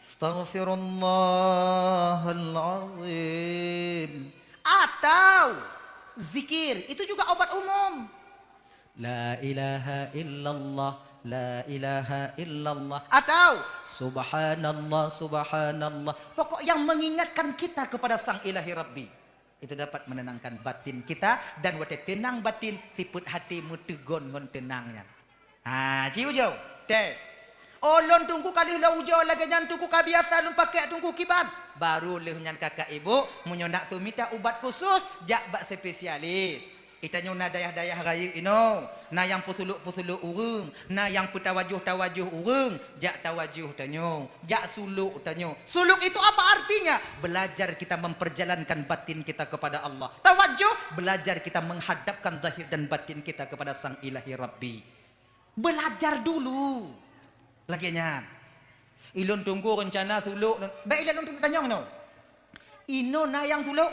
Astaghfirullahalazim. Atau zikir, itu juga obat umum. La ilaha illallah, la ilaha illallah. Atau subhanallah, subhanallah. Pokok yang mengingatkan kita kepada Sang Ilahi Rabbi. Itu dapat menenangkan batin kita dan watée teunang batin, sifat hati meuteugon ngon teunang nyan. Ha, ci ujoe. Tes. Oh, lôn Teungku ka lheueh lôn ujoe lagée nyan Teungku ka biasa lôn pakai Teungku kiban. Baru lheueh nyan kakak ibu, meunyoe nak teumita ubat khusus, jak bak spesialis. Itanyoe na dayah-dayah rayeuk inoe, na nyang peusulok-peusulok ureuëng, na nyang peutawajoh-tawajoh ureuëng, jak tawajoh tanyoe, jak sulok tanyoe. Sulok itu apa artinya? Belajar kita memperjalankan batin kita kepada Allah. Tawajoh, belajar kita menghadapkan zahir dan batin kita kepada Sang Ilahi Rabbi. Belajar dulu. Lagée nyan. Ilôn Teungku reuncana sulok, bék ilôn Teungku tanyong inoe. Inoe na nyang sulok?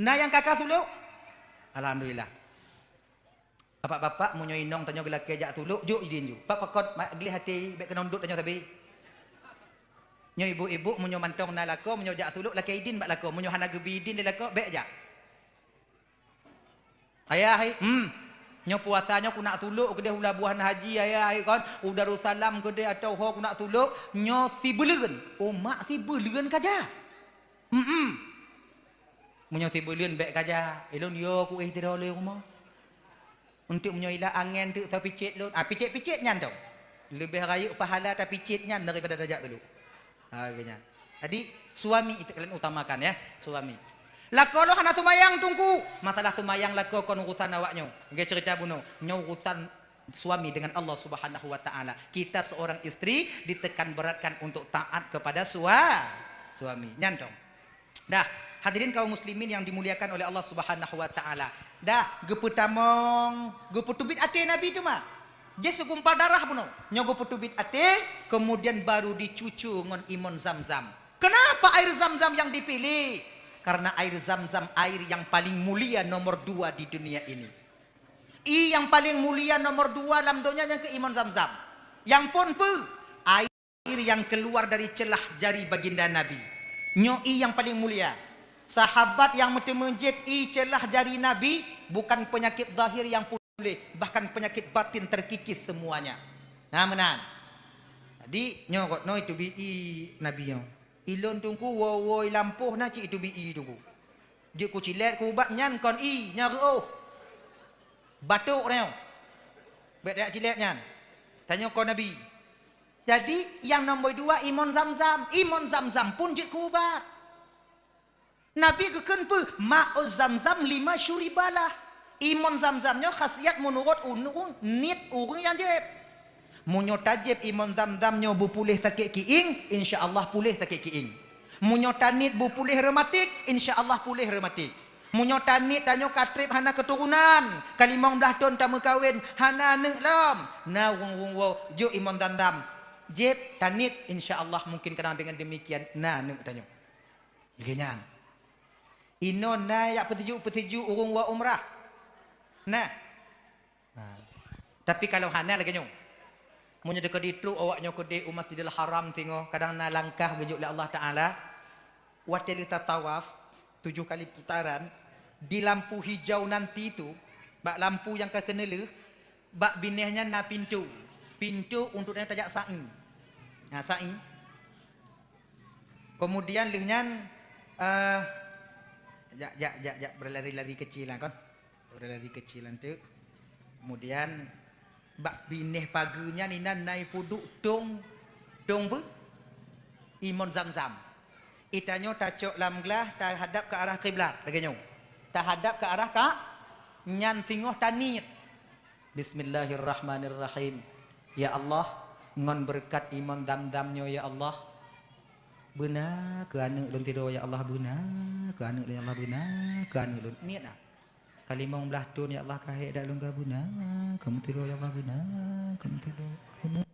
Na nyang ka ka sulok? Alhamdulillah. Bapak-bapak, meunyoe inong tanyoe geulakée jak sulok, jok idin ju. Bak pakon, ma-, gleh até, bék keunoe dot tanyoe sabe. Nyoe ibu-ibu, meunyoe mantong na lakoe, meunyoe jak sulok, lakée idin bak lakoe. Meunyoe hana geubi idin lé lakoe, bék jak. Ayah, hai, hmm. Nyoe puasa nyoe ku nak sulok keudeh u Labuhan Haji, ayah, hai, kon. U Darussalam keudeh atau ho ku nak sulok, nyoe sibeuleuen. Oh, mak sibeuleuen ka jak. Hmm. Meunyoe sibeuleuen bék ka jak, ilôn yo ku éh sidroe lé rumoh. Untuk meunyoe ila angén teuk tapicet lôn. Ah, picet-picet nyan dong. Leubeh rayeuk pahala tapicet nyan daripada tajak dulu. Ha, geuh nyan. Jadi, suami itu kalian utamakan ya, suami. Lakoe lôn hana seumayang Teungku. Masalah seumayang lakoe kon urusan awak nyoe. Geuh cerita bunoe. Nyoe urusan suami dengan Allah Subhanahu wa Ta'ala. Kita seorang istri ditekan beratkan untuk taat kepada sua-, suami. Nyan dong. Dah, hadirin kaum muslimin yang dimuliakan oleh Allah Subhanahu wa Ta'ala. Dah, geupeutamong, geupeuteubiet até Nabi teuma. Jih seugumpal darah bunoe. Nyoe geupeuteubiet até, kemudian baru dicucu ngon imon Zam-Zam. Kenapa air Zam-Zam yang dipilih? Karena air Zam-Zam air yang paling mulia nomor dua di dunia ini. Ie nyang paleng mulia nomor dua lam donya nyang keu imon Zam-Zam. Nyang phon peue? Air nyang keuluar dari ceulah jari baginda Nabi. Nyoe ie nyang paleng mulia. Sahabat nyang meuteumé jieb ie ceulah jari Nabi, bukan peunyakét zahir nyang puléh, bahkan peunyakét batin terkikis semuanya. Na meunan. Jadi, nyoe kot noi teubi ie Nabi nyoe. Ilôn Teungku woe-woe lampôh na cit iteubi ie Teungku. Jeuet ku cilét ku ubat nyan kon ie, nyan reuôh. Batuk tanyoe. Bék tajak cilét nyan. Tanyoe kon Nabi. Jadi, nyang nomor dua imon Zam-Zam. Imon Zam-Zam pun jeuet ku ubat. Nabi geukheun peue? Ma'u Zam-Zam lima syuribalah. Imon Zam-Zam nyoe khasiat meunurot ureuëng niet ureuëng nyang jieb. Meunyoe tajieb imon Zam-Zam nyoe beupuléh sakét kiéng, insya Allah puléh sakét kiéng. Meunyoe taniet beupuléh reumatik, insya Allah puléh reumatik. Meunyoe taniet tanyoe ka treb hana keuturonan, ka limong blaih thon tameukawen, hana aneuëk lom, na ureuëng-ureuëng woe jok imon Zam-Zam. Jieb, taniet, insya Allah mungkin kadang dengan demikian na aneuk tanyoe. Lagèe nyan. Inoe na jak peutuju-peutuju ureueng wa umrah. Nah. Ha. Tapi kalau hana lagèe nyoe. Meunyoe teuka di trok awak nyoe keudeh u Masjidil Haram singoh, kadang na langkah geujok lé Allah Taala. Watèe lheueh tatawaf tujoh kali putaran, di lampu hijau nanti tu, bak lampu nyang ka keuneulheueh, bak binéh nyan na pintoe. Pintoe untuk tajak sa'i. Nah, sa'i. Kemudian lheueh nyan, eh, jak, jak, jak, jak, berlari-lari kecil lah kon. Berlari kecil anteuk. Kemudian bak binéh pageue nyan inan na ipeuduek tong, tong peue? Imon Zamzam. Itanyoe tacok lam glah tahadap ke arah kiblat lagèe nyoe. Tahadap ke arah ka nyan singoh taniet. Bismillahirrahmanirrahim. Ya Allah, ngon beureukat imon Zamzam nyoe ya Allah, beuna keu aneuk lôn sidroe ya Allah, beuna keu aneuk lôn ya Allah, beuna keu aneuk lôn. Niet na. Ka limong blaih thon ya Allah, ka hék dak lôn ka, beuna keu aneuk sidroe ya Allah, beuna keu aneuk sidroe, beuna keu aneuk sidroe ya Allah, beuna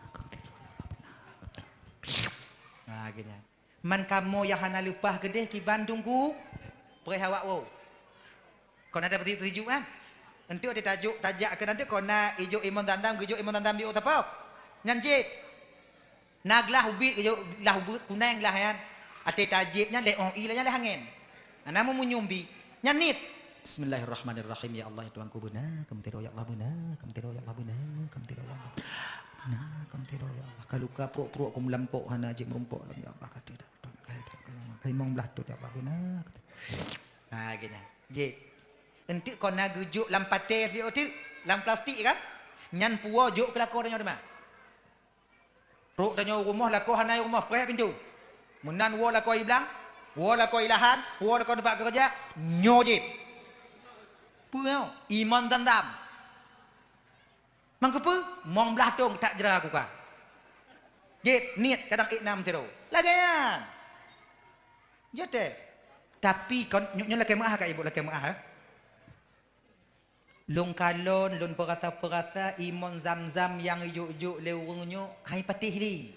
keu aneuk sidroe. Nah, geuh nyan. Man kamoe nyang hana leupah keudeh kiban teungku, preh awak woe. Kon na tapeutuju-tuju kan? Enteuk di tajok, tajak keu nanti kon na ijok imon Zamzam, geujok imon Zamzam di ôk tapok. Nyan cit. Na glah ubit geujok, glah ubit kuneng glah nyan. Até tajép nyan lé ong i lé nyan lé angén. Na namu munyum bi. Nyan niet. Bismillahirrahmanirrahim. Ya Allah, ya Tuhanku, beuna keu aneuk sidroe ya Allah, beuna keu aneuk sidroe ya Allah, beuna keu aneuk sidroe ya Allah. Beuna keu aneuk sidroe ya Allah. Ka luka pruek-pruek ku meulampok hana jeuet meurumpok lom ya Allah, ka teudak. Limong blaih thon ya Allah, beuna. Ha, geuh nyan. Jeuet. Enteuk kon na geujok lam paté, lam plastik kan? Nyan puwoe jok keu lakoe tanyoe teuma. Trok tanyoe u rumoh, lakoe hana i rumoh, preh pintoe. Meunan woe lakoe i blang, woe lakoe i lahan, woe lakoe teumpat keureuja, nyoe jeuet. Peue nyoe? Imon Zamzam. Man keupeue? Limong blaih thon that jra kuka. Jeuet, niet kadang ék nam sidroe. Lagèe nyan. Jeuet tes. Tapi kon, nyoe, nyoe lakèe meu'ah ka ibu, lakèe meu'ah, eh. Lôn kalon, lôn peurasa-peurasa imon Zamzam nyang jok-jok lé ureueng nyoe hai patéh lé.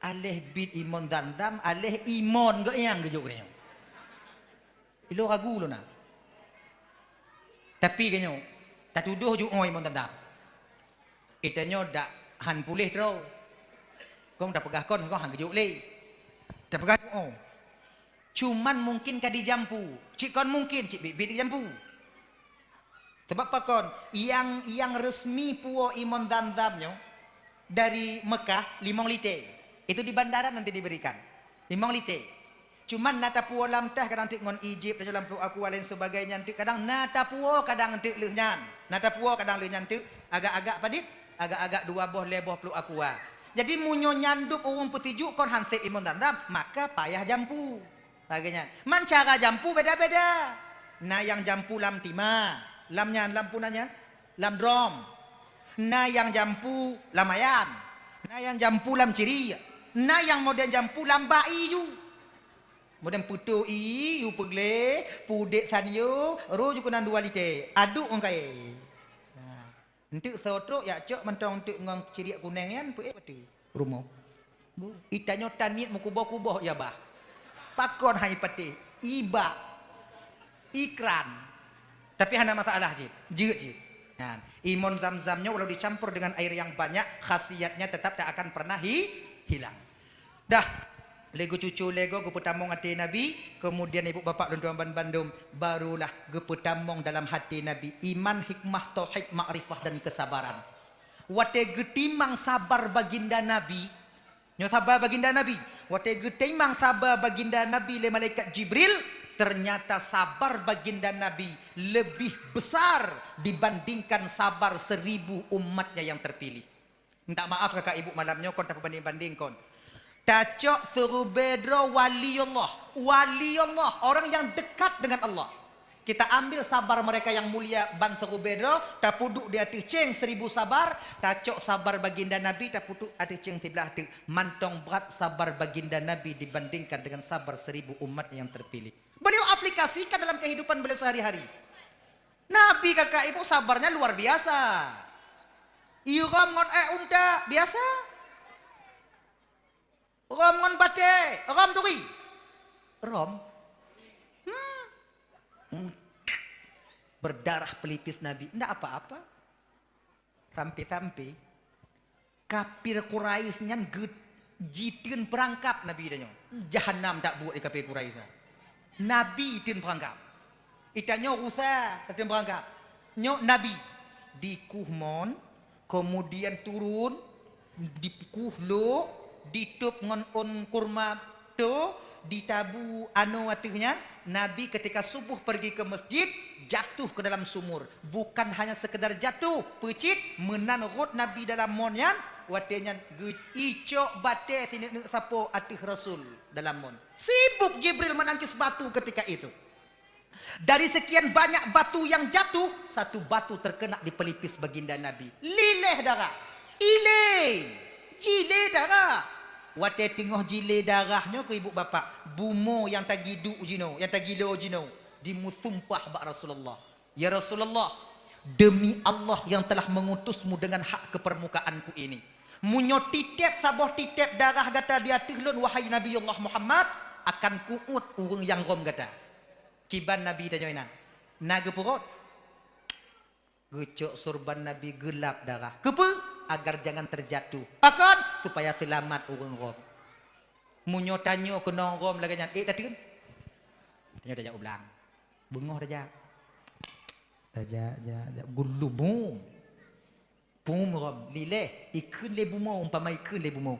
Aléh bit imon Zamzam, aléh imon geuh nyang geujok nyoe. Ilôn ragu lôn na. Tapi geuh nyoe, tatudoh jok imon Zamzam. Itanyoe dak han puléh droe. Kong tapeugah kon, kong han geujok lé. Tapeugah, oh. Cuman mungkin ka dijampu. Cit kon mungkin, cit biet-biet dijampu. Sabab pakon, nyang, nyang resmi puwoe imon Zamzam nyoe dari Mekah limong lité. Itu di bandara nanti diberikan. Limong lité. Cuman na tapuwoe lam teh kadang teuk ngon ijib, tanyoe lam pluek aqua lain sebagainya teuk kadang na tapuwoe kadang teuk lheueh nyan. Na tapuwoe kadang lheueh nyan teuk agak-agak padit, agak-agak dua boh lhèe boh pluek aqua. Jadi meunyoe nyan dub ureueng peusijuek kon han sép imon Zamzam, maka payah jampu. Lagèe nyan. Man cara jampu beda-beda. Na nyang jampu lam timah, lam nyan, lam puna nyan, lam drom. Na nyang jampu lam ayan. Na nyang jampu lam ciri. Na nyang modern jampu lam bak ié ju. Modern peutoh ié ju peugleh, pudek sanyo, roh ju keunan dua lité. Aduk ngon kayèe. Nah. Enteuk soe trok jak cok mantong enteuk ngon ciriek kuneng nyan peuék batu rumoh. Bu, itanyoe taniet meukuboh-kuboh ya bah. Pakon hai patéh, ibak, ikran. Tapi hana masalah cit, jeuet cit. Nah, imon Zamzam nyoe walau dicampur dengan air yang banyak, khasiatnya tetap tak akan pernah hi-, hilang. Dah, lé geucucu lé goe geupeutamong até Nabi, kemudian ibu bapak lôn tuan ban bandum, barulah geupeutamong dalam até Nabi iman, hikmah, tauhid, makrifah dan kesabaran. Watèe geutimang sabar baginda Nabi, nyoe sabar baginda Nabi, watèe geutimang sabar baginda Nabi lé malaikat Jibril, ternyata sabar baginda Nabi lebih besar dibandingkan sabar seribu umatnya yang terpilih. Minta maaf kakak ibu malam nyoe kon tapeubanding-banding kon. Tacok siribèe droe wali Allah. Wali Allah, orang yang dekat dengan Allah. Kita ambil sabar mereka yang mulia ban siribèe droe, tapeuduek di ateueh céng seribu sabar, tacok sabar baginda Nabi, tapeuduek ateueh céng siblah teuk. Mantong brat sabar baginda Nabi dibandingkan dengan sabar seribu umat yang terpilih. Beliau aplikasikan dalam kehidupan beliau sehari-hari. Nabi kakak ibu sabarnya luar biasa. Irhom ngon ék unta biasa. Rhom ngon batée, rhom turi. Rhom. Hmm. Hmm. Berdarah pelipis Nabi, ndak apa-apa. Sampai-sampai kafir Quraisy nyan geu-, jiteun peurangkab Nabi tanyoe. Jahanam tabuet di kafir Quraisy nyan. Nabi teun peurangkab. Itanyoe rusa teun peurangkab. Nyoe Nabi dikuh mon, kemudian turun, dikuh lok, ditôb ngon ôn kurma to, ditabu anoe ateueh nyan. Nabi ketika subuh pergi ke masjid, jatuh ke dalam sumur. Bukan hanya sekedar jatuh, peucit, meunan rhot Nabi dalam mon nyan, watée nyan geu-, icok batée sineuk-neuk sapo ateueh Rasul dalam mon. Sibuk Jibril menangkis batu ketika itu. Dari sekian banyak batu yang jatuh, satu batu terkena di pelipis baginda Nabi. Lileh darah. Ilé. Jilé darah. Watée teungoh jilé darah nyoe keu ibu bapak, bumoe nyang tagiduk jinoe, nyang tagilo jinoe, dimusumpah bak Rasulullah. Ya Rasulullah, demi Allah yang telah mengutusmu dengan hak ke permukaanku ini, meunyoe titeb saboh titeb darah gata di ateueh lôn, wahai Nabiullah Muhammad, akan kuuet ureuëng nyang rhom gata. Kiban Nabi tanyoe inan? Na geupeugot? Geucok surban Nabi geulap darah. Keupeue? Agar jangan terjatuh. Pakon? Supaya seulamat ureuëng rhom. Meunyoe tanyoe keunong rhom lagée nyan, ék tateun? Tanyoe tajak u blang. Beungoh tajak. Tajak, jak, jak. Gulumu. Pum rhom, lileh, ikheun lé bumoe, umpama ikheun lé bumoe.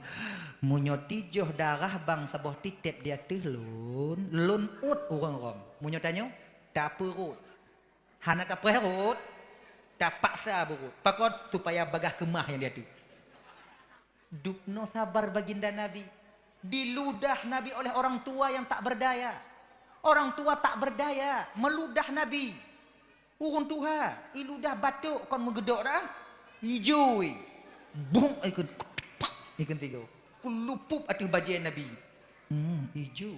Meunyoe tijoh darah bang saboh titeb di ateueh lôn, lôn uet ureuëng rhom. Meunyoe tanyoe, tapeurot. Hana tapeurot, tapaksa beurot. Pakon? Supaya bagaih keumah nyang di ateueh. Dubnoe sabar baginda Nabi. Diludah Nabi oleh orang tua yang tak berdaya. Orang tua tak berdaya, meludah Nabi. Ureuëng tuha, iludah batok kon meugeudok dah. Ijo, bong ikheun, ikheun tiga. Kulupuk ateueh bajée Nabi. Hmm, ijo.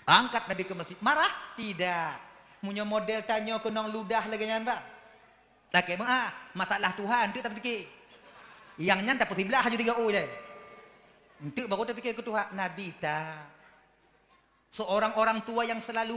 Angkat Nabi ke masjid. Marah? Tidak. Meunyoe model tanyoe keunong ludah lagée nyan, bah. Lakée meuah, masalah tuha, enteuk tapike. Nyang nyan tapeusiblah aju tiga u je. Enteuk baru tapike keu tuha, Nabi ta. Seorang orang tua yang selalu